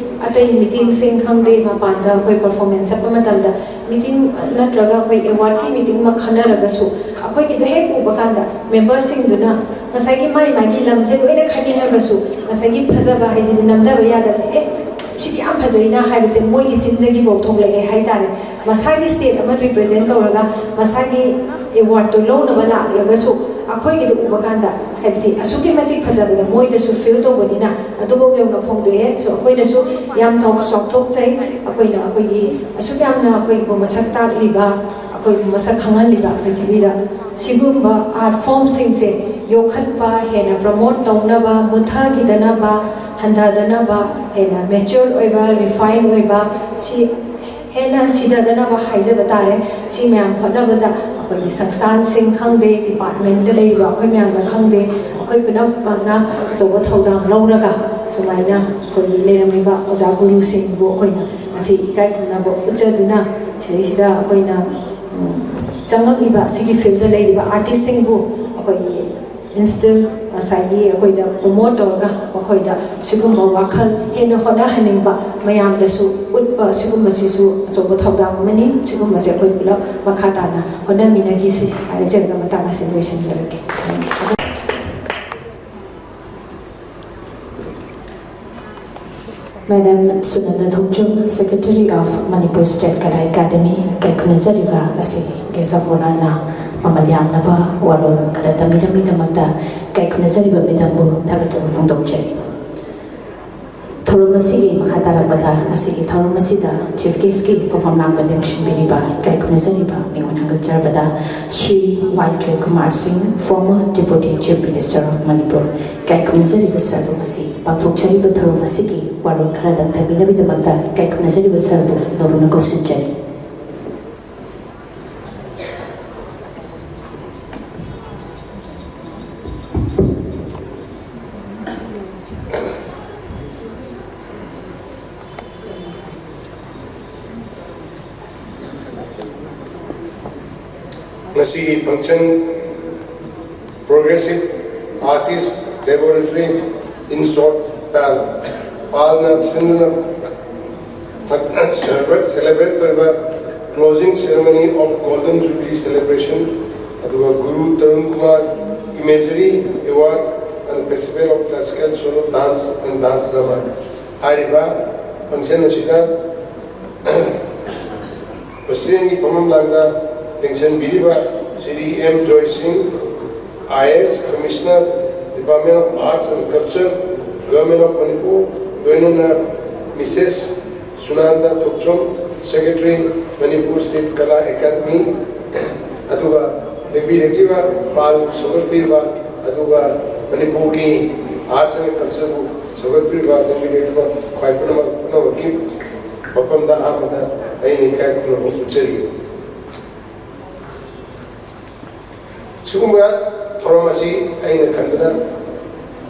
ꯑꯇꯩ ꯃꯤꯇꯤꯡꯁꯤꯡ ꯈꯪꯗꯦ, ꯃꯄꯥꯟꯗ ꯑꯩꯈꯣꯏ ꯄꯔꯐꯣꯔꯃꯦꯟꯁ ꯆꯠꯄ ꯃꯇꯝꯗ, ꯃꯤꯇꯤꯡ ꯅꯠꯇ꯭ꯔꯒ ꯑꯩꯈꯣꯏ ꯑꯦꯋꯥꯔꯗꯀꯤ ꯃꯤꯇꯤꯡ ꯑꯃ ꯈꯟꯅꯔꯒꯁꯨ, ꯑꯩꯈꯣꯏꯒꯤꯗꯣ ꯍꯦꯛ ꯎꯕ ꯀꯥꯟꯗ ꯃꯦꯝꯕꯔꯁꯤꯡꯗꯨꯅ ꯉꯁꯥꯏꯒꯤ ꯃꯥꯏ ꯃꯥꯏꯒꯤ ꯂꯝꯁꯦ ꯂꯣꯏꯅ ꯈꯥꯏꯅꯤꯡꯉꯒꯁꯨ, ꯉꯁꯥꯏꯒꯤ ꯐꯖꯕ ꯍꯥꯏꯁꯤꯗꯤ ꯅꯝꯗꯕ ꯌꯥꯗꯕꯅꯦ꯫ ꯑꯦ, ꯁꯤꯗꯤ ꯌꯥꯝ ꯐꯖꯩꯅ ꯍꯥꯏꯕꯁꯦ ꯃꯣꯏꯒꯤ ꯆꯤꯟꯗꯒꯤꯐꯥꯎ ꯊꯣꯛꯂꯛꯑꯦ ꯍꯥꯏꯇꯥꯔꯦ꯫ ꯃꯁꯥꯒꯤ ꯁ꯭ꯇꯦꯠ ꯑꯃ ꯔꯤꯄ꯭ꯔꯖꯦꯟ ꯇꯧꯔꯒ ꯃꯁꯥꯒꯤ ꯑꯦꯋꯥꯔꯗꯇꯣ ꯂꯧꯅꯕ ꯂꯥꯛꯂꯒꯁꯨ, ꯑꯩꯈꯣꯏꯒꯤꯗꯣ ꯎꯕ ꯀꯥꯟꯗ, ꯍꯥꯏꯕꯗꯤ ꯑꯁꯨꯛꯀꯤ ꯃꯇꯤꯛ ꯐꯖꯕꯗ ꯃꯣꯏꯗꯁꯨ ꯐꯤꯜ ꯇꯧꯕꯅꯤꯅ, ꯑꯗꯨꯐꯥꯎ ꯌꯧꯅ ꯐꯣꯡꯗꯣꯛꯑꯦ꯫ So, ꯑꯩꯈꯣꯏꯅꯁꯨ ꯌꯥꯝ ꯆꯥꯎ-, ꯆꯥꯎꯊꯣꯛꯆꯩ꯫ ꯑꯩꯈꯣꯏꯅ ꯑꯩꯈꯣꯏꯒꯤ ꯑꯁꯨꯛ ꯌꯥꯝꯅ ꯑꯩꯈꯣꯏꯕꯨ ꯃꯁꯛ ꯇꯥꯛꯂꯤꯕ, ꯑꯩꯈꯣꯏꯕꯨ ꯃꯁꯛ ꯈꯪꯍꯜꯂꯤꯕ ꯄ꯭ꯔꯤꯊꯤꯕꯤꯗ, ꯁꯤꯒꯨꯝꯕ ꯑꯥꯔꯠ ꯐꯣꯝꯁꯤꯡꯁꯦ ꯌꯣꯛꯈꯠꯄ, ꯍꯦꯟꯅ ꯄ꯭ꯔꯃꯣꯠ ꯇꯧꯅꯕ, ꯃꯨꯠꯊꯈꯤꯗꯅꯕ, ꯍꯟꯊꯗꯅꯕ, ꯍꯦꯟꯅ ꯃꯦꯆ꯭ꯌꯣꯔ ꯑꯣꯏꯕ, ꯔꯤꯐꯥꯏꯟ ꯑꯣꯏꯕ, ꯁꯤ ꯍꯦꯟꯅ ꯁꯤꯊꯗꯅꯕ ꯍꯥꯏꯖꯕ ꯇꯥꯔꯦ꯫ ꯁꯤ ꯃꯌꯥꯝ ꯍꯣꯠꯅꯕꯗ ꯑꯩꯈꯣꯏꯒꯤ ꯁꯪꯁꯊꯥꯟꯁꯤꯡ ꯈꯪꯗꯦ, ꯗꯤꯄꯥꯔꯠꯃꯦꯟꯇ ꯂꯩꯔꯤꯕ ꯑꯩꯈꯣꯏ ꯃꯌꯥꯝꯅ ꯈꯪꯗꯦ, ꯑꯩꯈꯣꯏ ꯄꯨꯝꯅꯃꯛꯅ ꯑꯆꯧꯕ ꯊꯧꯗꯥꯡ ꯂꯧꯔꯒ ꯁꯨꯃꯥꯏꯅ ꯑꯩꯈꯣꯏꯒꯤ ꯂꯩꯔꯝꯃꯤꯕ ꯑꯣꯖꯥ ꯒꯨꯔꯨꯁꯤꯡꯕꯨ ꯑꯩꯈꯣꯏꯅ ꯉꯁꯤ ꯏꯀꯥꯏ ꯈꯨꯝꯅꯕ ꯎꯠꯆꯗꯨꯅ, ꯁꯤꯗꯩꯁꯤꯗ ꯑꯩꯈꯣꯏꯅ, ꯎꯝ, ꯆꯪꯉꯛꯂꯤꯕ ꯑꯁꯤꯒꯤ ꯐꯤꯜꯗ ꯂꯩꯔꯤꯕ ꯑꯥꯔꯇꯤꯁꯁꯤꯡꯕꯨ ꯑꯩꯈꯣꯏꯒꯤ ꯏꯟꯁꯇꯤꯜ, ꯉꯁꯥꯏꯒꯤ ꯑꯩꯈꯣꯏꯗ ꯄ꯭ꯔꯣꯃꯣꯠ ꯇꯧꯔꯒ ꯃꯈꯣꯏꯗ ꯁꯤꯒꯨꯝꯕ ꯋꯥꯈꯜ ꯍꯦꯟꯅ ꯍꯣꯠꯅꯍꯟꯅꯤꯡꯕ ꯃꯌꯥꯝꯗꯁꯨ ꯎꯠꯄ, ꯁꯤꯒꯨꯝꯕꯁꯤꯁꯨ ꯑꯆꯧꯕ ꯊꯧꯗꯥꯡ ꯑꯃꯅꯤ꯫ ꯁꯤꯒꯨꯝꯕꯁꯦ ꯑꯩꯈꯣꯏ ꯄꯨꯂꯞ ꯃꯈꯥ ꯇꯥꯅ ꯍꯣꯠꯅꯃꯤꯟꯅꯈꯤꯁꯤ ꯍꯥꯏꯖꯔꯒ ꯃꯇꯥꯡ ꯑꯁꯤ ꯂꯣꯏꯁꯤꯟꯖꯔꯒꯦ꯫ Madam Sunanda Thongchum, Secretary of Manipur State Kala Academy, ꯀꯥꯏꯈꯨꯝꯅꯖꯔꯤꯕ ꯉꯁꯤꯒꯤ Guest of Honourꯅ ꯃꯃꯜ ꯌꯥꯝꯂꯕ ꯋꯥꯔꯣꯜ ꯈꯔ ꯇꯝꯕꯤꯔꯝꯃꯤꯗꯃꯛꯇ ꯀꯥꯏꯈꯨꯝꯅꯖꯔꯤꯕ ꯃꯦꯗꯥꯝꯕꯨ ꯊꯥꯒꯠꯇꯨꯅ ꯐꯣꯡꯗꯣꯛꯆꯔꯤ꯫ ꯊꯧꯔꯝ ꯑꯁꯤꯒꯤ ꯃꯈꯥ ꯇꯥꯔꯛꯄꯗ ꯉꯁꯤꯒꯤ ꯊꯧꯔꯝ ꯑꯁꯤꯗ Chief Guestꯀꯤ ꯐꯝꯐꯝ ꯂꯥꯡꯗ ꯂꯦꯡꯁꯤꯟꯕꯤꯔꯤꯕ ꯀꯥꯏꯈꯨꯝꯅꯖꯔꯤꯕ ꯃꯤꯉꯣꯟ ꯍꯪꯒꯠꯆꯔꯕꯗ Shri Y Joykumar Singh, former Deputy Chief Minister of Manipur, ꯀꯥꯏꯈꯨꯝꯅꯖꯔꯤꯕ ꯁꯔꯕꯨ ꯉꯁꯤ ꯄꯥꯡꯊꯣꯛꯆꯔꯤꯕ ꯊꯧꯔꯝ ꯑꯁꯤꯒꯤ ꯋꯥꯔꯣꯜ ꯈꯔꯗꯪ ꯊꯝꯕꯤꯅꯕꯒꯤꯗꯃꯛꯇ ꯀꯥꯏꯈꯨꯝꯅꯖꯔꯤꯕ ꯁꯔꯕꯨ ꯅꯧꯅ ꯀꯧꯁꯤꯟꯖꯔꯤ꯫ ꯉꯁꯤꯒꯤ function Progressive Artist Laboratory, in short, ꯄꯥꯜ꯫ ꯄꯥꯜꯅ ꯁꯤꯟꯗꯨꯅ celebrate ꯇꯧꯔꯤꯕ closing ceremony of Golden Jubilee celebration, ꯑꯗꯨꯒ ꯒꯨꯔꯨ Tarun Kumar Imagery Award and Festival of Classical Solo Dance and Dance Drama ꯍꯥꯏꯔꯤꯕ function ꯑꯁꯤꯗ Presidentꯀꯤ ꯐꯝꯐꯝ ꯂꯥꯡꯗ ꯂꯦꯡꯁꯤꯟꯕꯤꯔꯤꯕ Shri M Joy Singh, I A S Commissioner, Department of Arts and Culture, Government of Manipur, ꯂꯣꯏꯅꯅ Missus Sunanda Thokchom, Secretary, Manipur State Kala Academy, ꯑꯗꯨꯒ ꯂꯦꯡꯕꯤꯔꯛꯂꯤꯕ ꯄꯥꯜ ꯁꯧꯒꯠꯄꯤꯔꯤꯕ, ꯑꯗꯨꯒ ꯃꯅꯤꯄꯨꯔꯒꯤ arts and cultureꯕꯨ ꯁꯧꯒꯠꯄꯤꯔꯤꯕ ꯂꯦꯡꯕꯤꯔꯛꯂꯤꯕ ꯈ꯭ꯋꯥꯏ ꯄꯨꯝꯅꯃꯛ, ꯄꯨꯝꯅꯃꯛꯀꯤ ꯃꯐꯝꯗ ꯑꯍꯥꯟꯕꯗ ꯑꯩꯅ ꯏꯀꯥꯏ ꯈꯨꯝꯅꯕ ꯎꯠꯆꯔꯤ꯫ ꯁꯤꯒꯨꯝꯕ ꯊꯧꯔꯝ ꯑꯁꯤ ꯑꯩꯅ ꯈꯟꯕꯗ,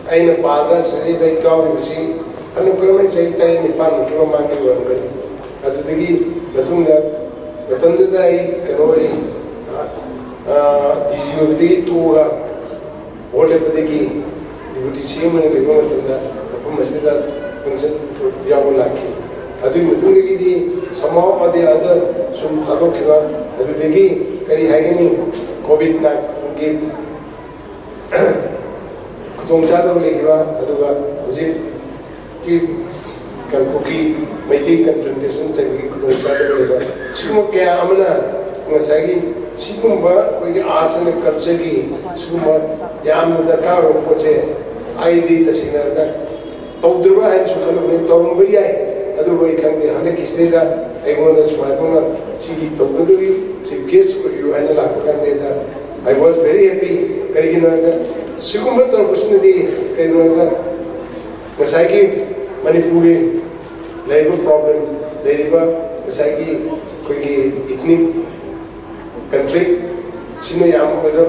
ꯑꯩꯅ ꯄꯥꯜꯗ ꯁꯤꯗꯩꯗ ꯌꯥꯎꯔꯤꯕꯁꯤ ꯐꯅ ꯀꯨꯏꯔꯝꯃꯅꯤ, ꯆꯍꯤ ꯇꯔꯦꯠ ꯅꯤꯄꯥꯟꯃꯨꯛꯀꯤ ꯃꯃꯥꯡꯒꯤ ꯑꯣꯏꯔꯝꯒꯅꯤ꯫ ꯑꯗꯨꯗꯒꯤ ꯃꯇꯨꯡꯗ, ꯃꯇꯝꯗꯨꯗ ꯑꯩ ꯀꯩꯅꯣ ꯑꯣꯏꯔꯤ, ꯗꯤ ꯖꯤ ꯑꯣꯏꯕꯗꯒꯤ ꯇꯣꯛꯑꯒ ꯚꯣꯠ ꯂꯦꯞꯄꯗꯒꯤ Deputy C M ꯑꯣꯏꯅ ꯂꯩꯕ ꯃꯇꯝꯗ ꯃꯐꯝ ꯑꯁꯤꯗ function ꯌꯥꯎꯕ ꯂꯥꯛꯈꯤ꯫ ꯑꯗꯨꯒꯤ ꯃꯇꯨꯡꯗꯒꯤꯗꯤ somehow or the other ꯁꯨꯝ ꯊꯥꯗꯣꯛꯈꯤꯕ, ꯑꯗꯨꯗꯒꯤ ꯀꯔꯤ ꯍꯥꯏꯒꯅꯤ, COVID nineteen ꯈꯨꯗꯣꯡꯆꯥꯗꯕ ꯂꯩꯈꯤꯕ, ꯑꯗꯨꯒ ꯍꯧꯖꯤꯛꯀꯤ ꯀꯨꯀꯤ ꯃꯩꯇꯩ ꯀꯟꯐ꯭ꯔꯟꯇꯦꯁꯟ ꯇꯧꯕꯒꯤ ꯈꯨꯗꯣꯡꯆꯥꯗꯕ ꯂꯩꯕ, ꯁꯤꯒꯨꯝꯕ ꯀꯌꯥ ꯑꯃꯅ ꯉꯁꯥꯏꯒꯤ ꯁꯤꯒꯨꯝꯕ ꯑꯩꯈꯣꯏꯒꯤ ꯑꯥꯔꯠꯁ ꯑꯦꯟ ꯀꯜꯆꯔꯒꯤ ꯁꯤꯒꯨꯝꯕ ꯌꯥꯝꯅ ꯗꯔꯀꯥꯔ ꯑꯣꯏꯕ ꯄꯣꯠꯁꯦ ꯑꯩꯗꯤ ꯇꯁꯦꯡꯅ ꯍꯥꯏꯔꯕꯗ ꯇꯧꯗ꯭ꯔꯕ ꯍꯥꯏꯅꯁꯨ ꯈꯜꯂꯨꯕꯅꯤ꯫ ꯇꯧꯔꯝꯕ ꯌꯥꯏ, ꯑꯗꯨꯕꯨ ꯑꯩ ꯈꯪꯗꯦ꯫ ꯍꯟꯗꯛꯀꯤꯁꯤꯗꯩꯗ ꯑꯩꯉꯣꯟꯗ ꯁꯨꯃꯥꯏꯅ ꯇꯧꯅ ꯁꯤꯒꯤ ꯇꯧꯒꯗꯧꯔꯤ, ꯆꯤꯐ ꯒꯦꯁ ꯑꯣꯏꯕꯤꯌꯨ ꯍꯥꯏꯅ ꯂꯥꯛꯄ ꯀꯥꯟꯗ I was very happy꯫ ꯀꯔꯤꯒꯤꯅꯣ ꯍꯥꯏꯕꯗ ꯁꯤꯒꯨꯝꯕ ꯇꯧꯔꯛꯄꯁꯤꯅꯗꯤ ꯀꯔꯤꯒꯤꯅꯣ ꯍꯥꯏꯕꯗ ꯉꯁꯥꯏꯒꯤ ꯃꯅꯤꯄꯨꯔꯒꯤ ꯂꯩꯔꯤꯕ ꯄ꯭ꯔꯣꯕ꯭ꯂꯦꯝ, ꯂꯩꯔꯤꯕ ꯉꯁꯥꯏꯒꯤ ꯑꯩꯈꯣꯏꯒꯤ ꯏꯊꯅꯤꯛ ꯀꯟꯐ꯭ꯂꯤꯛ ꯁꯤꯅ ꯌꯥꯝ ꯑꯩꯈꯣꯏꯗ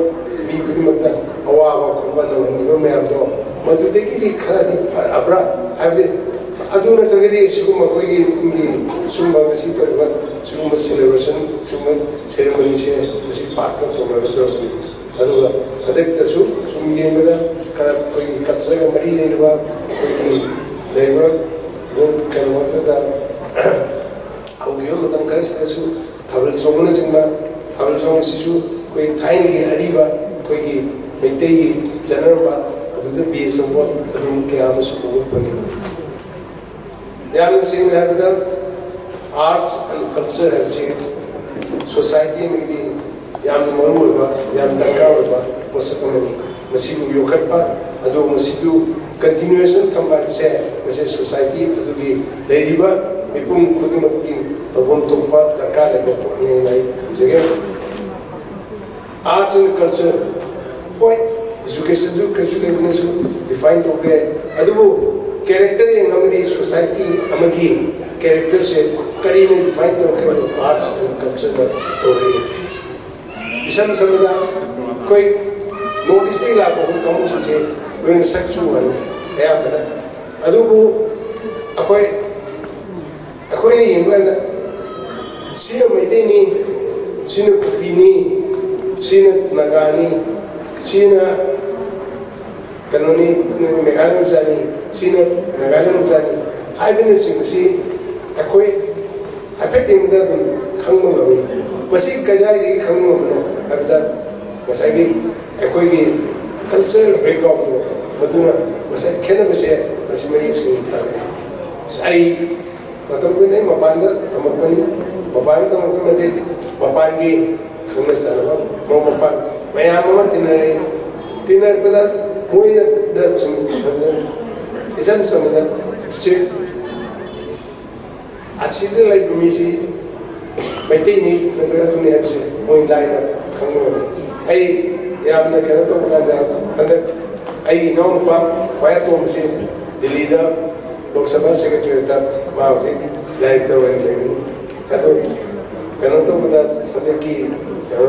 ꯃꯤ ꯈꯨꯗꯤꯡꯃꯛꯇ ꯑꯋꯥꯕ ꯈꯣꯠꯄ ꯅꯪꯍꯟꯈꯤꯕ ꯃꯌꯥꯝꯗꯣ ꯃꯗꯨꯗꯒꯤꯗꯤ ꯈꯔꯗꯤ ꯐꯔꯕ꯭ꯔꯥ ꯍꯥꯏꯕꯗꯤ, ꯑꯗꯨ ꯅꯠꯇ꯭ꯔꯒꯗꯤ ꯁꯤꯒꯨꯝꯕ ꯑꯩꯈꯣꯏꯒꯤ ꯁꯤꯒꯨꯝꯕ ꯉꯁꯤ ꯇꯧꯔꯤꯕ ꯁꯤꯒꯨꯝꯕ ꯁꯦꯂꯦꯕ꯭ꯔꯦꯁꯟ, ꯁꯤꯒꯨꯝꯕ ꯁꯦꯔꯦꯃꯣꯅꯤꯁꯦ ꯃꯁꯤ ꯄꯥꯛꯅ ꯇꯧꯅꯔꯗꯕꯅꯤ꯫ ꯑꯗꯨꯒ ꯍꯟꯗꯛꯇꯁꯨ ꯁꯨꯝ ꯌꯦꯡꯕꯗ ꯈꯔ ꯑꯩꯈꯣꯏꯒꯤ ꯀꯜꯆꯔꯒ ꯃꯔꯤ ꯂꯩꯅꯕ ꯑꯩꯈꯣꯏꯒꯤ ꯂꯩꯕ ꯀꯩꯅꯣ ꯃꯔꯛꯇꯗ ꯍꯧꯈꯤꯕ ꯃꯇꯝ ꯈꯔꯁꯤꯗꯁꯨ ꯊꯥꯕꯜ ꯆꯣꯡꯕꯅꯆꯤꯡꯕ, ꯊꯥꯕꯜ ꯆꯣꯡꯕꯁꯤꯁꯨ ꯑꯩꯈꯣꯏ ꯊꯥꯏꯅꯒꯤ ꯑꯔꯤꯕ ꯑꯩꯈꯣꯏꯒꯤ ꯃꯩꯇꯩꯒꯤ ꯆꯠꯅꯔꯝꯕ ꯑꯗꯨꯗ ꯕꯦꯁ ꯇꯧꯕ ꯑꯗꯨꯝ ꯀꯌꯥ ꯑꯃꯁꯨ ꯎꯕ ꯐꯪꯉꯤ꯫ ꯌꯥꯝꯅ ꯁꯦꯡꯅ ꯍꯥꯏꯔꯕꯗ arts and culture ꯍꯥꯏꯕꯁꯤ ꯁꯣꯁꯥꯏꯇꯤ ꯑꯃꯒꯤꯗꯤ ꯌꯥꯝꯅ ꯃꯔꯨ ꯑꯣꯏꯕ, ꯌꯥꯝ ꯗꯔꯀꯥꯔ ꯑꯣꯏꯕ ꯄꯣꯠꯁꯛ ꯑꯃꯅꯤ꯫ ꯃꯁꯤꯕꯨ ꯌꯣꯛꯈꯠꯄ, ꯑꯗꯨꯒ ꯃꯁꯤꯕꯨ ꯀꯟꯇꯤꯅ꯭ꯌꯨꯑꯦꯁꯟ ꯊꯝꯕ ꯍꯥꯏꯕꯁꯦ ꯃꯁꯤ ꯁꯣꯁꯥꯏꯇꯤ ꯑꯗꯨꯒꯤ ꯂꯩꯔꯤꯕ ꯃꯤꯄꯨꯝ ꯈꯨꯗꯤꯡꯃꯛꯀꯤ ꯇꯧꯐꯝ ꯊꯣꯛꯄ ꯗꯔꯀꯥꯔ ꯂꯩꯕ ꯄꯣꯠꯅꯤ ꯍꯥꯏꯅ ꯑꯩ ꯊꯝꯖꯒꯦ꯫ Arts and culture, ꯍꯣꯏ, educationꯁꯨ ꯀꯩꯁꯨ ꯂꯩꯕꯅꯁꯨ define ꯇꯧꯕ ꯌꯥꯏ, ꯑꯗꯨꯕꯨ character ꯌꯦꯡꯉꯕꯗꯤ society ꯑꯃꯒꯤ characterꯁꯦ ꯀꯔꯤꯅ define ꯇꯧꯔꯛꯀꯦ ꯍꯥꯏꯕꯗ arts and cultureꯅ ꯇꯧꯔꯛꯏ꯫ ꯏꯁꯝ ꯁꯝꯅ ꯑꯩꯈꯣꯏ North Eastꯇꯒꯤ ꯂꯥꯛꯄ ꯑꯩꯈꯣꯏ ꯀꯥꯡꯕꯨꯁꯤꯡꯁꯦ ꯂꯣꯏꯅ ꯁꯛ ꯆꯨ ꯃꯥꯟꯅꯩ ꯑꯌꯥꯝꯕꯅ꯫ ꯑꯗꯨꯕꯨ ꯑꯩꯈꯣꯏ ꯑꯩꯈꯣꯏꯅ ꯌꯦꯡꯕ ꯀꯥꯟꯗ ꯁꯤꯅ ꯃꯩꯇꯩꯅꯤ, ꯁꯤꯅ ꯀꯨꯀꯤꯅꯤ, ꯁꯤꯅ ꯅꯥꯒꯥꯅꯤ, ꯁꯤꯅ ꯀꯩꯅꯣꯅꯤ, ꯃꯦꯘꯥꯂꯌꯥ ꯃꯆꯥꯅꯤ, ꯁꯤꯅ ꯅꯥꯒꯥꯂꯦꯟ ꯃꯆꯥꯅꯤ ꯍꯥꯏꯕꯅꯆꯤꯡꯕꯁꯤ ꯑꯩꯈꯣꯏ ꯍꯥꯏꯐꯦꯠ ꯌꯦꯡꯕꯗ ꯑꯗꯨꯝ ꯈꯪꯕ ꯉꯝꯃꯤ꯫ ꯃꯁꯤ ꯀꯗꯥꯏꯗꯒꯤ ꯈꯪꯕ ꯉꯝꯕꯅꯣ ꯍꯥꯏꯕꯗ ꯉꯁꯥꯏꯒꯤ ꯑꯩꯈꯣꯏꯒꯤ cultural backgroundꯗꯣ ꯃꯗꯨꯅ ꯉꯁꯥꯏ ꯈꯦꯠꯅꯕꯁꯦ ꯃꯁꯤ ꯃꯌꯦꯛ ꯁꯦꯡꯅ ꯇꯥꯛꯑꯦ꯫ ꯑꯩ ꯃꯇꯝ ꯀꯨꯏꯅ ꯑꯩ ꯃꯄꯥꯟꯗ ꯇꯝꯃꯛꯄꯅꯤ꯫ ꯃꯄꯥꯟꯗ ꯇꯝꯃꯛꯄ ꯅꯠꯇꯦ, ꯃꯄꯥꯟꯒꯤ ꯈꯪꯅ ꯆꯥꯟꯅꯕ ꯃꯔꯨꯞ ꯃꯄꯥꯡ ꯃꯌꯥꯝ ꯑꯃ ꯇꯤꯟꯅꯔꯛꯏ꯫ ꯇꯤꯟꯅꯔꯛꯄꯗ ꯃꯣꯏꯅ ꯁꯨꯝ ꯍꯥꯏꯕꯗ ꯏꯆꯝ ꯆꯝꯕꯗ ꯁꯤ ꯑꯁꯤꯗ ꯂꯩꯕ ꯃꯤꯁꯤ ꯃꯩꯇꯩꯅꯤ ꯅꯠꯇ꯭ꯔꯒ ꯑꯗꯨꯅꯤ ꯍꯥꯏꯕꯁꯦ ꯃꯣꯏ ꯂꯥꯏꯅ ꯈꯪꯕ ꯉꯝꯃꯤ꯫ ꯑꯩ ꯌꯥꯝꯅ ꯀꯩꯅꯣ ꯇꯧꯕ ꯀꯥꯟꯗ ꯍꯟꯗꯛ ꯑꯩꯒꯤ ꯏꯅꯥꯎꯅꯨꯄꯥ ꯈ꯭ꯋꯥꯏ ꯑꯇꯣꯝꯕꯁꯤ ꯗꯤꯜꯂꯤꯗ ꯂꯣꯛ ꯁꯚꯥ ꯁꯦꯀ꯭ꯔꯦꯇꯔꯤꯌꯦꯠꯇ ꯃꯥ ꯍꯧꯖꯤꯛ ꯗꯥꯏꯔꯦꯛꯇꯔ ꯑꯣꯏꯅ ꯂꯩꯕꯅꯤ꯫ ꯑꯗꯨ ꯀꯩꯅꯣ ꯇꯧꯕꯗ ꯍꯟꯗꯛꯀꯤ ꯀꯩꯅꯣ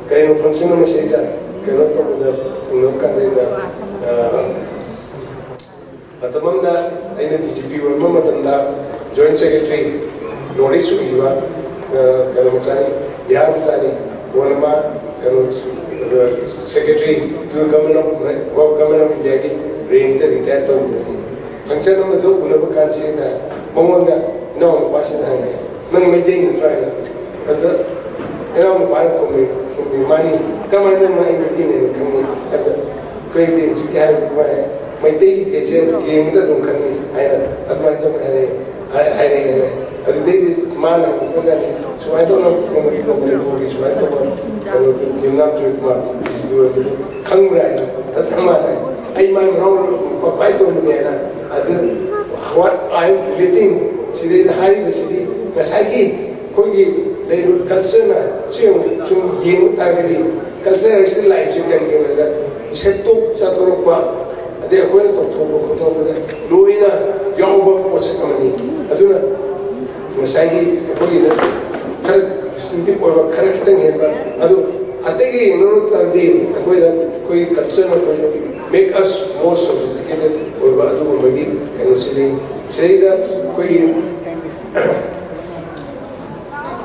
ꯀꯩꯅꯣ ꯐꯪꯁꯟ ꯑꯃ ꯁꯤꯗ ꯀꯩꯅꯣ ꯇꯧꯕꯗ ꯎꯅꯕ ꯀꯥꯟꯗ ꯃꯇꯝ ꯑꯃꯗ ꯑꯩꯅ ꯗꯤ ꯖꯤ ꯄꯤ ꯑꯣꯏꯔꯝꯕ ꯃꯇꯝꯗ ꯖꯣꯏꯟ ꯁꯦꯀ꯭ꯔꯦꯇꯔꯤ ꯅꯣꯔꯠ ꯏꯁ ꯑꯣꯏꯈꯤꯕ ꯀꯩꯅꯣ ꯃꯆꯥꯅꯤ, ꯕꯤꯍꯥꯔ ꯃꯆꯥꯅꯤ꯫ ꯀꯣꯟꯅ ꯃꯥ ꯀꯩꯅꯣ secretary two government of government of ꯏꯟꯗꯤꯌꯥꯒꯤ ꯔꯦꯡꯛꯇ ꯔꯤꯇꯥꯌꯔ ꯇꯧꯈꯤꯕꯅꯤ꯫ ꯐꯪꯁꯟ ꯑꯃꯗ ꯎꯅꯕ ꯀꯥꯟꯁꯤꯗ ꯃꯉꯣꯟꯗ ꯏꯅꯥꯎꯅꯨꯄꯥꯁꯤꯅ ꯍꯥꯏꯔꯦ, "ꯅꯪ ꯃꯩꯇꯩ ꯅꯠꯇ꯭ꯔꯣ?" ꯍꯥꯏꯅ꯫ ꯑꯗꯨꯗ ꯏꯅꯥꯎꯅꯨꯄꯥꯅ ꯈꯨꯝꯃꯤ, ꯈꯨꯝꯃꯤ, "ꯃꯥꯅꯤ, ꯀꯃꯥꯏꯅ ꯅꯪ ꯑꯩ ꯃꯩꯇꯩꯅꯦꯅ ꯈꯪꯉꯤ?" ꯍꯥꯏꯕꯗ ꯑꯩꯈꯣꯏꯗꯤ ꯍꯧꯖꯤꯛꯀꯤ ꯍꯥꯏꯔꯤꯕ ꯑꯗꯨꯃꯥꯏꯅ ꯃꯩꯇꯩ ꯍꯥꯏꯁꯦ ꯒꯦꯝꯗ ꯑꯗꯨꯝ ꯈꯪꯉꯤ ꯍꯥꯏꯅ ꯑꯗꯨꯃꯥꯏꯅ ꯇꯧꯅ ꯍꯥꯏꯔꯛꯑꯦ꯫ ꯍꯥꯏ-, ꯍꯥꯏꯔꯛꯑꯦ, ꯍꯥꯏꯔꯛꯑꯦ꯫ ꯑꯗꯨꯗꯩꯗꯤ ꯃꯥꯅ ꯍꯪꯉꯛꯄꯖꯥꯠꯅꯤ, "ꯁꯨꯃꯥꯏꯅ ꯇꯧꯅ ꯀꯩꯅꯣ ꯃꯅꯤꯄꯨꯔꯒꯤ ꯁꯨꯃꯥꯏꯅ ꯇꯧꯕ ꯀꯩꯅꯣꯗꯣ ꯌꯨꯝꯅꯥꯝ ꯖꯣꯏꯀꯨꯃꯥꯔ ꯗꯤ ꯁꯤ ꯄꯤ ꯑꯣꯏꯕꯗꯣ ꯈꯪꯕ꯭ꯔꯥ?" ꯍꯥꯏꯅ꯫ ꯑꯗꯨ ꯃꯥꯅ, "ꯑꯩ ꯃꯥꯏ ꯃꯅꯥꯎ ꯄꯥꯄꯥꯏ ꯇꯣꯝꯕꯅꯦꯅ ꯑꯗꯨ what I am relating ꯁꯤꯗꯩꯗ ꯍꯥꯏꯔꯤꯕꯁꯤꯗꯤ ꯉꯁꯥꯏꯒꯤ ꯑꯩꯈꯣꯏꯒꯤ ꯂꯩꯔꯤꯕ ꯀꯜꯆꯔꯅ ꯁꯤ ꯌꯦꯡꯉꯨ, ꯁꯨꯝ ꯌꯦꯡꯕ ꯇꯥꯔꯒꯗꯤ ꯀꯜꯆꯔ ꯍꯥꯏꯁꯤ ꯂꯥꯏꯐꯁꯤ ꯀꯔꯤ ꯀꯔꯤ ꯂꯩꯔꯒ ꯁꯦꯠꯇꯣꯛ ꯆꯥꯊꯣꯔꯛꯄ ꯑꯗꯩ ꯑꯩꯈꯣꯏꯅ ꯇꯧꯊꯣꯛꯄ ꯈꯣꯠꯇꯣꯛꯄꯗ ꯂꯣꯏꯅ ꯌꯥꯎꯕ ꯄꯣꯠꯁꯛ ꯑꯃꯅꯤ꯫ ꯑꯗꯨꯅ ꯉꯁꯥꯏꯒꯤ ꯑꯩꯈꯣꯏꯒꯤꯗ ꯈꯔ ꯗꯤꯁꯇꯤꯡꯇꯤꯞ ꯑꯣꯏꯕ, ꯈꯔ ꯈꯤꯇꯪ ꯍꯦꯟꯕ, ꯑꯗꯨ ꯑꯇꯩꯒ ꯌꯦꯡꯅꯔꯨ ꯇꯥꯔꯗꯤ ꯑꯩꯈꯣꯏꯗ ꯑꯩꯈꯣꯏꯒꯤ ꯀꯜꯆꯔꯅ ꯑꯩꯈꯣꯏꯅ make us more sophisticated ꯑꯣꯏꯕ ꯑꯗꯨꯒꯨꯝꯕꯒꯤ ꯀꯩꯅꯣꯁꯤ ꯂꯩ꯫ ꯁꯤꯗꯩꯗ ꯑꯩꯈꯣꯏꯒꯤ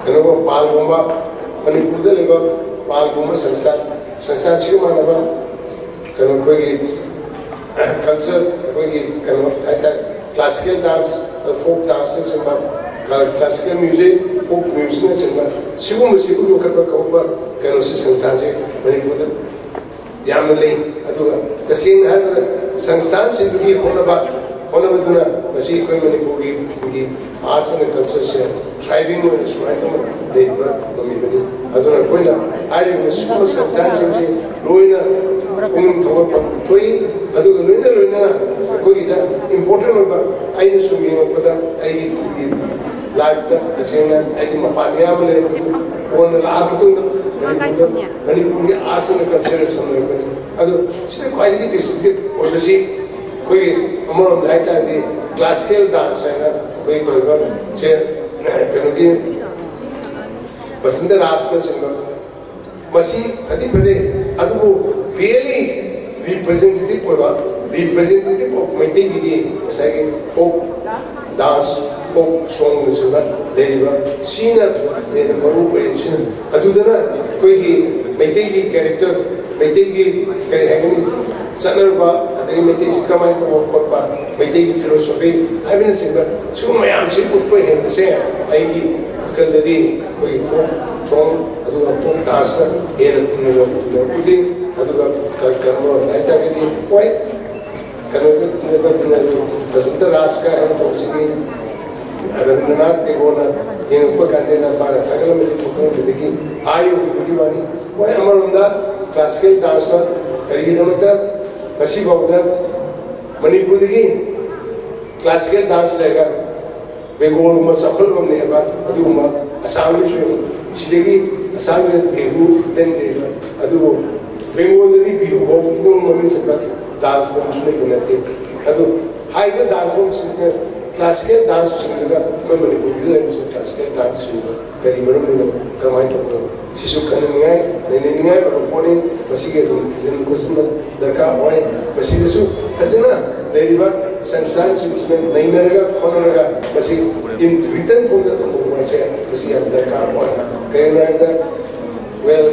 ꯀꯩꯅꯣꯒꯨꯝꯕ ꯄꯥꯜꯒꯨꯝꯕ, ꯃꯅꯤꯄꯨꯔꯗ ꯂꯩꯕ ꯄꯥꯜꯒꯨꯝꯕ ꯁꯪꯁꯊꯥꯟ, ꯁꯪꯁꯊꯥꯟꯁꯤꯒ ꯃꯥꯟꯅꯕ ꯀꯩꯅꯣ ꯑꯩꯈꯣꯏꯒꯤ ꯀꯜꯆꯔ, ꯑꯩꯈꯣꯏꯒꯤ ꯀꯩꯅꯣ ꯍꯥꯏꯇꯥꯔꯦ, ꯀ꯭ꯂꯥꯁꯤꯀꯦꯜ ꯗꯥꯟꯁ, ꯐꯣꯛ ꯗꯥꯟꯁꯅꯆꯤꯡꯕ, ꯀ꯭ꯂꯥꯁꯤꯀꯦꯜ ꯃ꯭ꯌꯨꯖꯤꯛ, ꯐꯣꯛ ꯃ꯭ꯌꯨꯖꯤꯛꯅꯆꯤꯡꯕ ꯁꯤꯒꯨꯝꯕꯁꯤꯕꯨ ꯌꯣꯛꯈꯠꯄ ꯈꯣꯠꯄ ꯀꯩꯅꯣꯁꯤ ꯁꯪꯁꯊꯥꯟꯁꯦ ꯃꯅꯤꯄꯨꯔꯗ ꯌꯥꯝꯅ ꯂꯩ꯫ ꯑꯗꯨꯒ ꯇꯁꯦꯡꯅ ꯍꯥꯏꯔꯕꯗ ꯁꯪꯁꯊꯥꯟꯁꯤꯡꯗꯨꯒꯤ ꯍꯣꯠꯅꯕ, ꯍꯣꯠꯅꯕꯗꯨꯅ ꯃꯁꯤ ꯑꯩꯈꯣꯏ ꯃꯅꯤꯄꯨꯔꯒꯤ ꯑꯩꯈꯣꯏꯒꯤ ꯑꯥꯔꯠꯁ ꯑꯦꯟ ꯀꯜꯆꯔꯁꯦ ꯊ꯭ꯔꯥꯏꯕꯤꯡ ꯑꯣꯏꯅ ꯁꯨꯃꯥꯏꯅ ꯇꯧꯅ ꯂꯩꯕ ꯉꯝꯃꯤꯕꯅꯤ꯫ ꯑꯗꯨꯅ ꯑꯩꯈꯣꯏꯅ ꯍꯥꯏꯔꯤꯕ ꯁꯤꯒꯨꯝꯕ ꯁꯪꯁꯊꯥꯟꯁꯤꯡꯁꯤ ꯂꯣꯏꯅ ꯄꯨꯛꯅꯤꯡ ꯊꯧꯒꯠꯐꯝ ꯊꯣꯛꯏ꯫ ꯑꯗꯨꯒ ꯂꯣꯏꯅ ꯂꯣꯏꯅꯅ ꯑꯩꯈꯣꯏꯒꯤꯗ ꯏꯝꯄꯣꯔꯇꯦꯟ ꯑꯣꯏꯕ, ꯑꯩꯅ ꯁꯨꯝ ꯌꯦꯡꯉꯛꯄꯗ ꯑꯩꯒꯤ ꯂꯥꯏꯐꯇ ꯇꯁꯦꯡꯅ ꯑꯩꯗꯤ ꯃꯄꯥꯟ ꯑꯌꯥꯝꯕ ꯂꯩꯔꯛꯄꯗꯨ ꯀꯣꯟꯅ ꯂꯥꯛꯑ ꯃꯇꯨꯡꯗ ꯃꯅꯤꯄꯨꯔꯗ ꯃꯅꯤꯄꯨꯔꯒꯤ ꯑꯥꯔꯠꯁ ꯑꯦꯟ ꯀꯜꯆꯔ ꯁꯝꯅꯔꯛꯄꯅꯤ꯫ ꯑꯗꯣ ꯁꯤꯗ ꯈ꯭ꯋꯥꯏꯗꯒꯤ ꯗꯤꯁꯇꯤꯡꯇꯤꯞ ꯑꯣꯏꯕꯁꯤ ꯑꯩꯈꯣꯏꯒꯤ ꯑꯃꯔꯣꯝꯗ ꯍꯥꯏ ꯇꯥꯔꯗꯤ ꯀ꯭ꯂꯥꯁꯤꯀꯦꯜ ꯗꯥꯟꯁ ꯍꯥꯏꯅ ꯑꯩꯈꯣꯏ ꯇꯧꯔꯤꯕ ꯁꯦ ꯀꯩꯅꯣꯒꯤ ꯕꯁꯟꯇ ꯔꯥꯖꯅꯆꯤꯡꯕ ꯃꯁꯤ ꯐꯗꯤ ꯐꯖꯩ, ꯑꯗꯨꯕꯨ ꯔꯤꯌꯦꯂꯤ ꯔꯤꯄ꯭ꯔꯖꯦꯟꯇꯦꯇꯤꯞ ꯑꯣꯏꯕ, ꯔꯤꯄ꯭ꯔꯖꯦꯟꯇꯦꯇꯤꯞ ꯑꯣꯐ ꯃꯩꯇꯩꯒꯤꯗꯤ ꯉꯁꯥꯏꯒꯤ ꯐꯣꯛ ꯗꯥꯟꯁ, ꯐꯣꯛ ꯁꯣꯡꯅꯆꯤꯡꯕ ꯂꯩꯔꯤꯕ ꯁꯤꯅ ꯍꯦꯟꯅ ꯃꯔꯨ ꯑꯣꯏꯔꯤꯁꯤꯅ꯫ ꯑꯗꯨꯗꯅ ꯑꯩꯈꯣꯏꯒꯤ ꯃꯩꯇꯩꯒꯤ ꯀꯦꯔꯦꯛꯇꯔ, ꯃꯩꯇꯩꯒꯤ ꯀꯔꯤ ꯍꯥꯏꯒꯅꯤ, ꯆꯠꯅꯔꯨꯕ, ꯑꯗꯒꯤ ꯃꯩꯇꯩꯁꯤ ꯀꯃꯥꯏꯅ ꯇꯧꯕ ꯈꯣꯠꯄ, ꯃꯩꯇꯩꯒꯤ ꯐꯤꯂꯣꯁꯣꯐꯤ ꯍꯥꯏꯕꯅꯆꯤꯡꯕ ꯁꯤꯒꯨꯝꯕ ꯃꯌꯥꯝꯁꯤ ꯎꯠꯄ ꯍꯦꯟꯕꯁꯦ ꯑꯩꯒꯤ ꯋꯥꯈꯜꯗꯗꯤ ꯑꯩꯈꯣꯏꯒꯤ ꯐꯣꯛ ꯁꯣꯡ ꯑꯗꯨꯒ ꯐꯣꯛ ꯗꯥꯟꯁꯅ ꯍꯦꯟꯅ ꯎꯠꯂꯤ꯫ ꯑꯗꯨꯒ ꯀ-, ꯀꯔꯝꯕ ꯍꯥꯏ ꯇꯥꯔꯒꯗꯤ ꯍꯣꯏ ꯀꯩꯅꯣꯗ ꯕꯁꯟꯇ ꯔꯥꯖꯀ ꯍꯥꯏꯅ ꯇꯧꯕꯁꯤꯗꯤ ꯔꯕꯤꯟꯗ꯭ꯔꯅꯥꯊ ꯇꯦꯒꯣꯔꯅ ꯌꯦꯡꯉꯛꯄ ꯀꯥꯟꯗ ꯃꯥꯅ ꯊꯥꯒꯠꯂꯝꯕꯗꯤ ꯄꯣꯛꯂꯝꯕꯗꯒꯤ ꯑꯥ ꯌꯧꯈꯤꯕꯒꯤ ꯋꯥꯅꯤ꯫ ꯍꯣꯏ ꯑꯃꯔꯣꯝꯗ ꯀ꯭ꯂꯥꯁꯤꯀꯦꯜ ꯗꯥꯟꯁꯇ ꯀꯔꯤꯒꯤꯗꯃꯛꯇ ꯉꯁꯤꯐꯥꯎꯗ ꯃꯅꯤꯄꯨꯔꯗꯒꯤ ꯀ꯭ꯂꯥꯁꯤꯀꯦꯜ ꯗꯥꯟꯁ ꯂꯩꯔꯒ ꯕꯦꯡꯒꯣꯜꯒꯨꯝꯕ ꯆꯥꯎꯈꯠꯂꯝꯅꯦꯕ꯫ ꯑꯗꯨꯒꯨꯝꯕ ꯑꯁꯥꯝꯒꯤꯁꯨ ꯌꯦꯡꯉꯨ, ꯁꯤꯗꯒꯤ ꯑꯁꯥꯝꯒꯤꯗ ꯕꯤꯍꯨ ꯗꯦꯟ ꯂꯩꯕ, ꯑꯗꯨꯕꯨ ꯕꯦꯡꯒꯣꯜꯗꯗꯤ ꯕꯤꯍꯨ ꯐꯥꯎ ꯄꯨꯡ ꯃꯃꯤꯡ ꯆꯠꯄ ꯗꯥꯟꯁ ꯐꯣꯝꯁꯨ ꯂꯩꯕ ꯅꯠꯇꯦ꯫ ꯑꯗꯨ ꯍꯥꯏꯔꯤꯕ ꯗꯥꯟꯁ ꯐꯣꯝꯁꯤꯡꯁꯤꯅ ꯀ꯭ꯂꯥꯁꯤꯀꯦꯜ ꯗꯥꯟꯁꯁꯤꯡꯗꯨꯒ ꯑꯩꯈꯣꯏ ꯃꯅꯤꯄꯨꯔꯒꯤꯗ ꯂꯩꯔꯤꯕꯁꯦ ꯀ꯭ꯂꯥꯁꯤꯀꯦꯜ ꯗꯥꯟꯁꯁꯤꯡꯗꯣ ꯀꯔꯤ ꯃꯔꯝꯒꯤꯅꯣ, ꯀꯔꯝꯍꯥꯏꯅ ꯇꯧꯕꯅꯣ, ꯁꯤꯁꯨ ꯈꯟꯅꯅꯤꯡꯉꯥꯏ, ꯅꯩꯅꯅꯤꯡꯉꯥꯏ ꯑꯣꯏꯕ ꯄꯣꯠꯅꯤ꯫ ꯃꯁꯤꯒꯤ ꯑꯗꯨꯝ ꯊꯤꯖꯤꯟ ꯈꯣꯠꯆꯤꯟꯕ ꯗꯔꯀꯥꯔ ꯑꯣꯏ꯫ ꯃꯁꯤꯗꯁꯨ ꯐꯖꯅ ꯂꯩꯔꯤꯕ ꯁꯪꯁꯊꯥꯟꯁꯤꯡꯁꯤꯅ ꯅꯩꯅꯔꯒ ꯈꯣꯠꯅꯔꯒ ꯃꯁꯤ in written form ꯗ ꯊꯝꯕ ꯍꯥꯏꯁꯦ ꯃꯁꯤ ꯌꯥꯝ ꯗꯔꯀꯥꯔ ꯑꯣꯏ꯫ ꯀꯔꯤꯒꯤꯅꯣ ꯍꯥꯏꯕꯗ, well,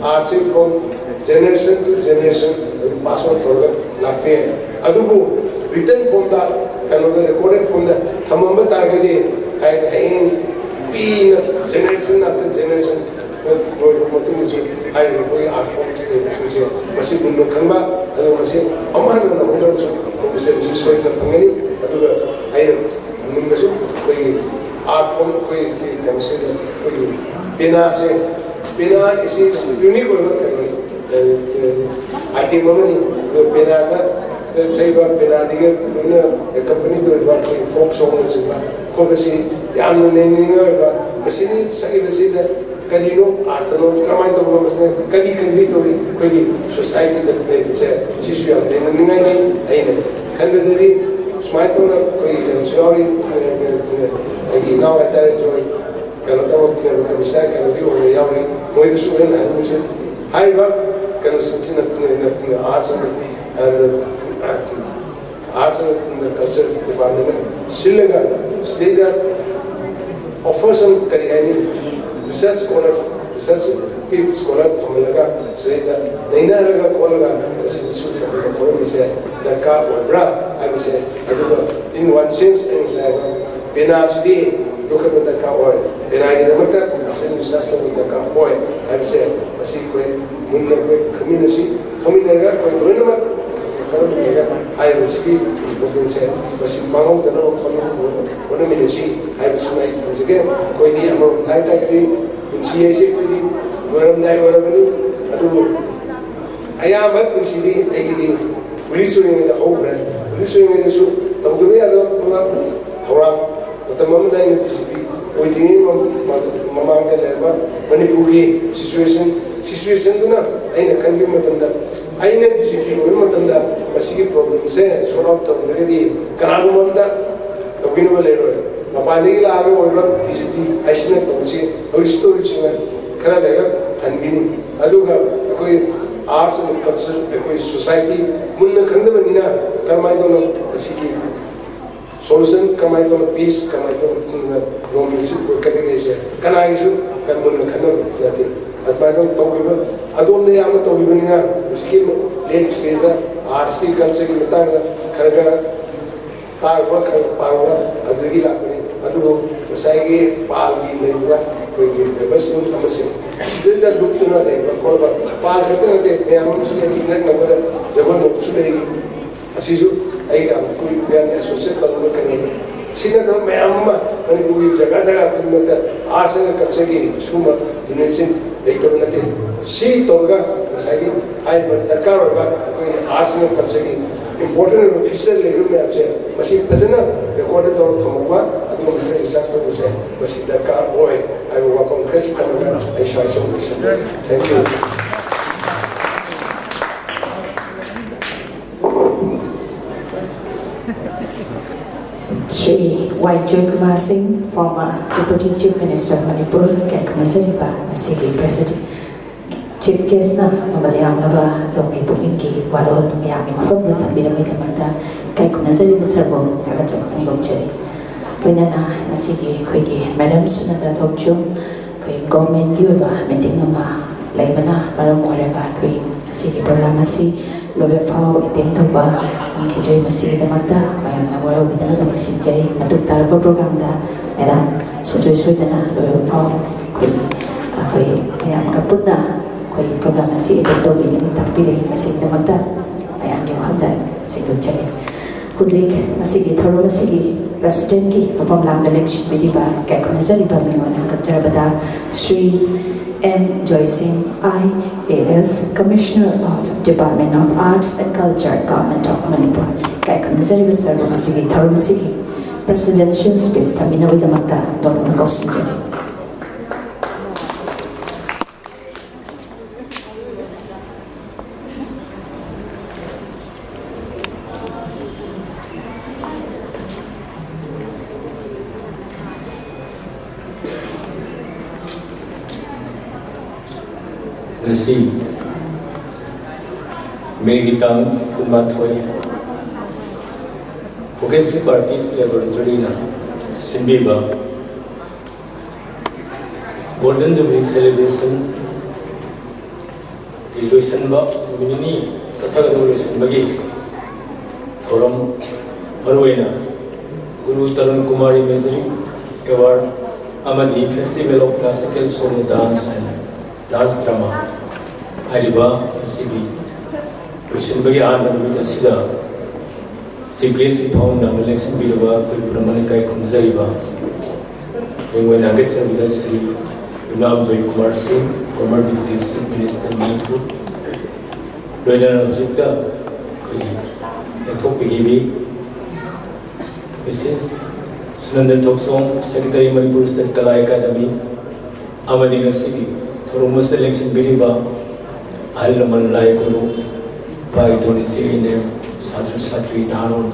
arts form generation to generation ꯑꯗꯨꯝ pass on ꯇꯧꯔꯒ ꯂꯥꯛꯄ ꯌꯥꯏ꯫ ꯑꯗꯨꯕꯨ written form ꯗ, ꯀꯩꯅꯣꯗ, recorded form ꯗ ꯊꯝꯃꯝꯕ ꯇꯥꯔꯒꯗꯤ ꯍꯥꯏ-, ꯍꯌꯦꯡ ꯀꯨꯏꯅ generation after generation ꯂꯣꯏꯔꯕ ꯃꯇꯨꯡꯗꯁꯨ ꯍꯥꯏꯔꯤꯕ ꯑꯩꯈꯣꯏꯒꯤ art form ꯁꯤ ꯂꯩꯕꯁꯤꯡꯁꯦ ꯃꯁꯤ ꯃꯨꯟꯅ ꯈꯪꯕ, ꯑꯗꯨꯒ ꯃꯁꯤ ꯑꯃꯨꯛ ꯍꯟꯅ ꯅꯧꯍꯧꯅꯕꯁꯨ ꯇꯧꯕꯁꯦ ꯃꯁꯤ ꯁꯣꯏꯗꯅ ꯐꯪꯒꯅꯤ꯫ ꯑꯗꯨꯒ ꯑꯩꯅ ꯊꯝꯅꯤꯡꯕꯁꯨ ꯑꯩꯈꯣꯏꯒꯤ ꯑꯥꯔꯠ ꯐꯣꯝ ꯑꯩꯈꯣꯏꯒꯤ ꯀꯩꯅꯣꯁꯤꯗ ꯑꯩꯈꯣꯏꯒꯤ ꯄꯦꯅꯥꯁꯦ, ꯄꯦꯅꯥ ꯏꯁꯤ ꯌꯨꯅꯤꯛ ꯑꯣꯏꯕ ꯀꯩꯅꯣꯅꯤ꯫ ꯑꯥꯏꯇꯦꯝ ꯑꯃꯅꯤ꯫ ꯑꯗꯣ ꯄꯦꯅꯥꯗ ꯁꯛꯏꯕ ꯄꯦꯅꯥꯗꯒꯤ ꯂꯣꯏꯅ ꯑꯦꯀꯝꯄꯅꯤ ꯇꯧꯔꯤꯕ ꯑꯩꯈꯣꯏ ꯐꯣꯛ ꯁꯣꯡꯅꯆꯤꯡꯕ ꯈꯣꯠꯄꯁꯤ ꯌꯥꯝꯅ ꯅꯩꯅꯅꯤꯡꯉꯥꯏ ꯑꯣꯏꯕ꯫ ꯃꯁꯤꯗꯤ ꯁꯛꯏꯕꯁꯤꯗ ꯀꯔꯤꯅꯣ ꯑꯥꯔꯠꯇꯅꯣ, ꯀꯔꯝꯍꯥꯏꯅ ꯇꯧꯕꯅꯣ, ꯃꯁꯤꯅ ꯀꯔꯤ ꯀꯟꯚꯦ ꯇꯧꯏ ꯑꯩꯈꯣꯏꯒꯤ ꯁꯣꯁꯥꯏꯇꯤꯗ ꯂꯩꯕꯁꯦ, ꯁꯤꯁꯨ ꯌꯥꯝ ꯅꯩꯅꯅꯤꯡꯉꯥꯏꯅꯤ꯫ ꯑꯩꯅ ꯈꯟꯕꯗꯗꯤ ꯁꯨꯃꯥꯏꯅ ꯇꯧꯅ ꯑꯩꯈꯣꯏꯒꯤ ꯀꯩꯅꯣꯁꯨ ꯌꯥꯎꯔꯤ, ꯑꯩꯒꯤ ꯏꯅꯥꯎ ꯍꯥꯏꯇꯥꯔꯦ ꯖꯣꯏ, ꯀꯩꯅꯣ ꯇꯧꯕ ꯀꯃꯤꯁꯅꯔ ꯀꯩꯅꯣꯒꯤ ꯑꯣꯏꯕ ꯌꯥꯎꯔꯤ꯫ ꯃꯣꯏꯗꯁꯨ ꯑꯩꯅ ꯍꯥꯏꯅꯤꯡꯕꯁꯦ ꯍꯥꯏꯔꯤꯕ ꯀꯩꯅꯣꯁꯤꯡꯁꯤꯅ ꯑꯥꯔꯠꯁ ꯑꯥꯔꯠꯁ ꯑꯦꯟ ꯀꯜꯆꯔ ꯗꯤꯄꯥꯔꯠꯃꯦꯟꯅ ꯁꯤꯜꯂꯒ ꯁꯤꯗꯩꯗ ꯑꯣꯐꯔꯁꯟ ꯀꯔꯤ ꯍꯥꯏꯅꯤ, ꯔꯤꯁꯔꯁ ꯁ꯭ꯀꯣꯂꯔ, ꯔꯤꯁꯔꯁꯀꯤ ꯁ꯭ꯀꯣꯂꯔ ꯊꯝꯍꯜꯂꯒ ꯁꯤꯗꯩꯗ ꯅꯩꯅꯔꯒ ꯈꯣꯠꯂꯒ ꯃꯁꯤꯗꯁꯨ ꯇꯧꯍꯟꯕ ꯈꯣꯠꯍꯟꯕꯁꯦ ꯗꯔꯀꯥꯔ ꯑꯣꯏꯕ꯭ꯔꯥ ꯍꯥꯏꯕꯁꯦ꯫ ꯑꯗꯨꯒ in one sense ꯑꯩ ꯉꯁꯥꯏ ꯍꯥꯏꯕ ꯄꯦꯅꯥꯁꯤꯗꯤ ꯌꯣꯛꯈꯠꯄ ꯗꯔꯀꯥꯔ ꯑꯣꯏ, ꯄꯦꯅꯥꯒꯤꯗꯃꯛꯇ ꯃꯁꯤꯗ ꯔꯤꯁꯔꯁ ꯇꯧꯕ ꯗꯔꯀꯥꯔ ꯑꯣꯏ ꯍꯥꯏꯕꯁꯦ ꯃꯁꯤ ꯑꯩꯈꯣꯏ ꯃꯨꯟꯅ ꯑꯩꯈꯣꯏ ꯈꯪꯃꯤꯟꯅꯁꯤ꯫ ꯈꯪꯃꯤꯟꯅꯔꯒ ꯑꯩꯈꯣꯏ ꯂꯣꯏꯅꯃꯛ ꯈꯪꯃꯤꯟꯅꯔꯒ ꯍꯥꯏꯔꯤꯕꯁꯤꯒꯤ ꯏꯝꯄꯣꯔꯇꯦꯟꯁꯁꯦ ꯃꯁꯤ ꯃꯥꯡꯍꯧꯗꯅꯕ ꯍꯣꯠꯅ-, ꯍꯣꯠꯅꯃꯤꯟꯅꯁꯤ ꯍꯥꯏꯕꯁꯤꯃ ꯑꯩ ꯊꯝꯖꯒꯦ꯫ ꯑꯩꯈꯣꯏꯗꯤ ꯑꯃꯔꯣꯝꯗ ꯍꯥꯏ ꯇꯥꯔꯒꯗꯤ ꯄꯨꯟꯁꯤ ꯍꯥꯏꯁꯦ ꯑꯩꯈꯣꯏꯗꯤ ꯂꯣꯏꯔꯝꯗꯥꯏ ꯑꯣꯏꯔꯕꯅꯤ꯫ ꯑꯗꯨꯕꯨ ꯑꯌꯥꯝꯕ ꯄꯨꯟꯁꯤꯗꯤ ꯑꯩꯒꯤꯗꯤ ꯄꯨꯂꯤꯁ ꯑꯣꯏꯔꯤꯉꯩꯗ ꯍꯧꯈ꯭ꯔꯦ꯫ ꯄꯨꯂꯤꯁ ꯑꯣꯏꯔꯤꯉꯩꯗꯁꯨ ꯇꯧꯗꯕ ꯌꯥꯗꯕ ꯊꯧꯔꯥꯡ, ꯃꯇꯝ ꯑꯃꯗ ꯑꯩꯅ ꯗꯤ ꯁꯤ ꯄꯤ ꯑꯣꯏꯗ꯭ꯔꯤꯉꯩ ꯃ-, ꯃ-, ꯃꯃꯥꯡꯗ ꯂꯩꯔꯝꯕ ꯃꯅꯤꯄꯨꯔꯒꯤ ꯁꯤꯆꯨꯋꯦꯁꯟ, ꯁꯤꯆꯨꯋꯦꯁꯟꯗꯨꯅ ꯑꯩꯅ ꯈꯟꯈꯤꯕ ꯃꯇꯝꯗ, ꯑꯩꯅ ꯗꯤ ꯁꯤ ꯄꯤ ꯑꯣꯏꯕ ꯃꯇꯝꯗ ꯃꯁꯤꯒꯤ ꯄ꯭ꯔꯣꯕ꯭ꯂꯦꯝꯁꯦ ꯁꯣꯜꯕ ꯑꯥꯎꯠ ꯇꯧꯗ꯭ꯔꯒꯗꯤ ꯀꯅꯥꯒꯨꯝꯕ ꯑꯝꯇ ꯇꯧꯕꯤꯅꯕ ꯂꯩꯔꯣꯏ꯫ ꯃꯄꯥꯟꯗꯒꯤ ꯂꯥꯛꯑꯒ ꯑꯣꯏꯕ ꯗꯤ ꯁꯤ ꯄꯤ ꯍꯥꯏꯁꯤꯅ ꯇꯧꯔꯤꯁꯤ, ꯍꯧꯖꯤꯛ ꯇꯧꯔꯤꯁꯤꯅ ꯈꯔ ꯂꯩꯔꯒ ꯍꯟꯈꯤꯅꯤ꯫ ꯑꯗꯨꯒ ꯑꯩꯈꯣꯏ ꯑꯥꯔꯠꯁ ꯑꯦꯟ ꯀꯜꯆꯔ, ꯑꯩꯈꯣꯏ ꯁꯣꯁꯥꯏꯇꯤ ꯃꯨꯟꯅ ꯈꯪꯗꯕꯅꯤꯅ ꯀꯔꯝꯍꯥꯏꯅ ꯇꯧꯅ ꯃꯁꯤꯒꯤ ꯁꯣꯂꯨꯁꯟ ꯀꯃꯥꯏꯅ ꯇꯧꯅ, ꯄꯤꯁ ꯀꯃꯥꯏꯅ ꯇꯧꯅ ꯂꯣꯝꯁꯤ ꯄꯨꯔꯛꯀꯗꯒꯦꯁꯦ ꯀꯅꯥꯒꯤꯁꯨ ꯀꯟꯕ ꯈꯟꯅꯕ ꯅꯠꯇꯦ꯫ ꯑꯗꯨꯃꯥꯏꯅ ꯇꯧꯈꯤꯕ, ꯑꯗꯣꯝꯗ ꯌꯥꯝꯅ ꯇꯧꯈꯤꯕꯅꯤꯅ ꯍꯧꯖꯤꯛꯀꯤ ꯂꯦꯠ ꯁ꯭ꯇꯦꯖꯇ ꯑꯥꯔꯠꯁꯀꯤ ꯀꯜꯆꯔꯒꯤ ꯃꯇꯥꯡꯗ ꯈꯔ ꯈꯔ ꯇꯥꯔꯨꯕ, ꯈꯔ ꯈꯔ ꯄꯥꯔꯨꯕ ꯑꯗꯨꯗꯒꯤ ꯂꯥꯛꯄꯅꯤ꯫ ꯑꯗꯨꯕꯨ ꯉꯁꯥꯏꯒꯤ ꯄꯥꯜꯒꯤ ꯂꯩꯔꯤꯕ ꯑꯩꯈꯣꯏꯒꯤ ꯃꯦꯝꯕꯔꯁꯤꯡ ꯑꯃꯁꯤꯡ ꯁꯤꯗꯩꯗ ꯂꯨꯞꯇꯨꯅ ꯂꯩꯕ ꯈꯣꯠꯄ, ꯄꯥꯜ ꯈꯛꯇ ꯅꯠꯇꯦ, ꯃꯌꯥꯝ ꯑꯃꯁꯨ ꯂꯩꯔꯤ, ꯏꯅꯛ ꯅꯛꯄꯗ ꯖꯒꯣꯏ ꯅꯣꯛꯄꯁꯨ ꯂꯩꯔꯤ꯫ ꯑꯁꯤꯁꯨ ꯑꯩꯒ ꯑꯩꯈꯣꯏ ꯃꯌꯥꯝ ꯑꯦꯁꯣꯁꯤꯌꯦꯠ ꯇꯧꯔꯒ ꯀꯩꯅꯣꯅꯤ꯫ ꯁꯤ ꯅꯠꯇꯕ ꯃꯌꯥꯝ ꯑꯃ ꯃꯅꯤꯄꯨꯔꯒꯤ ꯖꯒꯥ ꯖꯒꯥ ꯈꯨꯗꯤꯡꯃꯛꯇ ꯑꯥꯔꯠꯁ ꯑꯦꯟ ꯀꯜꯆꯔꯒꯤ ꯁꯤꯒꯨꯝꯕ ꯌꯨꯅꯤꯠꯁꯤꯡ ꯂꯩꯇꯕ ꯅꯠꯇꯦ꯫ ꯁꯤ ꯇꯧꯔꯒ ꯉꯁꯥꯏꯒꯤ ꯍꯥꯏꯔꯤꯕ ꯗꯔꯀꯥꯔ ꯑꯣꯏꯕ ꯑꯩꯈꯣꯏꯒꯤ ꯑꯥꯔꯠꯁ ꯑꯦꯟ ꯀꯜꯆꯔꯒꯤ ꯏꯝꯄꯣꯔꯇꯦꯟ ꯑꯣꯏꯕ ꯐꯤꯆꯔ ꯂꯩꯔꯤꯕ ꯃꯌꯥꯝꯁꯦ ꯃꯁꯤ ꯐꯖꯅ ꯔꯦꯀꯣꯔꯗꯦꯠ ꯇꯧꯔꯒ ꯊꯝꯃꯛꯄ, ꯑꯗꯨꯒ ꯃꯁꯤꯗ ꯔꯤꯁꯔꯁ ꯇꯧꯕꯁꯦ ꯃꯁꯤ ꯗꯔꯀꯥꯔ ꯑꯣꯏ ꯍꯥꯏꯕ ꯋꯥꯐꯝ ꯈꯔꯁꯤ ꯊꯝꯃꯒ ꯑꯩ ꯁ꯭ꯋꯥꯏꯁꯤꯗ ꯂꯣꯏꯁꯤꯟꯖꯔꯒꯦ꯫ Thank you꯫ Shri Y Joykumar Singh, former Deputy Chief Minister of Manipur, ꯀꯥꯏꯈꯨꯝꯅꯖꯔꯤꯕ ꯉꯁꯤꯒꯤ President, Chief Guest ꯅ ꯃꯃꯜ ꯌꯥꯝꯂꯕ ꯑꯗꯣꯝꯒꯤ ꯄꯨꯛꯅꯤꯡꯒꯤ ꯋꯥꯔꯣꯜ ꯃꯌꯥꯝꯒꯤ ꯃꯐꯝꯗ ꯊꯝꯕꯤꯔꯝꯕꯒꯤꯗꯃꯛꯇ ꯏꯀꯥꯏ ꯈꯨꯝꯅꯖꯔꯤꯕ ꯁꯔꯕꯨ ꯊꯥꯒꯠꯆꯕ ꯐꯣꯡꯗꯣꯛꯆꯔꯤ꯫ ꯂꯣꯏꯅꯅ ꯉꯁꯤꯒꯤ ꯑꯩꯈꯣꯏꯒꯤ Madam ꯁꯨꯅꯟꯗꯥ ꯊꯣꯛꯆꯣꯝ ꯑꯩꯈꯣꯏ ꯒꯣꯔꯃꯦꯟꯒꯤ ꯑꯣꯏꯕ ꯃꯤꯇꯤꯡ ꯑꯃ ꯂꯩꯕꯅ ꯃꯔꯝ ꯑꯣꯏꯔꯒ ꯑꯩꯈꯣꯏꯒꯤ ꯉꯁꯤꯒꯤ ꯄ꯭ꯔꯣꯒ꯭ꯔꯥꯝ ꯑꯁꯤ ꯂꯣꯏꯕ ꯐꯥꯎ ꯑꯦꯇꯦꯟ ꯇꯧꯕ ꯉꯝꯈꯤꯗ꯭ꯔꯦ꯫ ꯃꯁꯤꯒꯤꯗꯃꯛꯇ ꯃꯌꯥꯝꯅ ꯋꯥꯔꯧꯕꯤꯗꯅꯕ ꯅꯤꯡꯁꯤꯡꯖꯔꯤ꯫ ꯃꯇꯨꯡ ꯇꯥꯔꯛꯄ ꯄ꯭ꯔꯣꯒ꯭ꯔꯥꯝꯗ ꯃꯦꯗꯥꯝ ꯁꯨꯡꯁꯣꯏ ꯁꯣꯏꯗꯅ ꯂꯣꯏꯕ ꯐꯥꯎ ꯑꯩꯈꯣꯏ ꯑꯩꯈꯣꯏ ꯃꯌꯥꯝꯒ ꯄꯨꯟꯅ ꯑꯩꯈꯣꯏ ꯄ꯭ꯔꯣꯒ꯭ꯔꯥꯝ ꯑꯁꯤ ꯑꯦꯇꯦꯟ ꯇꯧꯕꯤꯒꯅꯤ ꯇꯥꯛꯄꯤꯔꯛꯏ꯫ ꯃꯁꯤꯒꯤꯗꯃꯛꯇ ꯃꯌꯥꯝꯒꯤ ꯃꯐꯝꯗ ꯁꯦꯡꯗꯣꯛꯆꯔꯤ꯫ ꯍꯧꯖꯤꯛ ꯃꯁꯤꯒꯤ ꯊꯧꯔꯝ ꯑꯁꯤꯒꯤ ꯄ꯭ꯔꯁꯤꯗꯦꯟꯒꯤ ꯃꯐꯝ ꯂꯥꯡꯗ ꯂꯦꯡꯁꯤꯟꯕꯤꯔꯤꯕ ꯏꯀꯥꯏ ꯈꯨꯝꯅꯖꯔꯤꯕ ꯃꯤꯡ ꯑꯣꯏꯅ ꯍꯪꯒꯠꯆꯔꯕꯗ Shri M Joysingh, I A S, Commissioner of Department of Arts and Culture, Government of Manipur, ꯏꯀꯥꯏ ꯈꯨꯝꯅꯖꯔꯤꯕ ꯁꯔꯕꯨ ꯃꯁꯤꯒꯤ ꯊꯧꯔꯝ ꯑꯁꯤꯒꯤ ꯄ꯭ꯔꯁꯤꯗꯦꯟꯁꯤꯌꯦꯜ ꯁ꯭ꯄꯤꯆ ꯊꯝꯕꯤꯅꯕꯒꯤꯗꯃꯛꯇ ꯇꯣꯛꯅ ꯀꯧꯁꯤꯟꯖꯔꯤ꯫ ꯉꯁꯤ ꯃꯦꯒꯤ ꯇꯥꯡ ꯀꯨꯟꯃꯥꯊꯣꯏ, Progressive Artist Laboratory ꯅ ꯁꯤꯟꯕꯤꯕ Golden Jubilee Celebration ꯒꯤ ꯂꯣꯏꯁꯤꯟꯕ, ꯅꯨꯃꯤꯠ ꯅꯤꯅꯤ ꯆꯠꯊꯒꯗꯕ ꯂꯣꯏꯁꯤꯟꯕꯒꯤ ꯊꯧꯔꯝ, ꯃꯔꯨꯑꯣꯏꯅ ꯒꯨꯔꯨ ꯇꯔꯨꯟ ꯀꯨꯃꯥꯔ Imagery Award ꯑꯃꯗꯤ Festival of Classical Solo Dance and Dance Drama ꯍꯥꯏꯔꯤꯕ ꯉꯁꯤꯒꯤ ꯂꯣꯏꯁꯤꯟꯕꯒꯤ ꯑꯍꯥꯟꯕ ꯅꯨꯃꯤꯠ ꯑꯁꯤꯗ ꯆꯤꯐ ꯒꯦꯁꯀꯤ ꯐꯥꯎꯅ ꯂꯦꯡꯁꯤꯟꯕꯤꯔꯕ ꯑꯩꯈꯣꯏ ꯄꯨꯝꯅꯃꯛ ꯂꯩꯀꯥꯏ ꯈꯨꯔꯨꯝꯖꯔꯤꯕ, ꯃꯤꯡ ꯑꯣꯏꯅ ꯍꯥꯏꯒꯠꯆꯔꯕꯗ ꯁ꯭ꯔꯤ ꯌꯨꯝꯅꯥꯝ ꯖꯣꯏ ꯀꯨꯃꯥꯔ ꯁꯤꯡ, former Deputy Chief Minister Manipur, ꯂꯣꯏꯅꯅ ꯍꯧꯖꯤꯛꯇ ꯑꯩꯈꯣꯏꯒꯤ ꯂꯦꯞꯊꯣꯛꯄꯤꯈꯤꯕꯤ ꯃꯤꯁꯦꯁ ꯁꯨꯅꯟꯗ ꯊꯣꯛꯆꯣꯝ, Secretary Manipur State Kala Academy, ꯑꯃꯗꯤ ꯉꯁꯤꯒꯤ ꯊꯧꯔꯝ ꯑꯁꯤꯗ ꯂꯦꯡꯁꯤꯟꯕꯤꯔꯤꯕ ꯑꯍꯜ ꯂꯃꯟ, ꯂꯥꯏ ꯒꯨꯔꯨ, ꯏꯄꯥ ꯏꯇꯣꯟ, ꯏꯆꯦ ꯏꯅꯦ, ꯁꯥꯇ꯭ꯔ ꯁꯥꯇ꯭ꯔꯤ, ꯅꯍꯥꯔꯣꯜ,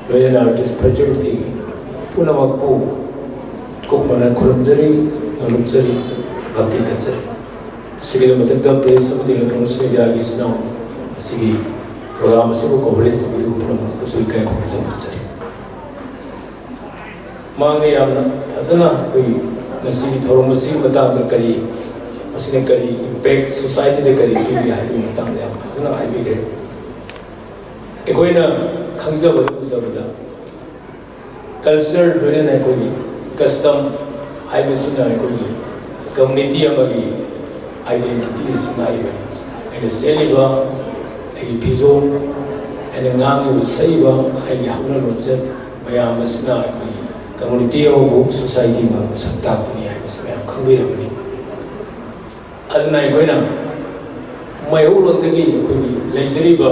ꯂꯣꯏꯅꯅ artist fraternity ꯄꯨꯝꯅꯃꯛꯄꯨ ꯀꯨꯞꯅꯅ ꯈꯨꯔꯨꯝꯖꯔꯤ, ꯅꯣꯂꯨꯛꯆꯔꯤ, ꯉꯥꯛꯄꯤ ꯀꯠꯆꯔꯤ꯫ ꯁꯤꯒꯤꯁꯨ ꯃꯊꯛꯇ press ꯑꯃꯗꯤ electronics mediaꯒꯤ ꯏꯆꯤꯟ ꯏꯅꯥꯎ ꯑꯁꯤꯒꯤ program ꯑꯁꯤꯕꯨ coverage ꯇꯧꯕꯤꯔꯤꯕ ꯄꯨꯝꯅꯃꯛꯄꯨꯁꯨ ꯏꯀꯥꯏ ꯈꯨꯝꯅꯖꯕ ꯎꯠꯆꯔꯤ꯫ ꯃꯥꯡꯗ ꯌꯥꯝꯅ ꯐꯖꯅ ꯑꯩꯈꯣꯏꯒꯤ ꯉꯁꯤꯒꯤ ꯊꯧꯔꯝ ꯑꯁꯤꯒꯤ ꯃꯇꯥꯡꯗ ꯀꯔꯤ, ꯃꯁꯤꯅ ꯀꯔꯤ impact societyꯗ ꯀꯔꯤ ꯄꯤꯒꯦ ꯍꯥꯏꯕꯒꯤ ꯃꯇꯥꯡꯗ ꯌꯥꯝ ꯐꯖꯅ ꯍꯥꯏꯕꯤꯈ꯭ꯔꯦ꯫ ꯑꯩꯈꯣꯏꯅ ꯈꯪꯖꯕꯗ ꯎꯖꯕꯗ culture ꯂꯣꯏꯅꯅ ꯑꯩꯈꯣꯏꯒꯤ custom ꯍꯥꯏꯕꯁꯤꯅ ꯑꯩꯈꯣꯏꯒꯤ community ꯑꯃꯒꯤ identity ꯑꯁꯤ ꯉꯥꯛꯏꯕꯅꯤ꯫ ꯑꯩꯅ ꯁꯦꯠꯂꯤꯕ ꯑꯩꯒꯤ ꯐꯤꯖꯣꯜ, ꯑꯩꯅ ꯉꯥꯡꯉꯤꯕ ꯁꯛꯏꯕ ꯑꯩꯒꯤ ꯍꯧꯅ ꯂꯣꯟꯆꯠ ꯃꯌꯥꯝ ꯑꯁꯤꯅ ꯑꯩꯈꯣꯏꯒꯤ community ꯑꯃꯕꯨ, society ꯑꯃꯕꯨ ꯃꯁꯛ ꯇꯥꯛꯄꯅꯤ ꯍꯥꯏꯕꯁꯤ ꯃꯌꯥꯝ ꯈꯪꯕꯤꯔꯕꯅꯤ꯫ ꯑꯗꯨꯅ ꯑꯩꯈꯣꯏꯅ ꯃꯩꯍꯧꯔꯣꯟꯗꯒꯤ ꯑꯩꯈꯣꯏꯒꯤ ꯂꯩꯖꯔꯤꯕ,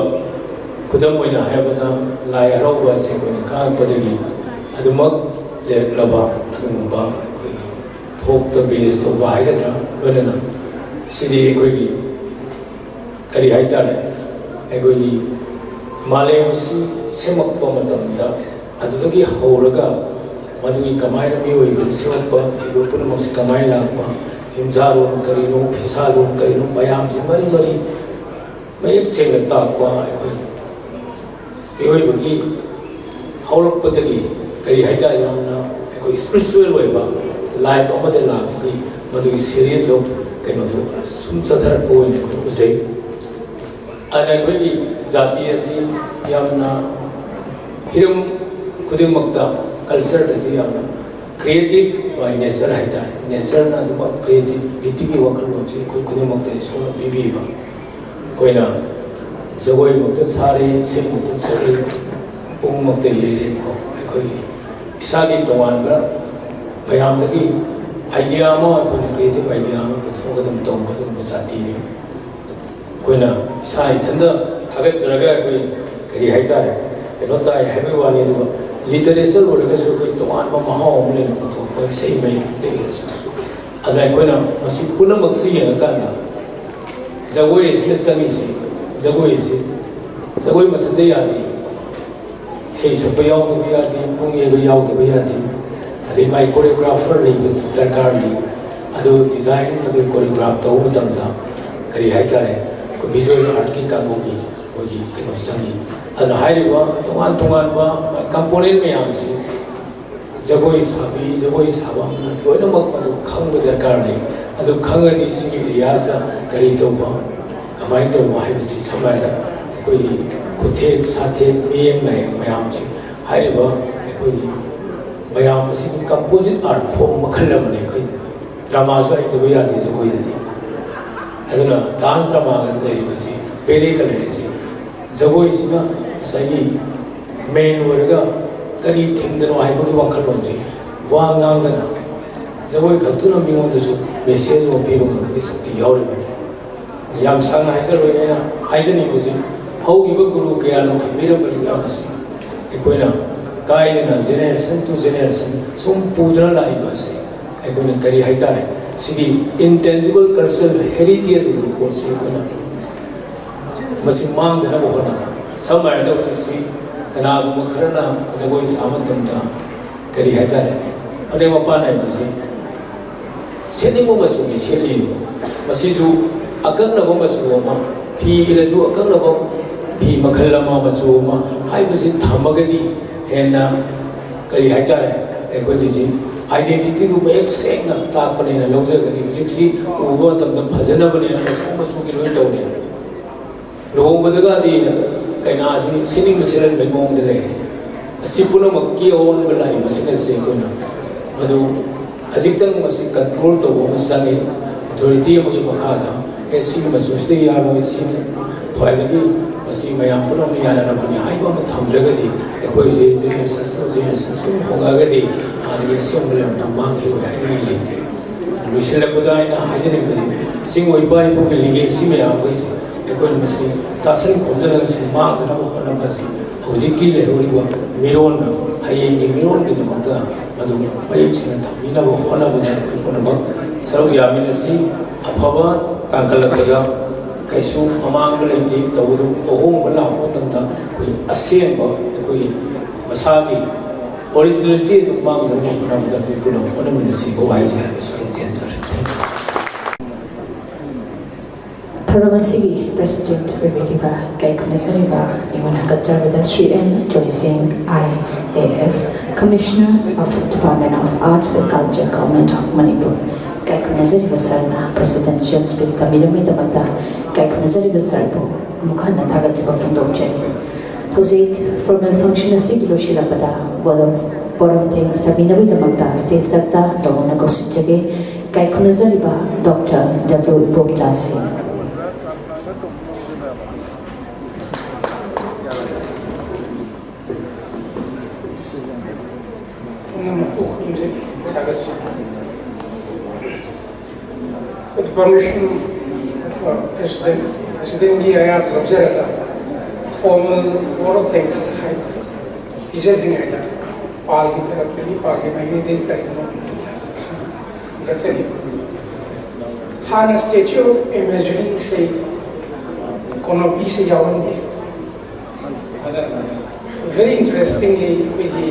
ꯈꯨꯗꯝ ꯑꯣꯏꯅ ꯍꯥꯏꯔꯕꯗ ꯂꯥꯏ ꯍꯔꯥꯎꯕ ꯑꯁꯤ ꯑꯩꯈꯣꯏꯅ ꯈꯥꯡꯉꯛꯄꯗꯒꯤ ꯑꯗꯨꯃꯛ ꯂꯩꯔꯛꯂꯕ ꯑꯗꯨꯒꯨꯝꯕ ꯑꯩꯈꯣꯏꯒꯤ folkꯇ base ꯇꯧꯕ ꯍꯥꯏꯒꯗ꯭ꯔꯥ, ꯂꯣꯏꯅꯅ ꯁꯤꯗꯤ ꯑꯩꯈꯣꯏꯒꯤ ꯀꯔꯤ ꯍꯥꯏꯇꯥꯔꯦ, ꯑꯩꯈꯣꯏꯒꯤ ꯃꯥꯂꯦꯝ ꯑꯁꯤ ꯁꯦꯝꯃꯛꯄ ꯃꯇꯝꯗ ꯑꯗꯨꯗꯒꯤ ꯍꯧꯔꯒ ꯃꯗꯨꯒꯤ ꯀꯃꯥꯏꯅ ꯃꯤꯑꯣꯏꯕ ꯁꯦꯝꯃꯛꯄ, ꯖꯤꯕ ꯄꯨꯝꯅꯃꯛꯁꯤ ꯀꯃꯥꯏꯅ ꯂꯥꯛꯄ, ꯌꯨꯝꯁꯥꯔꯣꯟ ꯀꯔꯤꯅꯣ, ꯐꯤꯁꯥꯔꯣꯟ ꯀꯔꯤꯅꯣ, ꯃꯌꯥꯝꯁꯤ ꯃꯔꯤ ꯃꯔꯤ ꯃꯌꯦꯛ ꯁꯦꯡꯅ ꯇꯥꯛꯄ ꯑꯩꯈꯣꯏ ꯃꯤꯑꯣꯏꯕꯒꯤ ꯍꯧꯔꯛꯄꯗꯒꯤ ꯀꯔꯤ ꯍꯥꯏꯇꯥꯔꯦ, ꯌꯥꯝꯅ ꯑꯩꯈꯣꯏ spiritual ꯑꯣꯏꯕ life ꯑꯃꯗ ꯂꯥꯛꯄꯒꯤ ꯃꯗꯨꯒꯤ series of ꯀꯩꯅꯣꯗꯨ ꯁꯨꯝ ꯆꯠꯊꯔꯛꯄ ꯑꯣꯏꯅ ꯑꯩꯈꯣꯏ ꯎꯖꯩ꯫ ꯑꯗꯨꯅ ꯑꯩꯈꯣꯏꯒꯤ ꯖꯥꯇꯤ ꯑꯁꯤ ꯌꯥꯝꯅ ꯍꯤꯔꯝ ꯈꯨꯗꯤꯡꯃꯛꯇ cultureꯗꯗꯤ ꯌꯥꯝꯅ creative by nature ꯍꯥꯏꯇꯥꯔꯦ꯫ Natureꯅ ꯑꯗꯨꯃꯛ creativityꯒꯤ ꯋꯥꯈꯜꯂꯣꯟꯁꯤ ꯑꯩꯈꯣꯏ ꯈꯨꯗꯤꯡꯃꯛꯇ ꯏꯁꯣꯔꯅ ꯄꯤꯕꯤꯕ꯫ ꯑꯩꯈꯣꯏꯅ ꯖꯒꯣꯏꯃꯛꯇ ꯁꯥꯔꯤ, ꯏꯁꯩꯃꯛꯇ ꯁꯛꯏ, ꯄꯨꯝꯅꯃꯛꯇ ꯌꯩꯔꯦꯀꯣ꯫ ꯑꯩꯈꯣꯏꯒꯤ ꯏꯁꯥꯒꯤ ꯇꯣꯉꯥꯟꯕ ꯃꯌꯥꯝꯗꯒꯤ ꯑꯥꯏꯗꯤꯌꯥ ꯑꯃ, ꯑꯩꯈꯣꯏꯅ ꯀ꯭ꯔꯤꯌꯦꯇꯤꯞ ꯑꯥꯏꯗꯤꯌꯥ ꯑꯃ ꯄꯨꯊꯣꯛꯑꯒ ꯑꯗꯨꯝ ꯇꯧꯕ ꯑꯗꯨꯒꯨꯝꯕ ꯖꯥꯇꯤꯅꯤ꯫ ꯑꯩꯈꯣꯏꯅ ꯏꯁꯥ ꯏꯊꯟꯗ ꯊꯥꯒꯠꯆꯔꯒ ꯑꯩꯈꯣꯏ ꯀꯔꯤ ꯍꯥꯏꯇꯥꯔꯦ, ꯀꯩꯅꯣ ꯇꯥꯏ ꯍꯥꯏꯕꯒꯤ ꯋꯥꯅꯤ, ꯑꯗꯨꯒ ꯂꯤꯇꯔꯦꯆꯔ ꯑꯣꯏꯔꯒꯁꯨ ꯑꯩꯈꯣꯏ ꯇꯣꯉꯥꯟꯕ ꯃꯍꯥꯎ ꯑꯃ ꯂꯩꯅ ꯄꯨꯊꯣꯛꯄ ꯏꯁꯩ ꯃꯌꯦꯛꯇꯒꯤ ꯑꯁꯤ꯫ ꯑꯗꯨꯅ ꯑꯩꯈꯣꯏꯅ ꯃꯁꯤ ꯄꯨꯝꯅꯃꯛꯁꯤ ꯌꯦꯡꯉꯀꯥꯟꯗ ꯖꯒꯣꯏ ꯑꯁꯤꯗ ꯆꯪꯉꯤꯁꯤ, ꯖꯒꯣꯏ ꯑꯁꯤ, ꯖꯒꯣꯏ ꯃꯊꯟꯇ ꯌꯥꯗꯦ꯫ ꯏꯁꯩ ꯁꯛꯄ ꯌꯥꯎꯗꯕ ꯌꯥꯗꯦ, ꯄꯨꯡ ꯌꯩꯕ ꯌꯥꯎꯗꯕ ꯌꯥꯗꯦ꯫ ꯑꯗꯩ ꯃꯥꯏ ꯀꯣꯔꯤꯌꯣꯒ꯭ꯔꯥꯐꯔ ꯂꯩꯕ ꯗꯔꯀꯥꯔ ꯂꯩ꯫ ꯑꯗꯨ ꯗꯤꯖꯥꯏꯟ, ꯑꯗꯨ ꯀꯣꯔꯤꯌꯣꯒ꯭ꯔꯥꯐ ꯇꯧꯕ ꯃꯇꯝꯗ ꯀꯔꯤ ꯍꯥꯏꯇꯥꯔꯦ, ꯑꯩꯈꯣꯏ ꯚꯤꯖꯨꯋꯦꯜ ꯑꯥꯔꯠꯀꯤ ꯀꯥꯡꯕꯨꯒꯤ ꯃꯣꯏꯒꯤ ꯀꯩꯅꯣ ꯆꯪꯉꯤ꯫ ꯑꯗꯨꯅ ꯍꯥꯏꯔꯤꯕ ꯇꯣꯉꯥꯟ ꯇꯣꯉꯥꯟꯕ ꯀꯝꯄꯣꯅꯦꯟ ꯃꯌꯥꯝꯁꯤ ꯖꯒꯣꯏ ꯁꯥꯕꯤ, ꯖꯒꯣꯏ ꯁꯥꯕ ꯑꯃꯅ ꯂꯣꯏꯅꯃꯛ ꯃꯗꯨ ꯈꯪꯕ ꯗꯔꯀꯥꯔ ꯂꯩ꯫ ꯑꯗꯨ ꯈꯪꯉꯗꯤ ꯁꯤꯒꯤ ꯑꯦꯔꯤꯌꯥꯁꯤꯗ ꯀꯔꯤ ꯇꯧꯕ, ꯀꯃꯥꯏꯅ ꯇꯧꯕ ꯍꯥꯏꯕꯁꯤ ꯁꯝꯅ ꯍꯥꯏꯔꯕꯗ ꯑꯩꯈꯣꯏꯒꯤ ꯈꯨꯠꯊꯦꯛ ꯁꯥꯊꯦꯛ, ꯃꯤꯠꯌꯦꯡ ꯅꯥꯌꯦꯡ ꯃꯌꯥꯝꯁꯤ, ꯍꯥꯏꯔꯤꯕ ꯑꯩꯈꯣꯏꯒꯤ ꯃꯌꯥꯝ ꯑꯁꯤꯒꯤ ꯀꯝꯄꯣꯖꯤꯠ ꯑꯥꯔꯠ ꯐꯣꯝ ꯃꯈꯜ ꯑꯃꯅꯤ꯫ ꯑꯩꯈꯣꯏ ꯗ꯭ꯔꯃꯥꯁꯨ ꯍꯩꯇꯕ ꯌꯥꯗꯦ ꯖꯒꯣꯏꯗꯗꯤ꯫ ꯑꯗꯨꯅ ꯗꯥꯟꯁ ꯗ꯭ꯔꯃꯥꯒ ꯂꯩꯔꯤꯕꯁꯤ, ꯕꯦꯂꯦꯒ ꯂꯩꯔꯤꯁꯤ, ꯖꯒꯣꯏꯁꯤꯅ ꯉꯁꯥꯏꯒꯤ ꯃꯦꯟ ꯑꯣꯏꯔꯒ ꯀꯔꯤ ꯊꯤꯝꯗꯅꯣ ꯍꯥꯏꯕꯒꯤ ꯋꯥꯈꯜꯂꯣꯟꯁꯤ ꯋꯥ ꯉꯥꯡꯗꯅ ꯖꯒꯣꯏ ꯈꯛꯇꯨꯅ ꯃꯤꯉꯣꯟꯗꯁꯨ ꯃꯦꯁꯦꯖ ꯑꯃ ꯄꯤꯕ ꯉꯝꯕꯒꯤ ꯁꯛꯇꯤ ꯌꯥꯎꯔꯤꯕꯅꯤ꯫ ꯌꯥꯝ ꯁꯥꯡꯅ ꯍꯥꯏꯖꯔꯣꯏ, ꯑꯩꯅ ꯍꯥꯏꯖꯅꯤꯡꯕꯁꯤ ꯍꯧꯈꯤꯕ ꯒꯨꯔꯨ ꯀꯌꯥꯅ ꯊꯝꯕꯤꯔꯝꯕ ꯂꯤꯂꯥ ꯑꯁꯤ ꯑꯩꯈꯣꯏꯅ ꯀꯥꯏꯗꯅ generation to generation ꯁꯨꯝ ꯄꯨꯗꯨꯅ ꯂꯥꯛꯏꯕ ꯑꯁꯤ ꯑꯩꯈꯣꯏꯅ ꯀꯔꯤ ꯍꯥꯏꯇꯥꯔꯦ, ꯁꯤꯒꯤ intangible cultural heritage ꯑꯣꯏꯕ ꯄꯣꯠꯁꯤ ꯑꯩꯈꯣꯏꯅ ꯃꯁꯤ ꯃꯥꯡꯗꯅꯕ ꯍꯣꯠꯅꯕ꯫ ꯁꯝꯅ ꯍꯥꯏꯔꯕꯗ ꯍꯧꯖꯤꯛꯁꯤ ꯀꯅꯥꯒꯨꯝꯕ ꯈꯔꯅ ꯖꯒꯣꯏ ꯁꯥꯕ ꯃꯇꯝꯗ ꯀꯔꯤ ꯍꯥꯏꯇꯥꯔꯦ, ꯐꯅꯦꯛ ꯃꯄꯥꯟ ꯅꯥꯏꯕꯁꯤ ꯁꯦꯠꯅꯤꯡꯕ ꯃꯆꯨꯒꯤ ꯁꯦꯠꯂꯤ꯫ ꯃꯁꯤꯁꯨ ꯑꯀꯛꯅꯕ ꯃꯆꯨ ꯑꯃ, ꯐꯤ ꯏꯜꯂꯁꯨ ꯑꯀꯛꯅꯕ ꯐꯤ ꯃꯈꯜ ꯑꯃ, ꯃꯆꯨ ꯑꯃ ꯍꯥꯏꯕꯁꯤ ꯊꯝꯃꯒꯗꯤ ꯍꯦꯟꯅ ꯀꯔꯤ ꯍꯥꯏꯇꯥꯔꯦ, ꯑꯩꯈꯣꯏꯒꯤꯁꯤ identityꯗꯨ ꯃꯌꯦꯛ ꯁꯦꯡꯅ ꯇꯥꯛꯄꯅꯦꯅ ꯂꯧꯖꯒꯅꯤ꯫ ꯍꯧꯖꯤꯛꯁꯤ ꯎꯕ ꯃꯇꯝꯗ ꯐꯖꯅꯕꯅꯦꯅ ꯃꯆꯨ ꯃꯆꯨꯒꯤ ꯂꯣꯏ ꯇꯧꯔꯦ꯫ ꯂꯨꯍꯣꯡꯕꯗꯒꯗꯤ ꯀꯩꯅꯥꯁꯤ ꯁꯦꯠꯅꯤꯡꯕ ꯁꯦꯠꯍꯟꯕꯒꯤ ꯃꯑꯣꯡꯗ ꯂꯩꯔꯦ꯫ ꯑꯁꯤ ꯄꯨꯝꯅꯃꯛꯀꯤ ꯑꯑꯣꯟꯕ ꯂꯥꯛꯏꯕꯁꯤꯡ ꯑꯁꯤ ꯑꯩꯈꯣꯏꯅ ꯃꯗꯨ ꯈꯖꯤꯛꯇꯪ ꯃꯁꯤ ꯀꯟꯇ꯭ꯔꯣꯜ ꯇꯧꯕ ꯑꯃ ꯆꯪꯉꯤ꯫ ꯑꯣꯊꯣꯔꯤꯇꯤ ꯑꯃꯒꯤ ꯃꯈꯥꯗ, ꯑꯦ, ꯁꯤꯒꯤ ꯃꯆꯨꯁꯤꯗ ꯌꯥꯔꯣꯏ, ꯁꯤꯅ ꯈ꯭ꯋꯥꯏꯗꯒꯤ ꯃꯁꯤ ꯃꯌꯥꯝ ꯄꯨꯝꯅꯃꯛꯅ ꯌꯥꯅꯔꯕꯅꯤ ꯍꯥꯏꯕ ꯑꯃ ꯊꯝꯗ꯭ꯔꯒꯗꯤ, ꯑꯩꯈꯣꯏꯁꯦ ꯖꯦꯅꯦꯔꯦꯁꯟ ꯖꯦꯅꯦꯔꯦꯁꯟ ꯁꯨꯝ ꯍꯣꯡꯉꯛꯑꯒꯗꯤ ꯍꯥꯟꯅꯒꯤ ꯑꯁꯦꯡꯕ ꯂꯩꯔꯝꯕꯗꯣ ꯃꯥꯡꯈꯤꯔꯣꯏ ꯍꯥꯏꯅꯤꯡꯉꯥꯏ ꯂꯩꯇꯦ꯫ ꯂꯣꯏꯁꯤꯜꯂꯛꯄꯗ ꯑꯩꯅ ꯍꯥꯏꯖꯅꯤꯡꯕꯗꯤ, ꯆꯤꯡ ꯏꯄꯥ ꯏꯄꯨꯒꯤ ꯂꯤꯒꯦꯁꯤ ꯃꯌꯥꯝꯈꯩꯁꯤ ꯑꯩꯈꯣꯏꯅ ꯃꯁꯤ ꯇꯥꯁꯤꯟ ꯈꯣꯝꯖꯤꯜꯂꯒ ꯁꯤ ꯃꯥꯡꯗꯅꯕ ꯍꯣꯠꯅꯕꯁꯤ ꯍꯧꯖꯤꯛꯀꯤ ꯂꯩꯍꯧꯔꯤꯕ ꯃꯤꯔꯣꯟꯅ, ꯍꯌꯦꯡꯒꯤ ꯃꯤꯔꯣꯟꯒꯤꯗꯃꯛꯇ ꯃꯗꯨ ꯃꯌꯦꯛ ꯁꯦꯡꯅ ꯊꯝꯕꯤꯅꯕ ꯍꯣꯠꯅꯕꯗ ꯑꯩꯈꯣꯏ ꯄꯨꯝꯅꯃꯛ ꯁꯔꯨꯛ ꯌꯥꯃꯤꯟꯅꯁꯤ꯫ ꯑꯐꯕ ꯇꯥꯡꯈꯠꯂꯛꯄꯗ ꯀꯩꯁꯨ ꯑꯃꯥꯡꯕ ꯂꯩꯇꯦ꯫ ꯇꯧꯕꯇꯕꯨ ꯑꯍꯣꯡꯕ ꯂꯥꯛꯄ ꯃꯇꯝꯗ ꯑꯩꯈꯣꯏ ꯑꯁꯦꯡꯕ, ꯑꯩꯈꯣꯏꯒꯤ ꯃꯁꯥꯒꯤ ꯑꯣꯔꯤꯖꯤꯅꯦꯂꯤꯇꯤ ꯑꯗꯨ ꯃꯥꯡꯗꯅꯕ ꯍꯣꯠꯅꯕꯗ ꯑꯩꯈꯣꯏ ꯄꯨꯝꯅꯃꯛ ꯍꯣꯠꯅꯃꯤꯟꯅꯁꯤ꯫ ꯋꯥꯍꯩꯁꯦ ꯍꯥꯏꯕꯁꯨ ꯑꯩ ꯇꯦꯟꯖꯔꯦ꯫ Thank you꯫ ꯊꯧꯔꯝ ꯑꯁꯤꯒꯤ ꯄ꯭ꯔꯦꯁꯤꯗꯦꯟꯠ ꯑꯣꯏꯕꯤꯔꯤꯕ ꯏꯀꯥꯏ ꯈꯨꯝꯅꯖꯔꯤꯕ ꯑꯩꯉꯣꯟꯗ ꯍꯪꯒꯠꯆꯔꯕꯗ Shri N Joysingh, I A S, Commissioner of Department of Arts and Culture, Government of Manipur꯫ ꯏꯀꯥꯏ ꯈꯨꯝꯅꯖꯔꯤꯕ ꯁꯥꯔꯅ ꯄ꯭ꯔꯦꯁꯤꯗꯦꯟꯁꯤꯌꯦꯜ ꯁ꯭ꯄꯤꯆ ꯇꯝꯕꯤꯔꯝꯕꯒꯤꯗꯃꯛꯇ ꯏꯀꯥꯏ ꯈꯨꯝꯅꯖꯔꯤꯕ ꯁꯥꯔꯕꯨ ꯑꯃꯨꯛ ꯍꯟꯅ ꯊꯥꯒꯠꯆꯕ ꯐꯣꯡꯗꯣꯛꯆꯔꯤ꯫ ꯍꯧꯖꯤꯛ ꯐꯣꯔꯃꯦꯜ ꯐꯪꯁꯟ ꯑꯁꯤꯒꯤ ꯂꯣꯏꯁꯤꯜꯂꯛꯄꯗ vote of, vote of thanks ꯇꯝꯕꯤꯅꯕꯒꯤꯗꯃꯛꯇ ꯁ꯭ꯇꯦꯖꯇ ꯇꯧꯅ ꯀꯧꯁꯤꯟꯖꯒꯦ꯫ ꯏꯀꯥꯏ ꯈꯨꯝꯅꯖꯔꯤꯕ ꯗꯣꯛꯇꯔ ꯗꯕ꯭ꯂꯤꯎ ꯏꯕꯣꯝꯆꯥ ꯁꯤꯡ꯫ ꯄꯨꯝꯅꯃꯛꯄꯨ ꯈꯨꯔꯨꯝꯖꯔꯤ, ꯊꯥꯒꯠꯆꯔꯤ꯫ With the permission of, uh, President, Presidentꯀꯤ ꯑꯌꯥꯕ ꯂꯧꯖꯔꯒ formal vote of thanks ꯄꯤꯖꯗ꯭ꯔꯤꯉꯩꯗ ꯄꯥꯜꯒꯤ ꯇꯔꯞꯇꯒꯤ, ꯄꯥꯜꯒꯤ ꯃꯥꯏꯀꯩꯗꯒꯤ ꯀꯔꯤꯒꯨꯝꯕ ꯈꯪꯒꯠꯆꯔꯤ꯫ ꯍꯥꯟꯅ Statue of Imageryꯁꯦ ꯀꯣꯅꯣꯄꯤꯁꯦ ꯌꯥꯎꯔꯝꯗꯦ꯫ ꯑꯗ very interestingly ꯑꯩꯈꯣꯏꯒꯤ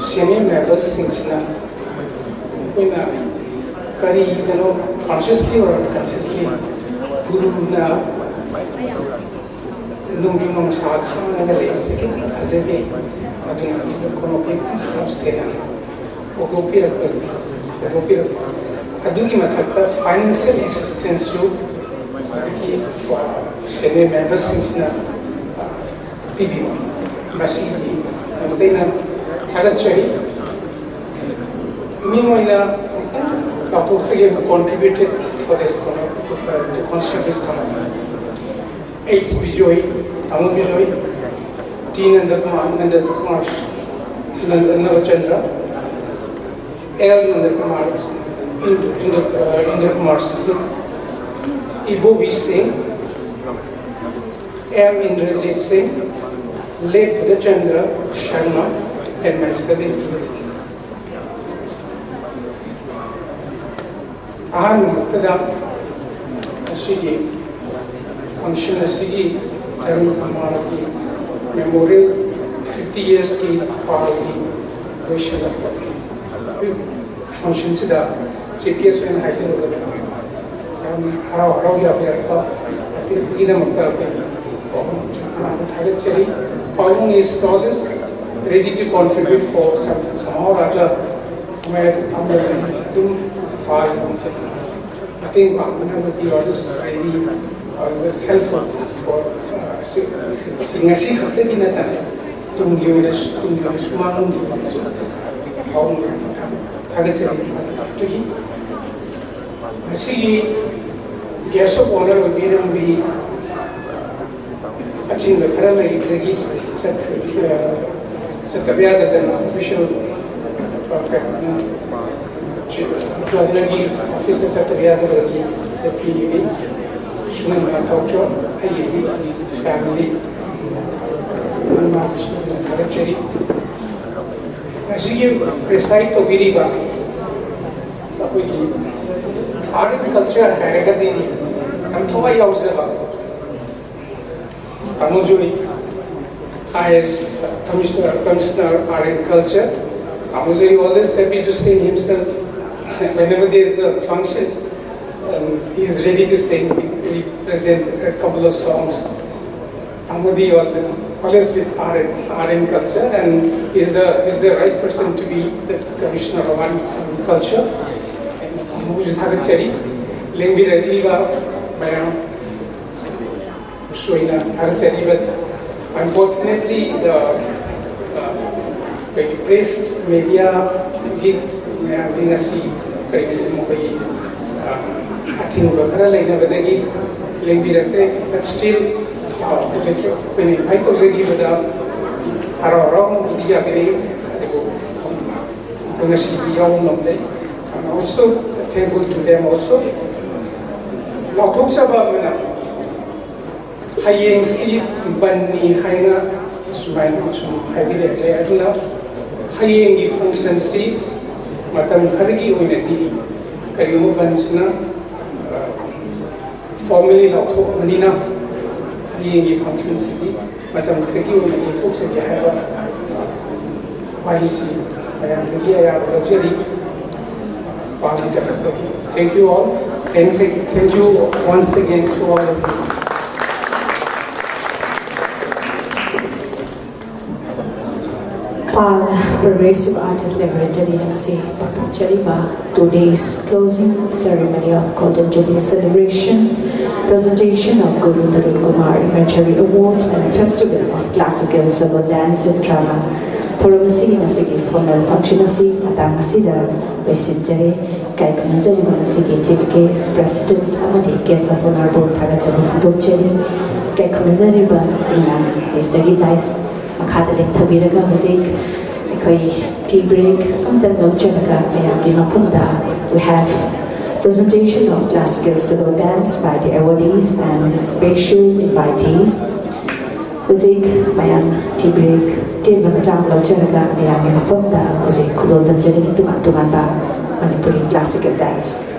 senior membersꯁꯤꯡꯁꯤꯅ ꯑꯩꯈꯣꯏꯅ ꯀꯔꯤꯗꯅꯣ consciously or unconsciously ꯒꯨꯔꯨꯅ ꯅꯣꯡꯖꯨ ꯅꯨꯡꯁꯥ ꯈꯥꯡꯉꯒ ꯂꯩꯕꯁꯦ ꯈꯤꯇꯪ ꯐꯖꯗꯦ, ꯑꯗꯨꯅ ꯃꯁꯤꯗ ꯀꯣꯅꯣꯄꯤ ꯑꯃꯇꯪ ꯍꯥꯞꯁꯦꯅ ꯍꯧꯗꯣꯛꯄꯤꯔꯛꯄ ꯍꯧꯗꯣꯛꯄꯤꯔꯛꯄ ꯑꯗꯨꯒꯤ ꯃꯊꯛꯇ financial assistanceꯁꯨ ꯍꯧꯖꯤꯛꯀꯤ senior memberꯁꯤꯡꯁꯤꯅ ꯄꯤꯕꯤꯕ, ꯃꯁꯤꯒꯤꯗꯃꯛꯇ ꯑꯩꯅ ꯊꯥꯒꯠꯆꯔꯤ꯫ ꯃꯤꯡ ꯑꯣꯏꯅ ꯑꯃꯨꯛꯇꯪ ꯂꯥꯎꯊꯣꯛꯆꯒꯦ, who contributed for this, to construct this conference꯫ H Bijoy, Tamu Bijoy, T Nandakumar, Nandakumar, Nand- Navachandra, L Nandakumar, Ind- Ind- uh, Indrakumar Singh, Ibobi Singh, M Indrajit Singh, L Budhachandra Sharma, and myself included. ꯑꯍꯥꯟꯕꯃꯛꯇꯗ ꯉꯁꯤꯒꯤ function ꯑꯁꯤꯒꯤ Tarun ꯀꯨꯃꯥꯔꯒꯤ memorial fifty yearsꯀꯤ ꯄꯥꯜꯒꯤ ꯂꯣꯏꯁꯤꯜꯂꯛꯄ ꯐꯪꯁꯟꯁꯤꯗ chief guest ꯑꯣꯏꯅ ꯍꯥꯏꯖꯔꯨꯕꯗ ꯌꯥꯝꯅ ꯍꯔꯥꯎ ꯍꯔꯥꯎ ꯌꯥꯕꯤꯔꯛꯄ ꯄꯤꯔꯛꯄꯒꯤꯗꯃꯛꯇ ꯑꯩꯈꯣꯏ ꯄꯥꯕꯨꯡ ꯆꯥꯎꯈꯠꯅ ꯊꯥꯒꯠꯆꯔꯤ꯫ ꯄꯥꯕꯨꯡ is always ready to contribute for something somehow or other, ꯁꯃꯥꯖ ꯊꯝꯕꯗ ꯑꯗꯨꯝ ꯄꯥꯜ ꯃꯇꯦꯡ ꯄꯥꯡꯅꯅꯕꯒꯤ always ready, always helpful for, uh, ꯁꯤ ꯁꯤ ꯉꯁꯤ ꯈꯛꯇꯒꯤ ꯅꯠꯇꯅ ꯇꯨꯡꯒꯤ ꯑꯣꯏꯅꯁꯨ ꯇꯨꯡꯒꯤ ꯑꯣꯏꯅꯁꯨ ꯃꯥꯡꯂꯣꯝꯒꯤ ꯑꯣꯏꯅꯁꯨ ꯄꯥꯕꯨꯡꯕꯨ ꯌꯥꯝꯅ ꯊꯥꯒꯠꯆꯔꯤ ꯃꯇꯝꯗꯒꯤ꯫ ꯉꯁꯤꯒꯤ guest of honour ꯑꯣꯏꯕꯤꯔꯝꯕꯤ ꯑꯆꯤꯟꯕ ꯈꯔ ꯂꯩꯕꯗꯒꯤ ꯆꯠ- ꯑ, ꯆꯠꯇꯕ ꯌꯥꯗꯗꯅ official, ꯑ, ꯀꯩꯅꯣꯅ, ꯆꯤ- governorꯒꯤ officeꯇ ꯆꯠꯇꯕ ꯌꯥꯗꯕꯗꯒꯤ ꯆꯠꯄꯤꯔꯤꯕꯤ ꯁꯨꯃꯟ ꯊꯥꯎꯆꯣꯟ ꯑꯩꯒꯤꯗꯤ family ꯃꯥꯕꯨꯁꯨ ꯌꯥꯝꯅ ꯊꯥꯒꯠꯆꯔꯤ꯫ ꯉꯁꯤꯒꯤ preside ꯇꯧꯕꯤꯔꯤꯕ ꯑꯩꯈꯣꯏꯒꯤ art and culture ꯍꯥꯏꯔꯒꯗꯤ ꯌꯥꯝ ꯊꯋꯥꯏ ꯌꯥꯎꯖꯕ ꯇꯥꯃꯣ ꯖꯣꯏ, I A S Commissioner, Commissioner Art and Culture. Tamu Joy always happy to sing himself whenever there is a function. Um, he is ready to sing, represent a couple of songs. Tamu Joy always, always with art and, art and culture, and he is the, he is the right person to be the commissioner of art and culture. ꯇꯥꯃꯣꯕꯨꯁꯨ ꯊꯥꯒꯠꯆꯔꯤ꯫ ꯂꯦꯡꯕꯤꯔꯛꯂꯤꯕ ꯃꯌꯥꯝ ꯁꯣꯏꯅ ꯊꯥꯒꯠꯆꯔꯤ꯫ But unfortunately, the, uh, ꯑꯩꯈꯣꯏꯒꯤ press mediaꯒꯤ ꯃꯌꯥꯝꯗꯤ ꯉꯁꯤ ꯀꯔꯤꯒꯨꯝꯕ ꯃꯈꯣꯏꯒꯤ, uh, ꯑꯊꯤꯡꯕ ꯈꯔ ꯂꯩꯅꯕꯗꯒꯤ ꯂꯩꯕꯤꯔꯛꯇ꯭ꯔꯦ꯫ But still ꯑꯩꯈꯣꯏꯅ ꯏꯟꯚꯥꯏꯠ ꯇꯧꯖꯈꯤꯕꯗ ꯍꯔꯥꯎ ꯍꯔꯥꯎꯅꯕꯨꯗꯤ ꯌꯥꯕꯤꯔꯛꯏ꯫ ꯑꯗꯨꯕꯨ ꯉꯁꯤꯗꯤ ꯌꯥꯎꯕ ꯉꯝꯗꯦ꯫ I'm also thankful to them also. ꯂꯥꯎꯊꯣꯛꯆꯕ ꯑꯃꯅ, ꯍꯌꯦꯡꯁꯤ ꯕꯟꯅꯤ ꯍꯥꯏꯅ ꯁꯨꯃꯥꯏꯅ ꯑꯃꯁꯨꯡ ꯍꯥꯏꯕꯤꯔꯛꯂꯦ꯫ ꯑꯗꯨꯅ ꯍꯌꯦꯡꯒꯤ ꯐꯪꯁꯟꯁꯤ ꯃꯇꯝ ꯈꯔꯒꯤ ꯑꯣꯏꯅꯗꯤ, ꯀꯔꯤꯒꯨꯝꯕ ꯕꯟꯁꯤꯅ ꯐꯣꯔꯃꯦꯜꯂꯤ ꯂꯥꯎꯊꯣꯛꯑꯕꯅꯤꯅ, ꯍꯌꯦꯡꯒꯤ ꯐꯪꯁꯟꯁꯤꯗꯤ ꯃꯇꯝ ꯈꯔꯒꯤ ꯑꯣꯏꯅ ꯌꯩꯊꯣꯛꯆꯒꯦ ꯍꯥꯏꯕ ꯋꯥꯍꯩꯁꯤ ꯃꯌꯥꯝꯗꯒꯤ ꯑꯌꯥꯕ ꯂꯧꯖꯔꯤ꯫ ꯄꯥꯝꯃꯤ ꯇꯥꯔꯒꯗꯤ, thank you all. Thanks, thank you once again to all of you. ꯄꯥꯜ ꯄ꯭ꯔꯣꯒ꯭ꯔꯦꯁꯤꯚ ꯑꯥꯔꯇꯤꯁ ꯂꯦꯕꯣꯔꯦꯇꯔꯤꯅ ꯉꯁꯤ ꯄꯥꯡꯊꯣꯛꯆꯔꯤꯕ two days closing ceremony of Golden Jubilee celebration, presentation of Guru Tarun Kumar Imagery Award and Festival of Classical Solo Dance and Drama ꯊꯧꯔꯝ ꯑꯁꯤꯒꯤ ꯉꯁꯤꯒꯤ formal function ꯑꯁꯤ ꯃꯇꯥꯡ ꯑꯁꯤꯗ ꯂꯣꯏꯁꯤꯟꯖꯔꯦ꯫ ꯏꯀꯥꯏ ꯈꯨꯝꯅꯖꯔꯤꯕ ꯉꯁꯤꯒꯤ Chief Guest, President ꯑꯃꯗꯤ Guest of Honourꯕꯨ ꯊꯥꯒꯠꯆꯕ ꯐꯣꯡꯗꯣꯛꯆꯔꯤ꯫ ꯏꯀꯥꯏ ꯈꯨꯝꯅꯖꯔꯤꯕꯁꯤꯡꯅ stageꯇꯒꯤ dais ꯃꯈꯥꯗ ꯂꯦꯞꯊꯕꯤꯔꯒ ꯍꯧꯖꯤꯛ ꯑꯩꯈꯣꯏ tea break ꯑꯃꯇꯪ ꯂꯧꯖꯔꯒ ꯃꯌꯥꯝꯒꯤ ꯃꯐꯝꯗ we have presentation of classical solo dance by the awardees and special invitees. ꯍꯧꯖꯤꯛ ꯃꯌꯥꯝ tea break ꯇꯦꯟꯕ ꯃꯆꯥ ꯑꯃ ꯂꯧꯖꯔꯒ ꯃꯌꯥꯝꯒꯤ ꯃꯐꯝꯗ ꯍꯧꯖꯤꯛ ꯈꯨꯗꯣꯜ ꯇꯝꯖꯒꯅꯤ ꯇꯣꯉꯥꯟ ꯇꯣꯉꯥꯟꯕ Manipuri classical dance.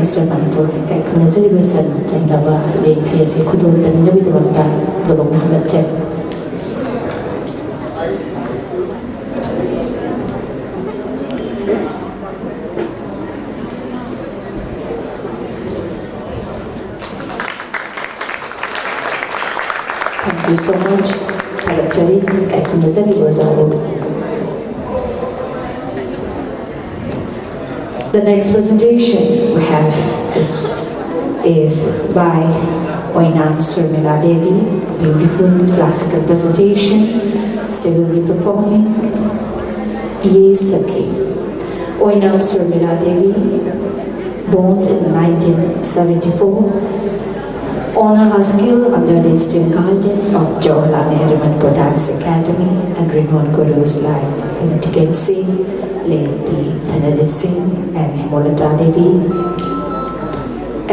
Mister Manipur, ꯀꯥꯏꯈꯨꯝꯅꯖꯔꯤꯕ ꯁꯟ ꯆꯪꯂꯕ ꯂꯦꯡꯐꯤ ꯑꯁꯤ ꯈꯨꯗꯣꯜ ꯇꯝꯕꯤꯅꯕꯒꯤꯗꯃꯛꯇ ꯇꯣꯂꯣꯞꯅ ꯍꯥꯞꯀꯠꯆꯔꯤ꯫ Thank you so much. ꯊꯥꯒꯠꯆꯔꯤ, ꯀꯥꯏꯈꯨꯝꯅꯖꯔꯤꯕ ꯑꯣꯖꯥꯕꯨ꯫ The next presentation we have is, is by Oinam Surmila Devi, beautiful classical presentation. She will be performing Ye Sakhi. Oinam Surmila Devi, born in nineteen seventy-four, honor her skill under the instilled guidance of Jawaharlal Nehru Manipur Dance Academy and renowned gurus like M T Kensing, late P Dhanajit Singh, and Hemolata Devi.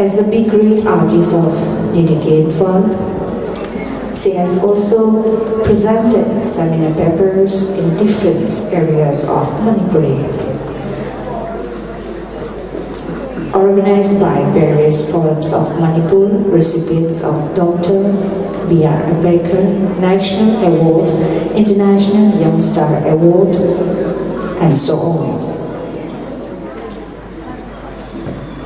As a B.Grade artist of D D K Imphal, she has also presented seminar papers in different areas of Manipuri, organized by various forums of Manipur, recipients of Doctor B R Ambedkar National Award, International Young Star Award, and so on.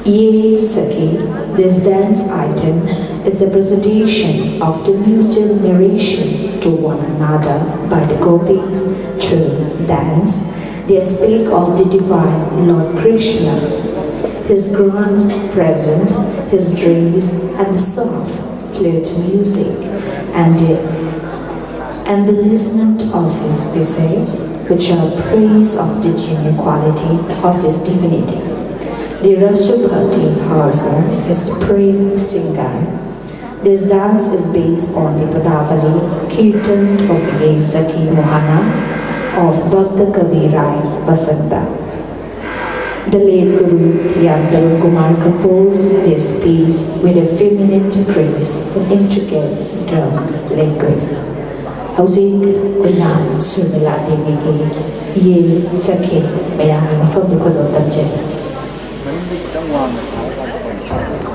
Ye Sakhi, this dance item, is a presentation of the mutual narration to one another by the gopis through dance. They speak of the divine Lord Krishna, his grand present, his dreams, and the soft flute music, and the embellishment of his visage, which are praise of the genuine quality of his divinity. The Rashtrabhakti, however, is the prem singer. This dance is based on the Padavali Kirtan of Ye Sakhi Mohana of Bhakta Kavi Rai Basanta. The late Guru T M Tarun Kumar composed this piece with a feminine grace and intricate drum language. ꯍꯧꯖꯤꯛ ꯑꯩꯈꯣꯏꯅ ꯁꯨꯔꯃꯤꯂꯥ ꯗꯦꯕꯤꯒꯤ ꯌꯦ ꯁꯛꯈꯤ ꯃꯌꯥꯝꯒꯤ ꯃꯐꯝꯗ ꯈꯨꯗꯣꯜ ꯇꯝꯖꯔꯤ꯫ ꯈꯤꯇꯪ ꯋꯥꯡꯅ ꯊꯥꯔꯀꯥꯟꯗ ꯑꯣꯏꯅ ꯊꯥꯗꯣꯛꯄ꯫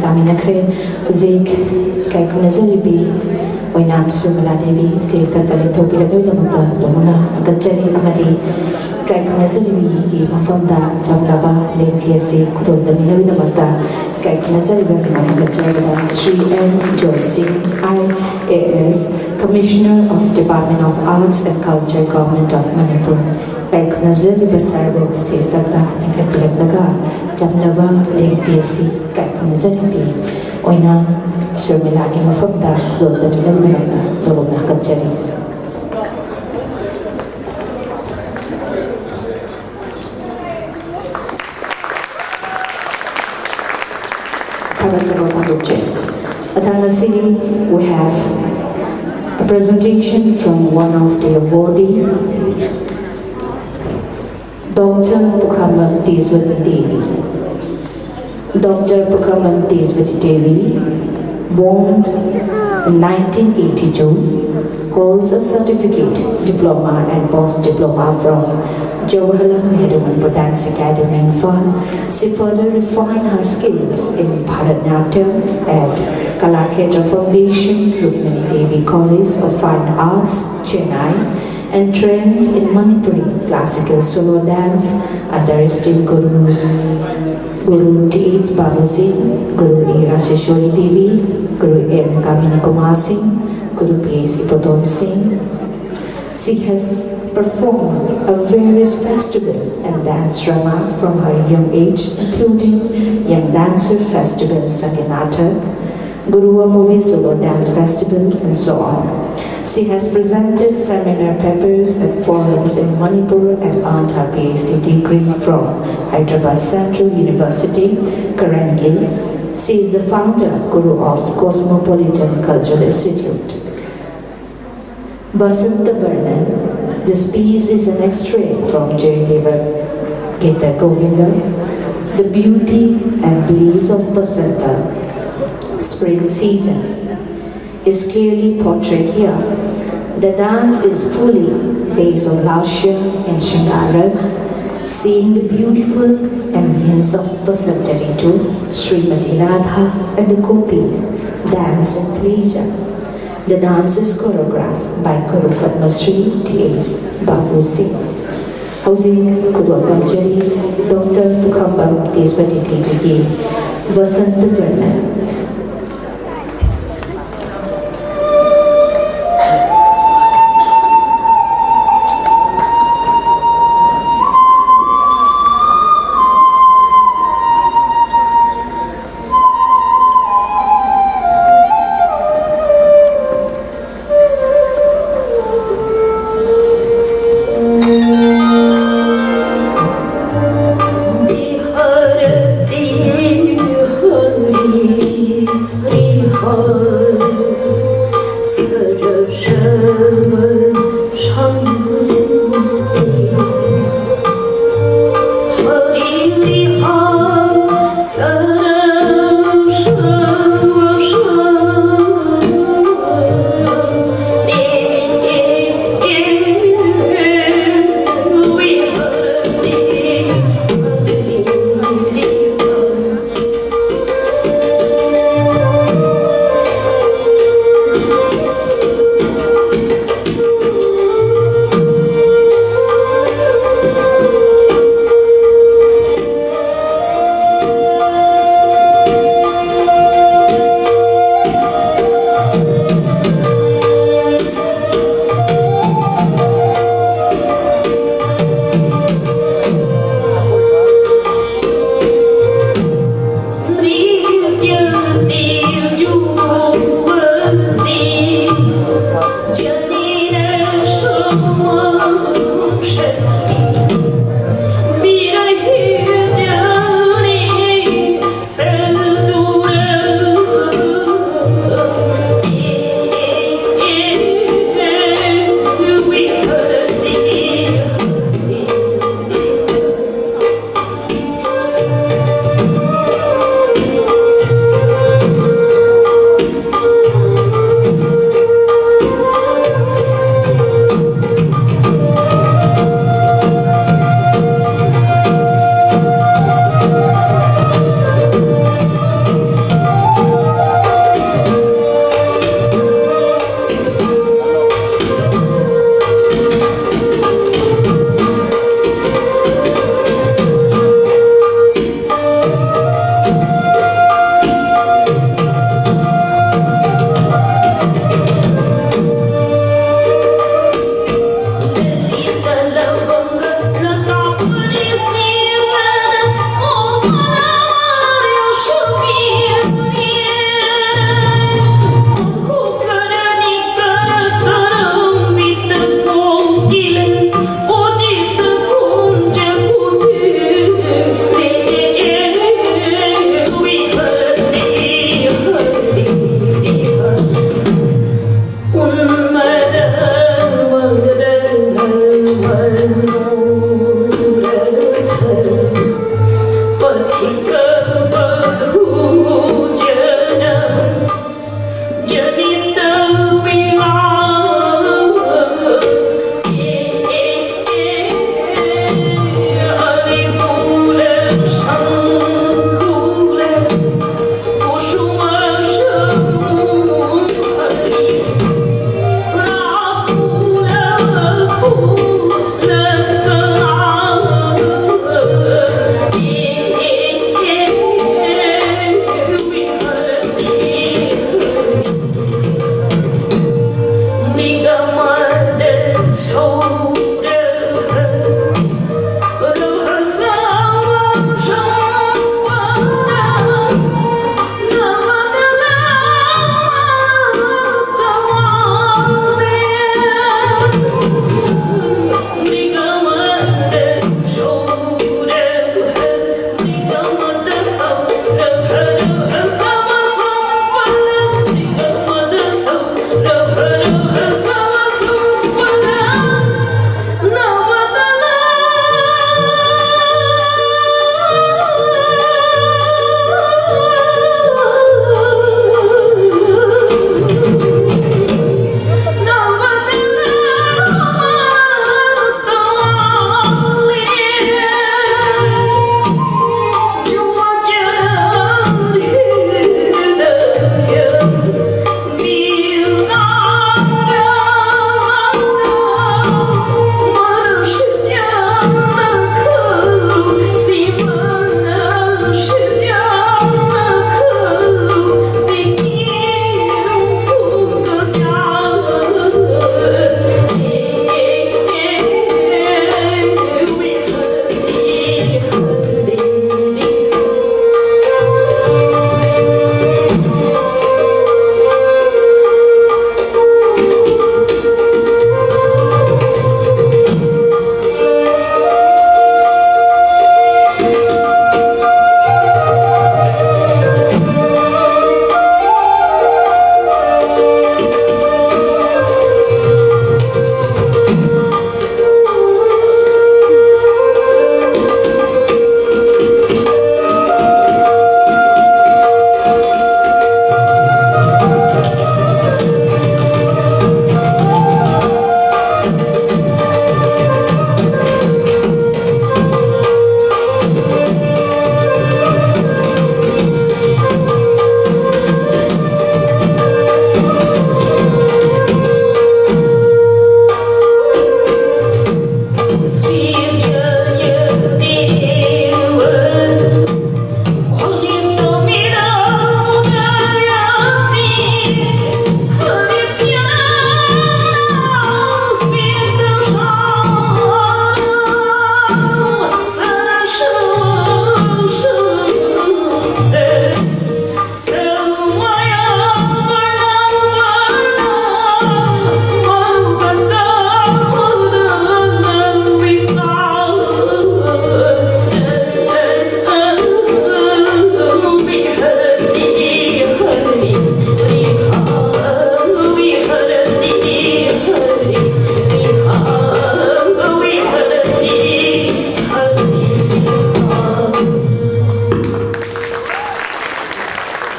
ꯇꯥꯃꯤꯟꯅꯈ꯭ꯔꯦ꯫ ꯍꯧꯖꯤꯛ ꯏꯀꯥꯏ ꯈꯨꯝꯅꯖꯔꯤꯕꯤ ꯑꯣꯏꯅꯥꯝ ꯁꯨꯔꯃꯤꯂꯥ ꯗꯦꯕꯤ ꯁ꯭ꯇꯦꯖꯇ ꯂꯦꯞꯊꯣꯛꯄꯤꯔꯛꯄꯒꯤꯗꯃꯛꯇ ꯂꯨꯃꯅ ꯊꯥꯒꯠꯆꯔꯤ ꯑꯃꯗꯤ ꯏꯀꯥꯏ ꯈꯨꯝꯅꯖꯔꯤꯕꯤꯒꯤ ꯃꯐꯝꯗ ꯆꯝꯂꯕ ꯂꯦꯡꯐꯤ ꯑꯁꯤ ꯈꯨꯗꯣꯜ ꯇꯝꯕꯤꯅꯕꯒꯤꯗꯃꯛꯇ ꯏꯀꯥꯏ ꯈꯨꯝꯅꯖꯔꯤꯕ ꯃꯤꯡ ꯊꯥꯒꯠꯆꯔꯕꯗ ꯁ꯭ꯔꯤ ꯑꯦꯟ ꯖꯣꯏ ꯁꯤꯡ, ꯑꯥꯏ A S, Commissioner of Department of Arts and Culture, Government of Manipur꯫ ꯏꯀꯥꯏ ꯈꯨꯝꯅꯖꯔꯤꯕ ꯁꯥꯔꯕꯨ ꯁ꯭ꯇꯦꯖꯇ ꯂꯤꯡꯈꯠꯄꯤꯔꯛꯂꯒ ꯆꯝꯂꯕ ꯂꯦꯡꯐꯤ ꯑꯁꯤ ꯏꯀꯥꯏ ꯈꯨꯝꯅꯖꯔꯤꯕꯤ ꯑꯣꯏꯅꯥꯝ ꯁꯨꯔꯃꯤꯂꯥꯒꯤ ꯃꯐꯝꯗ ꯈꯨꯗꯣꯜ ꯇꯝꯕꯤꯅꯕꯒꯤꯗꯃꯛꯇ ꯅꯧꯅ ꯍꯥꯞꯀꯠꯆꯔꯤ꯫ ꯊꯥꯒꯠꯆꯕ ꯐꯣꯡꯗꯣꯛꯆꯔꯤ꯫ ꯃꯊꯪ ꯑꯁꯤꯒꯤ we have a presentation from one of the awardee, Doctor Pukhamam Teswati Devi. Doctor Pukhamam Teswati Devi, born in nineteen eighty-two, holds a certificate, diploma and post-diploma from Jawaharlal Nehru Manipur Dance Academy, Imphal. She further refined her skills in Bharatanatyam at Kalakshetra Foundation, Rukmini Devi College of Fine Arts, Chennai, and trained in Manipuri classical solo dance under esteemed gurus Guru T H Babu Singh, Guru A Rajeshwari Devi, Guru M Kamini Kumar Singh, Guru P H Ipoton Singh. She has performed a various festival and dance drama from her young age, including Young Dancer Festival, Sangeet Natak, Gurua Movie Solo Dance Festival, and so on. She has presented seminar papers at forums in Manipur and earned her P H D degree from Hyderabad Central University. Currently, she is the founder, Guru of Cosmopolitan Cultural Institute. Basanta Varnan. This piece is an extract from Jayadeva Gita Govinda. The beauty and bliss of Basanta, spring season, is clearly portrayed here. The dance is fully based on Lasya and Shringaras. Seeing the beautiful ambience of Vasant Ritu, Srimati Radha and the gopis dance in pleasure. The dance is choreographed by Guru Padma Shri T S Babu Singh. ꯍꯧꯖꯤꯛ ꯈꯨꯗꯣꯜ ꯇꯝꯖꯔꯤ doctor ꯄꯨꯈꯝꯕꯝ ꯇꯦꯖꯄꯇꯤ ꯗꯦꯕꯤꯒꯤ Basanta ꯕꯔꯅꯟ꯫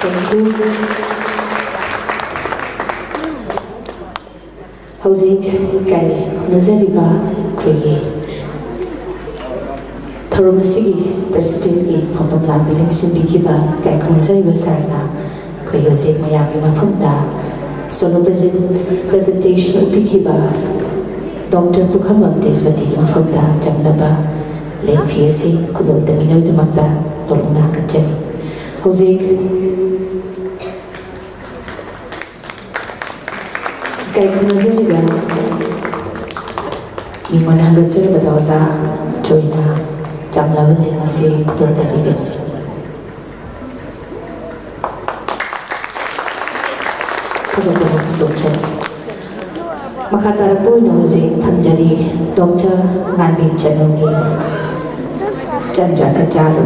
Thank you. ꯍꯧꯖꯤꯛ ꯏꯀꯥꯏ ꯈꯨꯝꯅꯖꯔꯤꯕ ꯑꯩꯈꯣꯏꯒꯤ ꯊꯧꯔꯝ ꯑꯁꯤꯒꯤ ꯄ꯭ꯔꯦꯁꯤꯗꯦꯟꯠꯀꯤ ꯐꯝꯐꯝ ꯂꯥꯡꯕꯤ ꯂꯦꯡꯁꯤꯟꯕꯤꯈꯤꯕ ꯏꯀꯥꯏ ꯈꯨꯝꯅꯖꯔꯤꯕ ꯁꯥꯔꯅ ꯑꯩꯈꯣꯏ ꯍꯧꯖꯤꯛ ꯃꯌꯥꯝꯒꯤ ꯃꯐꯝꯗ ꯁꯣꯂꯣ ꯄ꯭ꯔꯖꯦꯟꯇꯦꯁꯟ ꯎꯠꯄꯤꯈꯤꯕ ꯗꯣꯛꯇꯔ ꯄꯨꯈ꯭ꯔꯝꯕꯝ ꯇꯦꯖꯄꯇꯤꯒꯤ ꯃꯐꯝꯗ ꯆꯝꯂꯕ ꯂꯦꯡꯐꯤ ꯑꯁꯤ ꯈꯨꯗꯣꯜ ꯇꯝꯕꯤꯅꯕꯒꯤꯗꯃꯛꯇ ꯍꯧꯅ ꯍꯥꯞꯀꯠꯆꯔꯤ꯫ ꯍꯧꯖꯤꯛ ꯏꯀꯥꯏ ꯈꯨꯝꯅꯖꯔꯤꯕ ꯃꯤꯉꯣꯟꯗ ꯍꯪꯒꯠꯆꯔꯕꯗ ꯑꯣꯖꯥ ꯖꯣꯏꯅ ꯆꯝꯂꯕ ꯂꯦꯡ ꯑꯁꯤ ꯈꯨꯗꯣꯜ ꯇꯝꯕꯤꯒꯅꯤ꯫ ꯊꯥꯒꯠꯆꯕ ꯐꯣꯡꯗꯣꯛꯆꯔꯤ꯫ ꯃꯈꯥ ꯇꯥꯔꯛꯄ ꯑꯣꯏꯅ ꯍꯧꯖꯤꯛ ꯊꯝꯖꯔꯤ ꯗꯣꯛꯇꯔ ꯉꯥꯟꯕꯤ ꯆꯅꯨꯒꯤ ꯆꯟꯗ꯭ꯔ ꯀꯆꯥꯂꯨ꯫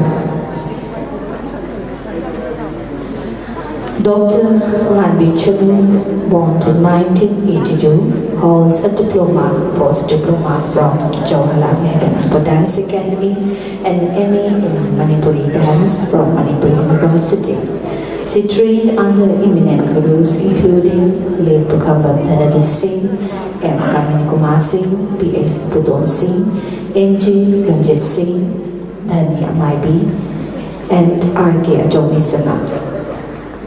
Doctor Nganbi Chunu, born in nineteen eighty-two, holds a diploma, post diploma from Jawaharlal Nehru Manipur Dance Academy and M A in Manipuri dance from Manipur University. She trained under eminent gurus including Late Pukhambam Dhanajit Singh, M Kamini Kumar Singh, P S Pudom Singh, N G Ranjit Singh, Dhani Amaibi, and R K Ajomisana.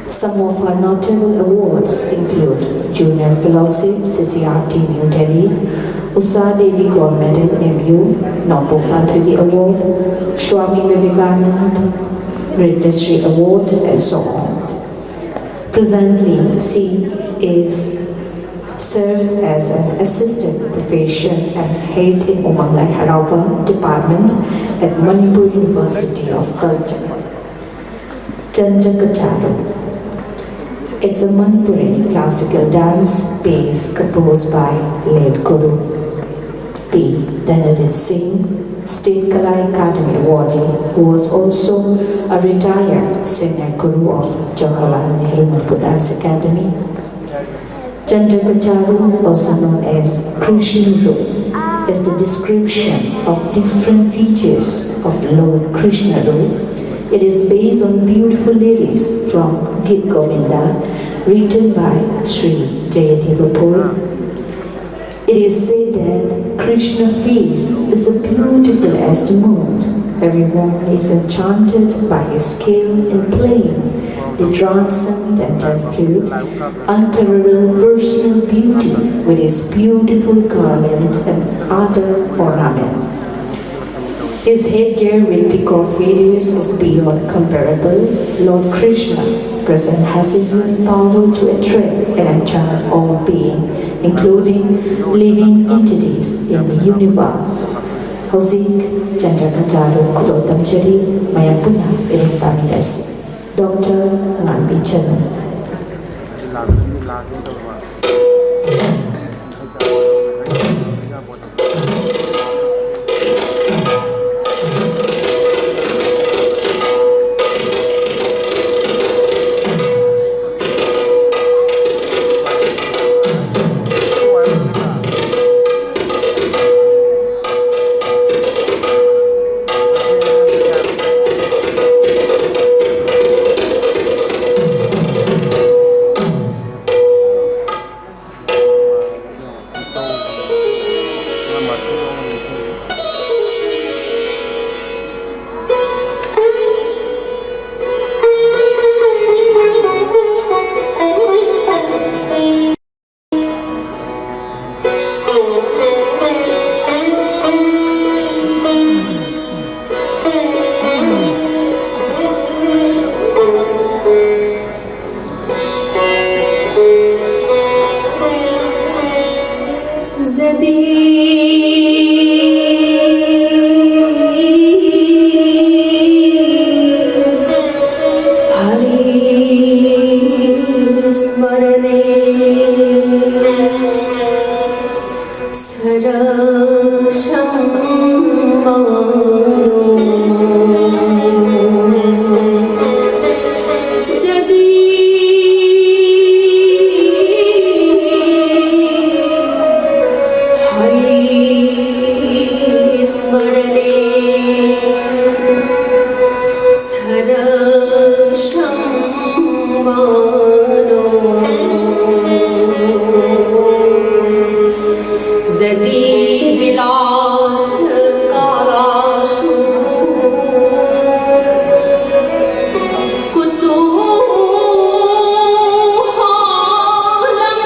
Some of her notable awards include Junior Fellowship, C C R T, New Delhi, Usha Devi Gold Medal, M U, Nongpoh Panthuibi Award, Swami Vivekanand Nrityashree Award, and so on. Presently, she is served as an assistant professor and head in Umang Lai Haraoba Department at Manipur University of Culture. Chandra Kachalu. It's a Manipuri classical dance piece composed by late Guru P Dhanajit Singh, State Kala Academy awardee, who was also a retired senior guru of Jawaharlal Nehru Manipur Dance Academy. Chandra Kachalu, also known as Krishna Roop, is the description of different features of Lord Krishna Roop. It is based on beautiful lyrics from Git Govinda, written by Sri Jayadeva Bhoi. It is said that Krishna face is as beautiful as the moon. Everyone is enchanted by his skill in playing the transcendental flute, unparalleled personal beauty with his beautiful garland and other ornaments. His headgear with peacock feathers is beyond comparable. Lord Krishna present has a unique power to attract and enchant all being, including living entities in the universe. ꯍꯧꯖꯤꯛ ꯆꯟꯗ꯭ꯔ ꯀꯟꯇꯥꯗꯨ ꯈꯨꯗꯣꯜ ꯇꯝꯖꯔꯤ, ꯃꯌꯥꯝ ꯄꯨꯟꯅ ꯏꯔꯦꯡ ꯇꯥꯃꯤꯟꯅꯔꯁꯤ꯫ Doctor ꯉꯥꯟꯕꯤ ꯆꯅꯨ꯫ मानो जदि विलास कालासु कुतूहलम्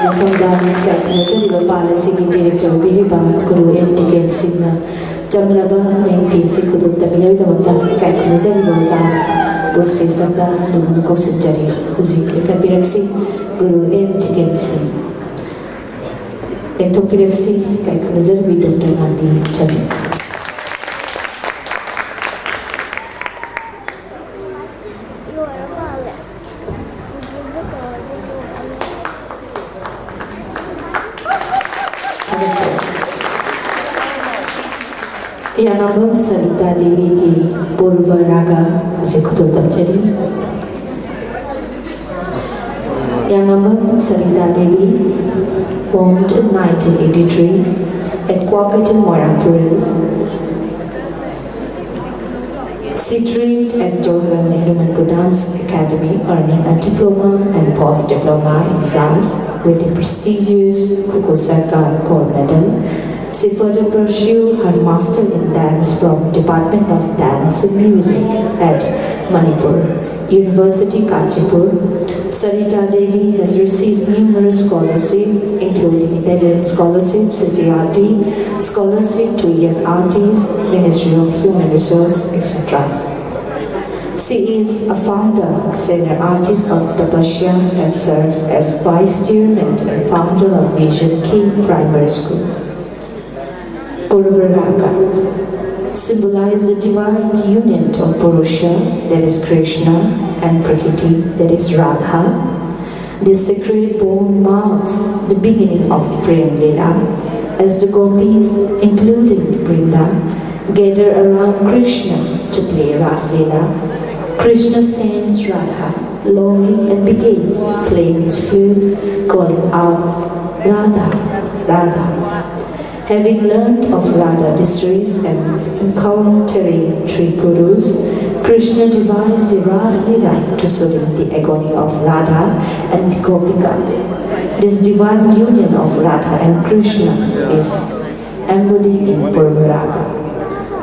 ꯃꯐꯝꯗ ꯏꯀꯥꯏ ꯈꯨꯝꯅꯖꯔꯤꯕ ꯄꯥꯜ ꯑꯁꯤꯒꯤ director ꯑꯣꯏꯕꯤꯔꯤꯕ ꯒꯨꯔꯨ M ꯇꯤꯀꯦꯟ ꯁꯤꯡꯅ ꯆꯝꯂꯕ ꯃꯌꯦꯛ ꯐꯤ ꯑꯁꯤ ꯈꯨꯗꯣꯜ ꯇꯝꯕꯤꯅꯕꯒꯤꯗꯃꯛꯇ ꯏꯀꯥꯏ ꯈꯨꯝꯅꯖꯔꯤꯕ ꯑꯣꯖꯥꯕꯨ ꯁ꯭ꯇꯦꯖꯇ ꯂꯨꯅ ꯀꯧꯁꯤꯟꯖꯔꯤ꯫ ꯍꯧꯖꯤꯛ ꯂꯦꯡꯈꯠꯄꯤꯔꯛꯁꯤ ꯒꯨꯔꯨ ꯑꯦꯝ ꯇꯤꯀꯦꯟ ꯁꯤꯡ꯫ ꯂꯦꯡꯊꯣꯛꯄꯤꯔꯛꯁꯤ ꯏꯀꯥꯏ ꯈꯨꯝꯅꯖꯔꯤꯕꯤ ꯗꯣꯛꯇꯔ ꯉꯥꯟꯕꯤ ꯆꯅꯨ꯫ ꯊꯥꯒꯠꯆꯔꯤ꯫ ꯌꯥꯉꯥꯡꯕꯝ ꯁꯔꯤꯇꯥ ꯗꯦꯕꯤꯒꯤ ꯄꯨꯔꯕ ꯔꯥꯒ ꯑꯁꯤ ꯈꯨꯗꯣꯜ ꯇꯝꯖꯔꯤ꯫ Yangambam Sarita Devi, born in nineteen eighty-three at Kwakatin Moirangpuril. She trained at Jawaharlal Nehru Manipur Dance Academy, earning a diploma and post-diploma in Ras with the prestigious Kuku Sarkar Gold Medal. She further pursued her master in dance from Department of Dance and Music at Manipur University, Kachipur. Sarita Devi has received numerous scholarships, including Talent Scholarship, C C R T, Scholarship to Young Artists, Ministry of Human Resource, et cetera. She is a founder, senior artist of Tapasya, and served as vice chairman and founder of Vision K Primary School. Purvaraga symbolize the divine union of Purusha, that is Krishna, and Prakriti, that is Radha. This sacred bond marks the beginning of Prem Leela, as the gopis, including Brinda, gather around Krishna to play Ras Leela. Krishna sends Radha longing and begins playing his flute, calling out, "Radha, Radha." Having learned of Radha distress and encountering three gurus, Krishna devised the Ras Leela to soothe the agony of Radha and the Gopikas. This divine union of Radha and Krishna is embodied in Purvaraga.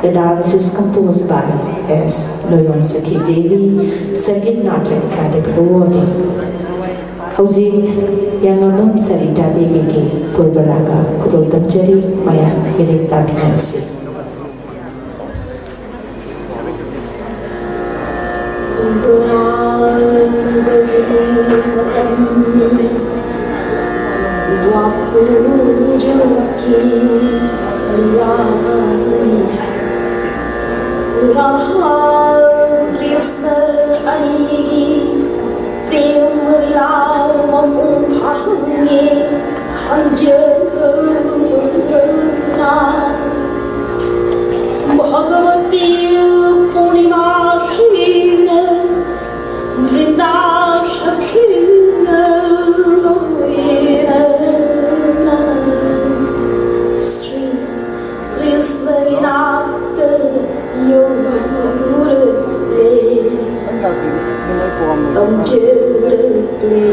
The dance is composed by S. Loimansakhi Devi, Sangeet Natya Akademi Awardee. ꯍꯧꯖꯤꯛ ꯌꯥꯉꯥꯃꯝ ꯁꯔꯤꯇꯥ ꯗꯦꯕꯤꯒꯤ ꯄꯨꯔꯕꯔꯥꯒ ꯈꯨꯗꯣꯜ ꯇꯝꯖꯔꯤ꯫ ꯃꯌꯥꯝ ꯃꯤꯔꯦꯞ ꯇꯥꯃꯤꯟꯅꯔꯁꯤ꯫ ꯄꯨꯔꯕꯔꯥꯒꯤ ꯃꯇꯝꯅꯤ, ꯗ꯭ꯋꯥꯄꯔ ꯌꯨꯒꯀꯤ ꯂꯤꯂꯥꯅꯤ꯫ ꯔꯥꯙꯥ ꯀ꯭ꯔꯤꯁꯅ ꯑꯅꯤꯒꯤ ꯄ꯭ꯔꯦꯝ ꯂꯤꯂꯥ ꯃꯄꯨꯡ ꯐꯥꯍꯟꯒꯦ ꯈꯟꯖꯅ ꯚꯒꯋꯇꯤ ꯄꯨꯔꯅꯤꯃꯥꯁꯤꯅ ꯕ꯭ꯔꯤꯟꯗꯥ ꯁꯈꯤꯅ ꯂꯣꯏꯅꯅ ꯁ꯭ꯔꯤ ꯀ꯭ꯔꯤꯁꯅ ꯏꯅꯥꯛꯇ ꯌꯧꯔꯛꯂꯦ, ꯇꯝꯖꯔꯛꯂꯦ꯫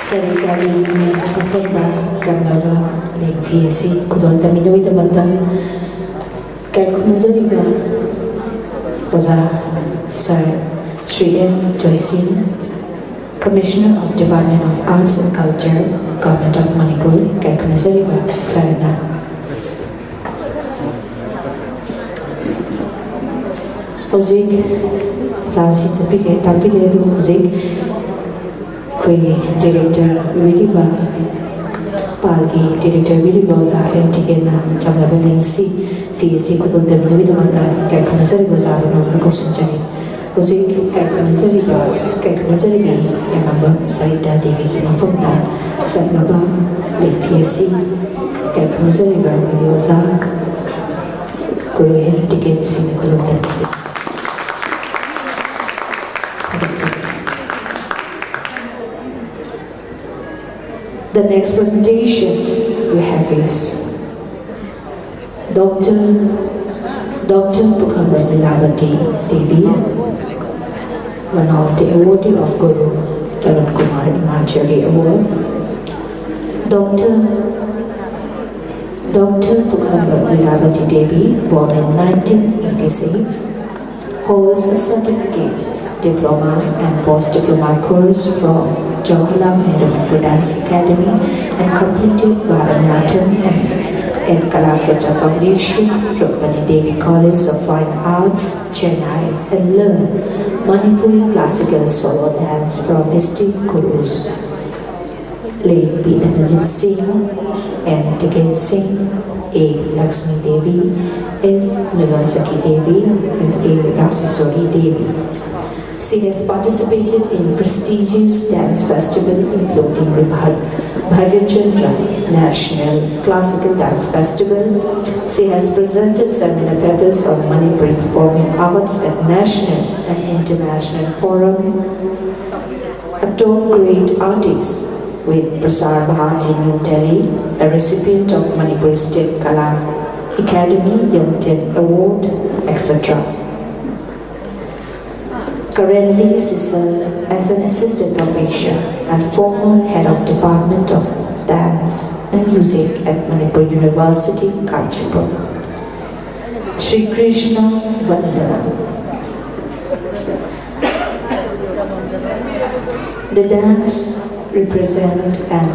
ꯁꯔꯤꯇꯥ ꯗꯦꯕꯤꯅ ꯃꯐꯝꯗ ꯆꯝꯂꯕ ꯂꯦꯡꯐꯤ ꯑꯁꯤ ꯈꯨꯗꯣꯜ ꯇꯝꯕꯤꯅꯕꯒꯤꯗꯃꯛꯇ ꯏꯀꯥꯏ ꯈꯨꯝꯅꯖꯔꯤꯕ ꯑꯣꯖꯥ sir Shri M Joysingh, Commissioner of Department of Arts and Culture, Government of Manipur, ꯏꯀꯥꯏ ꯈꯨꯝꯅꯖꯔꯤꯕ ꯁꯥꯔꯅ꯫ ꯍꯧꯖꯤꯛ ꯑꯣꯖꯥꯁꯤ ꯆꯠꯄꯤꯔꯦ, ꯇꯥꯛꯄꯤꯔꯦ, ꯑꯗꯨ ꯍꯧꯖꯤꯛ ꯑꯩꯈꯣꯏꯒꯤ ꯗꯤꯔꯦꯛꯇꯔ ꯑꯣꯏꯕꯤꯔꯤꯕ, ꯄꯥꯜꯒꯤ ꯗꯤꯔꯦꯛꯇꯔ ꯑꯣꯏꯕꯤꯔꯤꯕ ꯑꯣꯖꯥ ꯑꯦꯝ ꯇꯤꯀꯦꯟꯅ ꯆꯝꯂꯕ ꯂꯦꯡꯁꯤ ꯐꯤ ꯑꯁꯤ ꯈꯨꯗꯣꯜ ꯇꯝꯕꯤꯅꯕꯒꯤꯗꯃꯛꯇ ꯏꯀꯥꯏ ꯈꯨꯝꯅꯖꯔꯤꯕ ꯑꯣꯖꯥꯕꯨ ꯅꯧꯅ ꯀꯧꯁꯤꯟꯖꯔꯤ꯫ ꯍꯧꯖꯤꯛ ꯏꯀꯥꯏ ꯈꯨꯝꯅꯖꯔꯤꯕ, ꯏꯀꯥꯏ ꯈꯨꯝꯅꯖꯔꯤꯕꯤ ꯌꯥꯝꯂꯝꯕ ꯁꯔꯤꯇꯥ ꯗꯦꯕꯤꯒꯤ ꯃꯐꯝꯗ ꯆꯝꯂꯕ ꯂꯦꯡꯐꯤ ꯑꯁꯤ ꯏꯀꯥꯏ ꯈꯨꯝꯅꯖꯔꯤꯕ ꯑꯩꯈꯣꯏꯒꯤ ꯑꯣꯖꯥ ꯒꯨꯔꯨ ꯑꯦꯝ ꯇꯤꯀꯦꯟ ꯁꯤꯡꯅ ꯈꯨꯗꯣꯜ ꯇꯝꯕꯤꯔꯤ꯫ The next presentation we have is Doctor Doctor Pukhamram Lilavati Devi, one of the awardee of Guru Tarun Kumar Imachari Award. Doctor Doctor Pukhamram Lilavati Devi, born in nineteen eighty-six, holds a certificate, diploma and post-diploma course from Jawaharlal Nehru Manipur Dance Academy and completed Bharatanatyam and in Kalakshetra Foundation, Rukmani Devi College of Fine Arts, Chennai, and learn Manipuri classical solo dance from esteemed gurus late P Dhananjit Singh, N Tiken Singh, A Lakshmi Devi, S Nirvan Sakhi Devi, and A Raseswari Devi. She has participated in prestigious dance festivals including the Bhag- Bhagat Chandra National Classical Dance Festival. She has presented seminar papers on Manipuri performing arts at national and international forum. A top grade artist with Prasar Bharati New Delhi, a recipient of Manipur State Kala Academy Young Talent Award, et cetera. Currently, she serves as an assistant professor and former head of Department of Dance and Music at Manipur University, Kangchipur. Shri Krishna Vandana. The dance represent an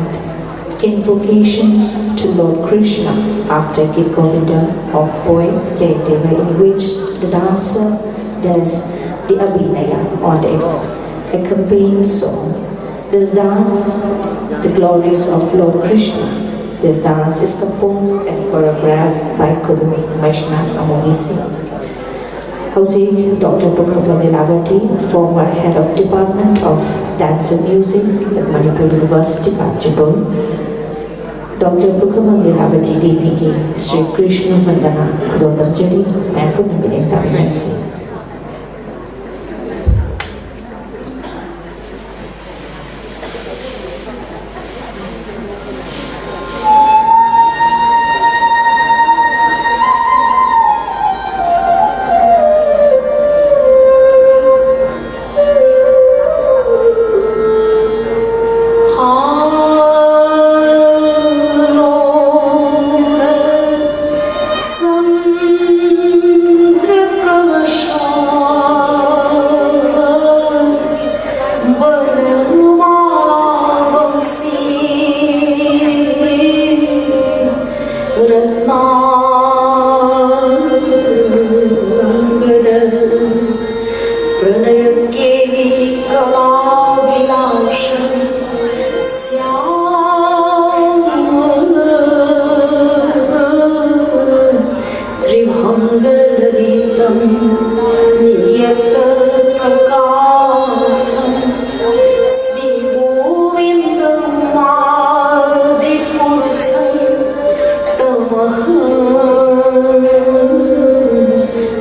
invocations to Lord Krishna after Gita Govinda of poet Jayadeva, in which the dancer does the abhinaya or the accompanying song. This dance, the glories of Lord Krishna. This dance is composed and choreographed by Guru Vaishnav Amogi Singh. ꯍꯧꯖꯤꯛ Doctor Pukhabam Lilavati, former head of Department of Dance and Music at Manipur University, Kangchipur, Doctor Pukhabam Lilavati Devi ꯒꯤ ꯁ꯭ꯔꯤ ꯀ꯭ꯔꯤꯁꯅ ꯚꯟꯗꯅꯥ ꯈꯨꯗꯣꯜ ꯇꯝꯖꯔꯤ꯫ ꯃꯌꯥꯝ ꯄꯨꯟꯅ ꯃꯤꯠꯌꯦꯡ ꯇꯥꯃꯤꯟꯅꯔꯁꯤ꯫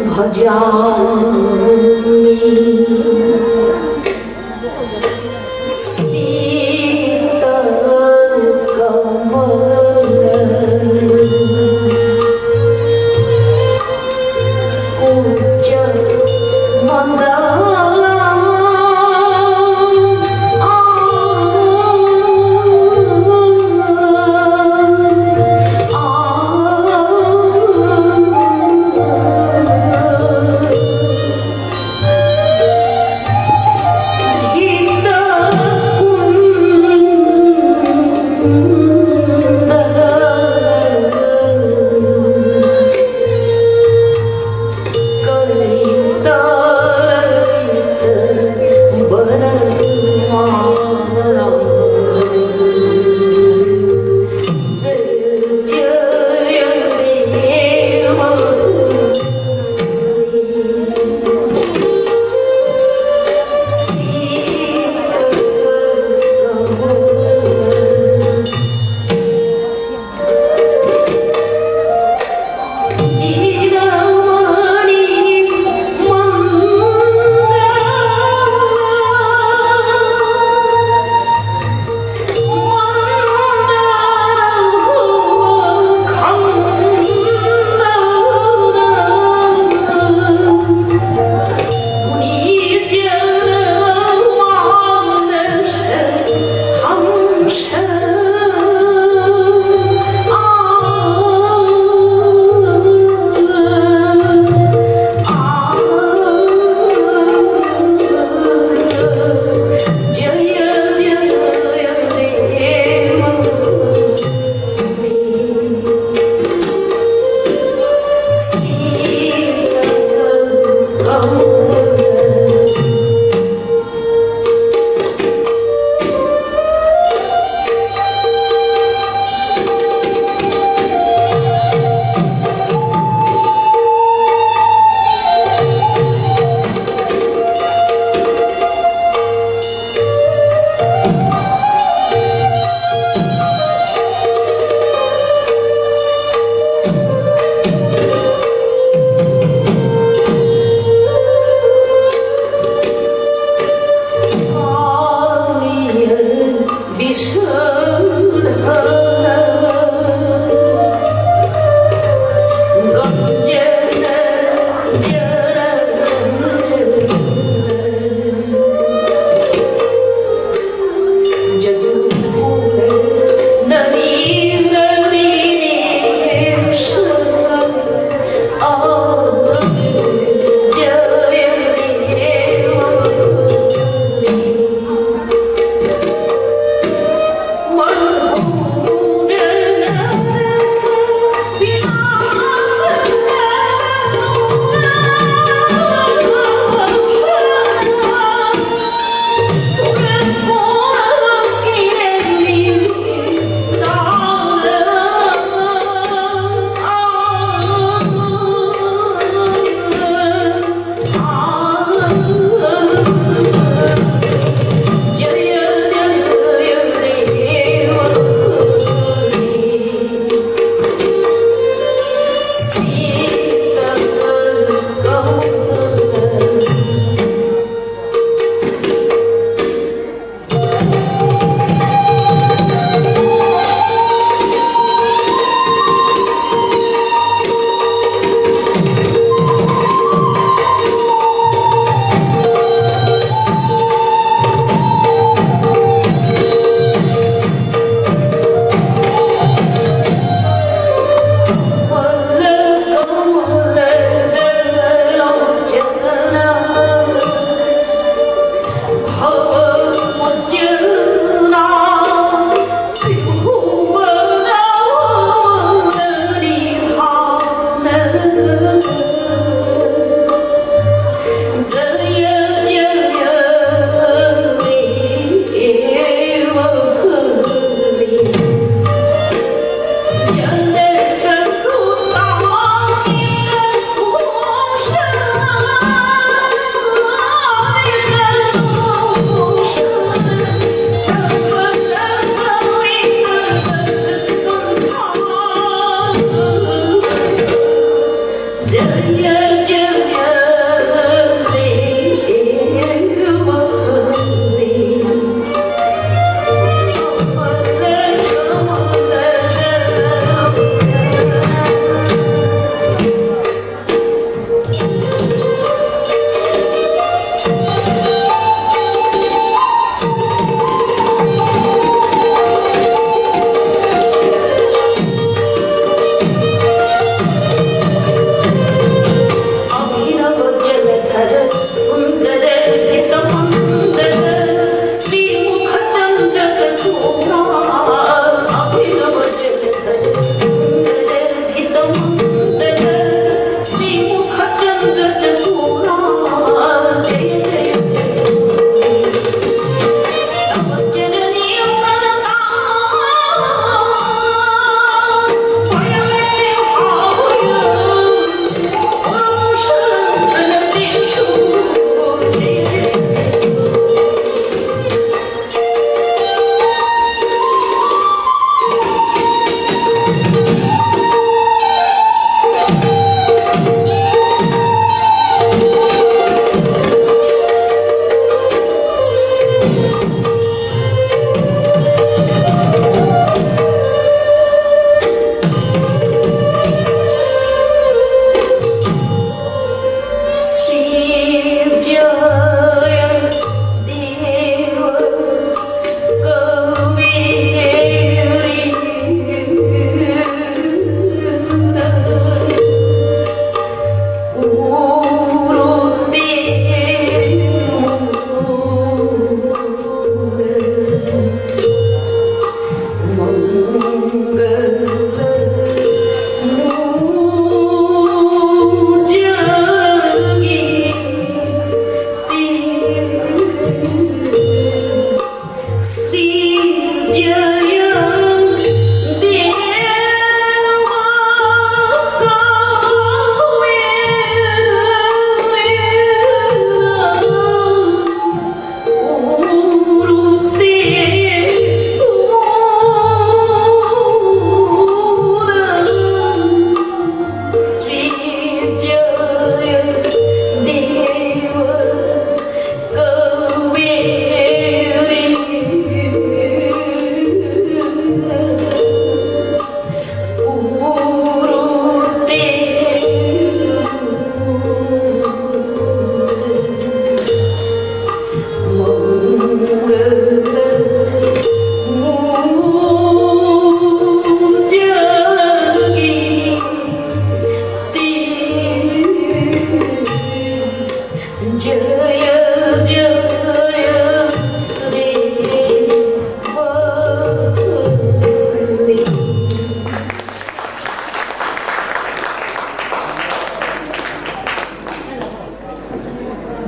भजामि।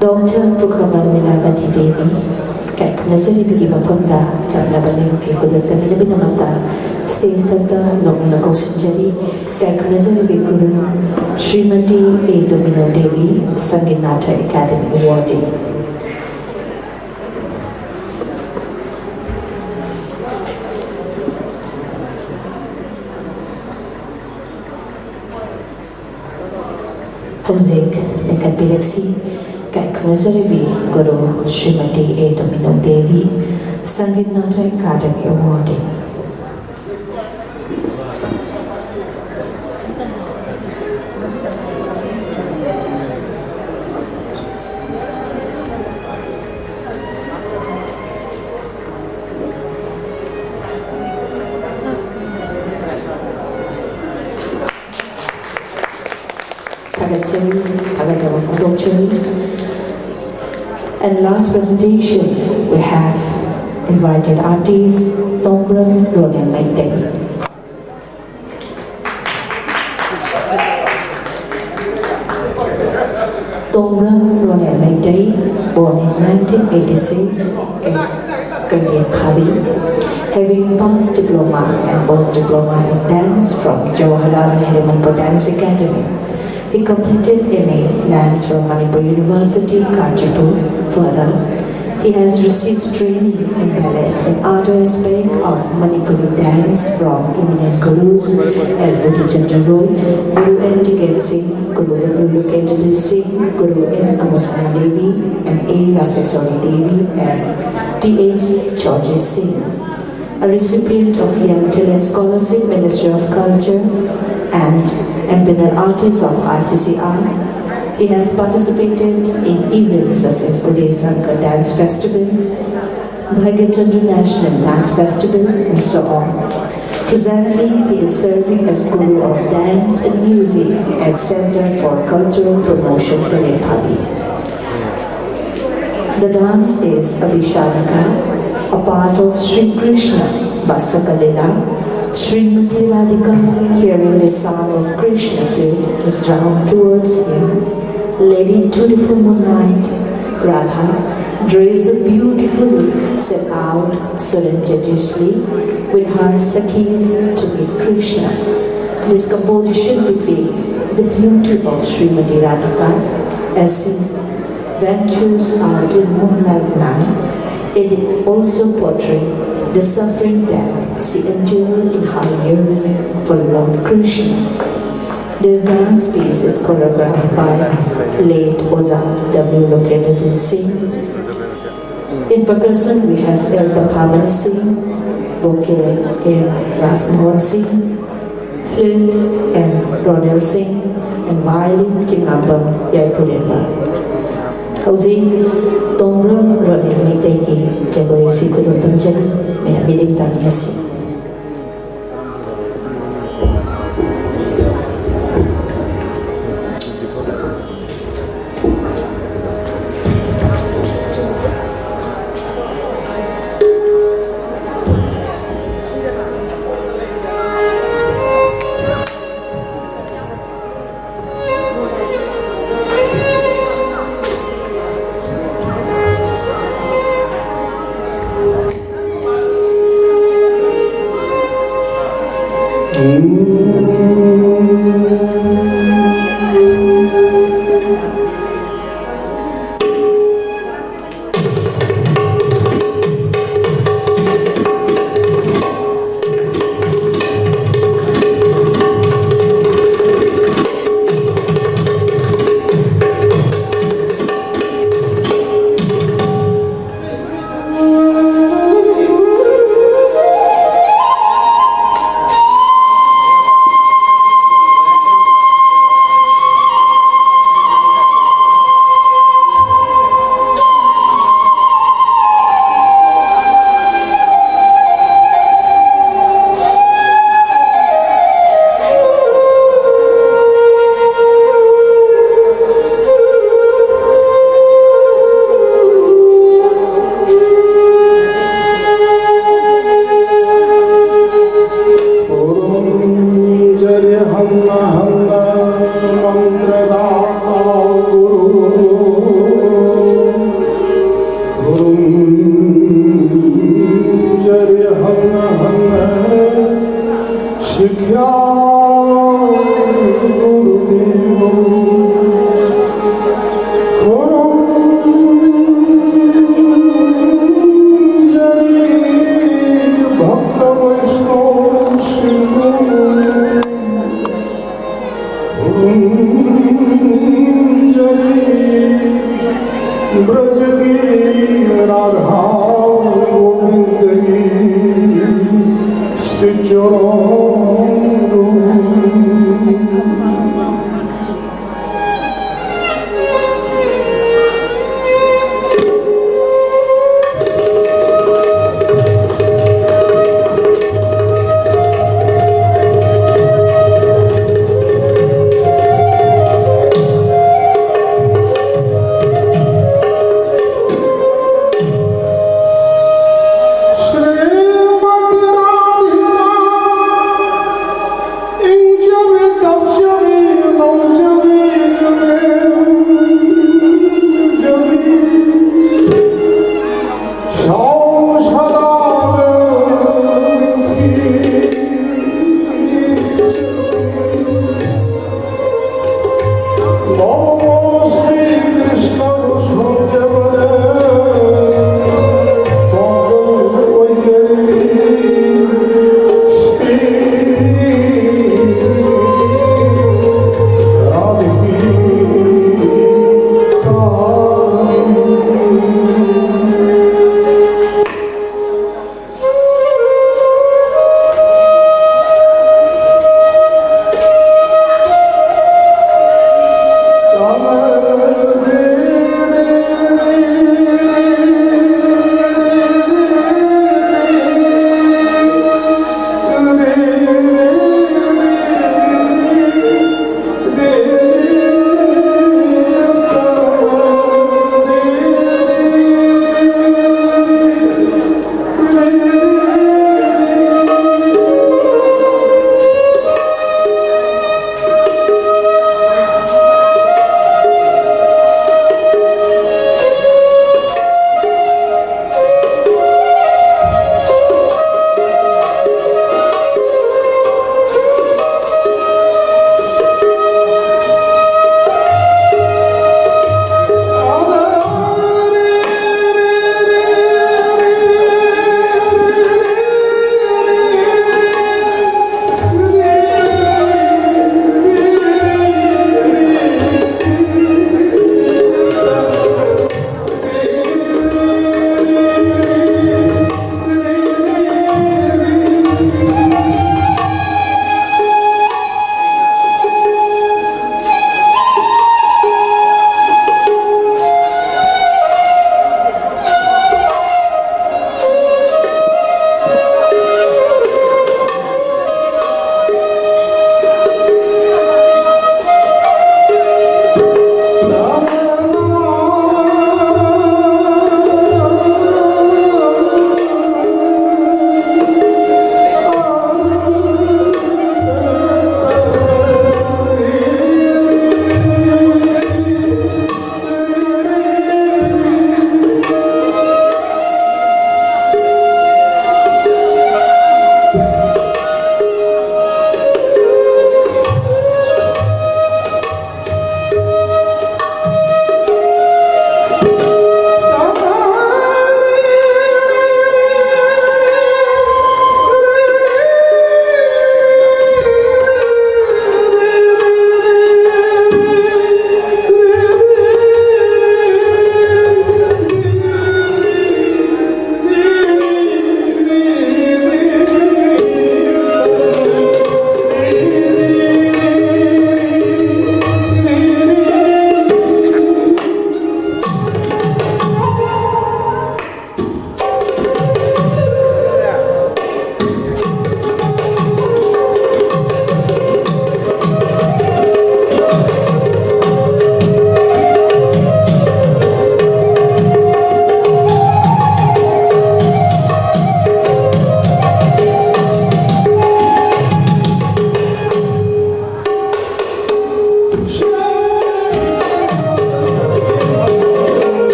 Doctor Pukharam Leelavati Devi, ꯏꯀꯥꯏ ꯈꯨꯝꯅꯖꯔꯤꯕꯒꯤ ꯃꯐꯝꯗ ꯆꯠꯅꯕ ꯂꯦꯡꯐꯤ ꯈꯨꯗꯣꯜ ꯇꯝꯕꯤꯅꯕꯒꯤꯗꯃꯛꯇ stage ꯊꯛꯇ ꯅꯣꯛꯅꯅ ꯀꯧꯁꯤꯟꯖꯔꯤ꯫ ꯏꯀꯥꯏ ꯈꯨꯝꯅꯖꯔꯤꯕ ꯒꯨꯔꯨ ꯁ꯭ꯔꯤꯃꯇꯤ ꯑꯦ ꯗꯣꯃꯤꯅꯣ ꯗꯦꯕꯤ, ꯁꯪꯒꯤꯠ ꯅꯥꯇꯛ ꯑꯦꯀꯥꯗꯦꯃꯤ ꯑꯦꯋꯥꯔꯗꯤ꯫ ꯍꯧꯖꯤꯛ ꯂꯤꯡꯈꯠꯄꯤꯔꯛꯁꯤ꯫ ꯏꯀꯥꯏ ꯈꯨꯝꯅꯖꯔꯤꯕꯤ ꯒꯨꯔꯨ ꯁ꯭ꯔꯤꯃꯇꯤ ꯑꯦ ꯗꯣꯃꯤꯅꯣ ꯗꯦꯕꯤ, ꯁꯪꯒꯤꯠ ꯅꯥꯇꯛ ꯑꯦꯀꯥꯗꯦꯃꯤ ꯑꯦꯋꯥꯔꯗꯤ꯫ ꯊꯥꯒꯠꯆꯔꯤ, ꯊꯥꯒꯠꯆꯕ ꯐꯣꯡꯗꯣꯛꯆꯔꯤ꯫ And last presentation, we have invited artist Tombram Ronel Meitei. Tombram Ronel Meitei, born in nineteen eighty-six at Kailaiphavi, having passed diploma and post-diploma in dance from Jawaharlal Nehru Manipur Dance Academy. He completed M A dance from Manipur University, Kanchanpur. Further, he has received training in ballet and other aspects of Manipuri dance from eminent gurus L Budhichandra Roy, Guru N Tiket Singh, Guru W Lokendra Singh, Guru M Amusana Devi, and A Raseswari Devi, and T H Chorjit Singh. A recipient of Young Talent Scholarship, Ministry of Culture, and Empanelled Artist of I C C R. He has participated in events such as Uday Shankar Dance Festival, Bhagya Chandra National Dance Festival, and so on. Presently, he is serving as Guru of Dance and Music at Center for Cultural Promotion, Kailaiphavi. The dance is Abhisharika, a part of Sri Krishna Basaka Lila. Srimati Radhika, hearing the sound of Krishna flute, is drawn towards him. Lady into the full moonlight, Radha, dressed beautifully, set out surreptitiously with her sakhis to meet Krishna. This composition depicts the beauty of Srimati Radhika as she ventures out in moonlight night. It also portrays the suffering that she endured in her yearning for Lord Krishna. This dance piece is choreographed by late Oza W. Lokendra Singh. In percussion, we have L. Prabhavani Singh, Boke M. Rajmohan Singh, flute M. Ronel Singh, and violin Chingnambam Yaipuremba. ꯍꯧꯖꯤꯛ ꯇꯣꯝꯕ꯭ꯔꯝ ꯔꯣꯅꯦꯜ ꯃꯩꯇꯩꯒꯤ ꯖꯒꯣꯏ ꯑꯁꯤ ꯈꯨꯗꯣꯜ ꯇꯝꯖꯔꯤ꯫ ꯃꯌꯥꯝ ꯃꯤꯠꯌꯦꯡ ꯇꯥꯃꯤꯟꯅꯁꯤ꯫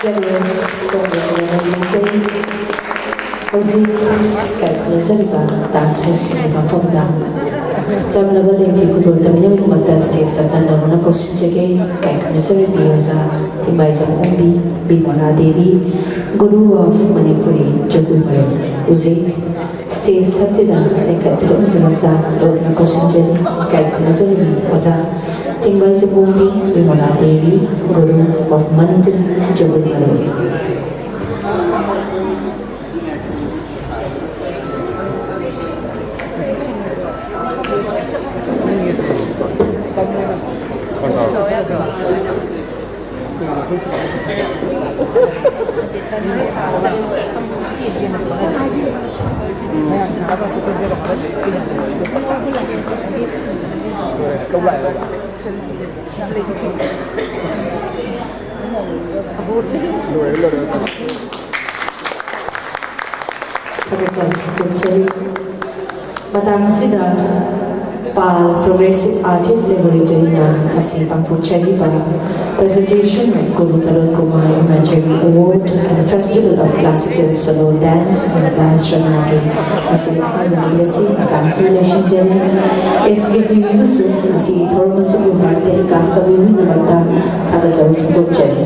ꯖꯒꯣꯏ ꯇꯧꯕ ꯃꯇꯝ ꯍꯧꯖꯤꯛ ꯀꯥꯏꯈꯨꯝꯅꯖꯔꯤꯕ ꯗꯥꯟꯁꯔꯁꯤꯡꯒꯤ ꯃꯐꯝꯗ ꯆꯝꯂꯕ ꯂꯦꯝꯐꯤ ꯈꯨꯗꯣꯜ ꯇꯝꯕꯤꯅꯕꯒꯤꯗꯃꯛꯇ ꯁ꯭ꯇꯦꯖꯇ ꯇꯥꯟꯅꯕꯅ ꯀꯧꯁꯤꯟꯖꯒꯦ꯫ ꯀꯥꯏꯈꯨꯝꯅꯖꯔꯤꯕꯤ ꯑꯣꯖꯥ ꯊꯤꯡꯕꯥꯏꯖꯝ ꯑꯣꯡꯕꯤ ꯕꯤꯃꯣꯂꯥ ꯗꯦꯕꯤ, Guru of Manipuri ꯖꯒꯣꯏ ꯃꯔꯨꯞ꯫ ꯍꯧꯖꯤꯛ ꯁ꯭ꯇꯦꯖ ꯊꯛꯇꯨꯗ ꯂꯦꯡꯈꯠꯄꯤꯔꯛꯅꯕꯒꯤꯗꯃꯛꯇ ꯇꯣꯞꯅ ꯀꯧꯁꯤꯟꯖꯔꯤ꯫ ꯀꯥꯏꯈꯨꯝꯅꯖꯔꯤꯕꯤ ꯑꯣꯖꯥ ꯊꯤꯡꯕꯥꯏꯖꯝ ꯑꯣꯡꯕꯤ ꯕꯤꯃꯣꯂꯥ ꯗꯦꯕꯤ, Guru of Manipuri ꯖꯒꯣꯏ ꯃꯔꯨꯞ꯫ ꯊꯥꯒꯠꯆꯔꯤ, ꯐꯣꯡꯗꯣꯛꯆꯔꯤ꯫ ꯃꯇꯥꯡ ꯑꯁꯤꯗ ꯄꯥꯜ Progressive Artist Laboratory ꯅ ꯉꯁꯤ ꯄꯥꯡꯊꯣꯛꯆꯔꯤꯕ Presentation of Guru Tarun Kumar Imagery Award and Festival of Classical Solo Dance and Dance ꯔꯅꯥꯒꯤ ꯉꯁꯤ ꯑꯍꯥꯟꯕ ꯅꯨꯃꯤꯠ ꯑꯁꯤ ꯃꯇꯥꯡ ꯑꯁꯤꯗ ꯂꯣꯏꯁꯤꯟꯖꯔꯤ꯫ ꯑꯦꯁ ꯀꯦ ꯇꯤ ꯚꯤꯕꯨꯁꯨ ꯉꯁꯤꯒꯤ ꯊꯧꯔꯝ ꯑꯁꯤꯕꯨ live telecast ꯇꯧꯕꯤꯕꯒꯤꯗꯃꯛꯇ ꯊꯥꯒꯠꯆꯕ ꯐꯣꯡꯗꯣꯛꯆꯔꯤ꯫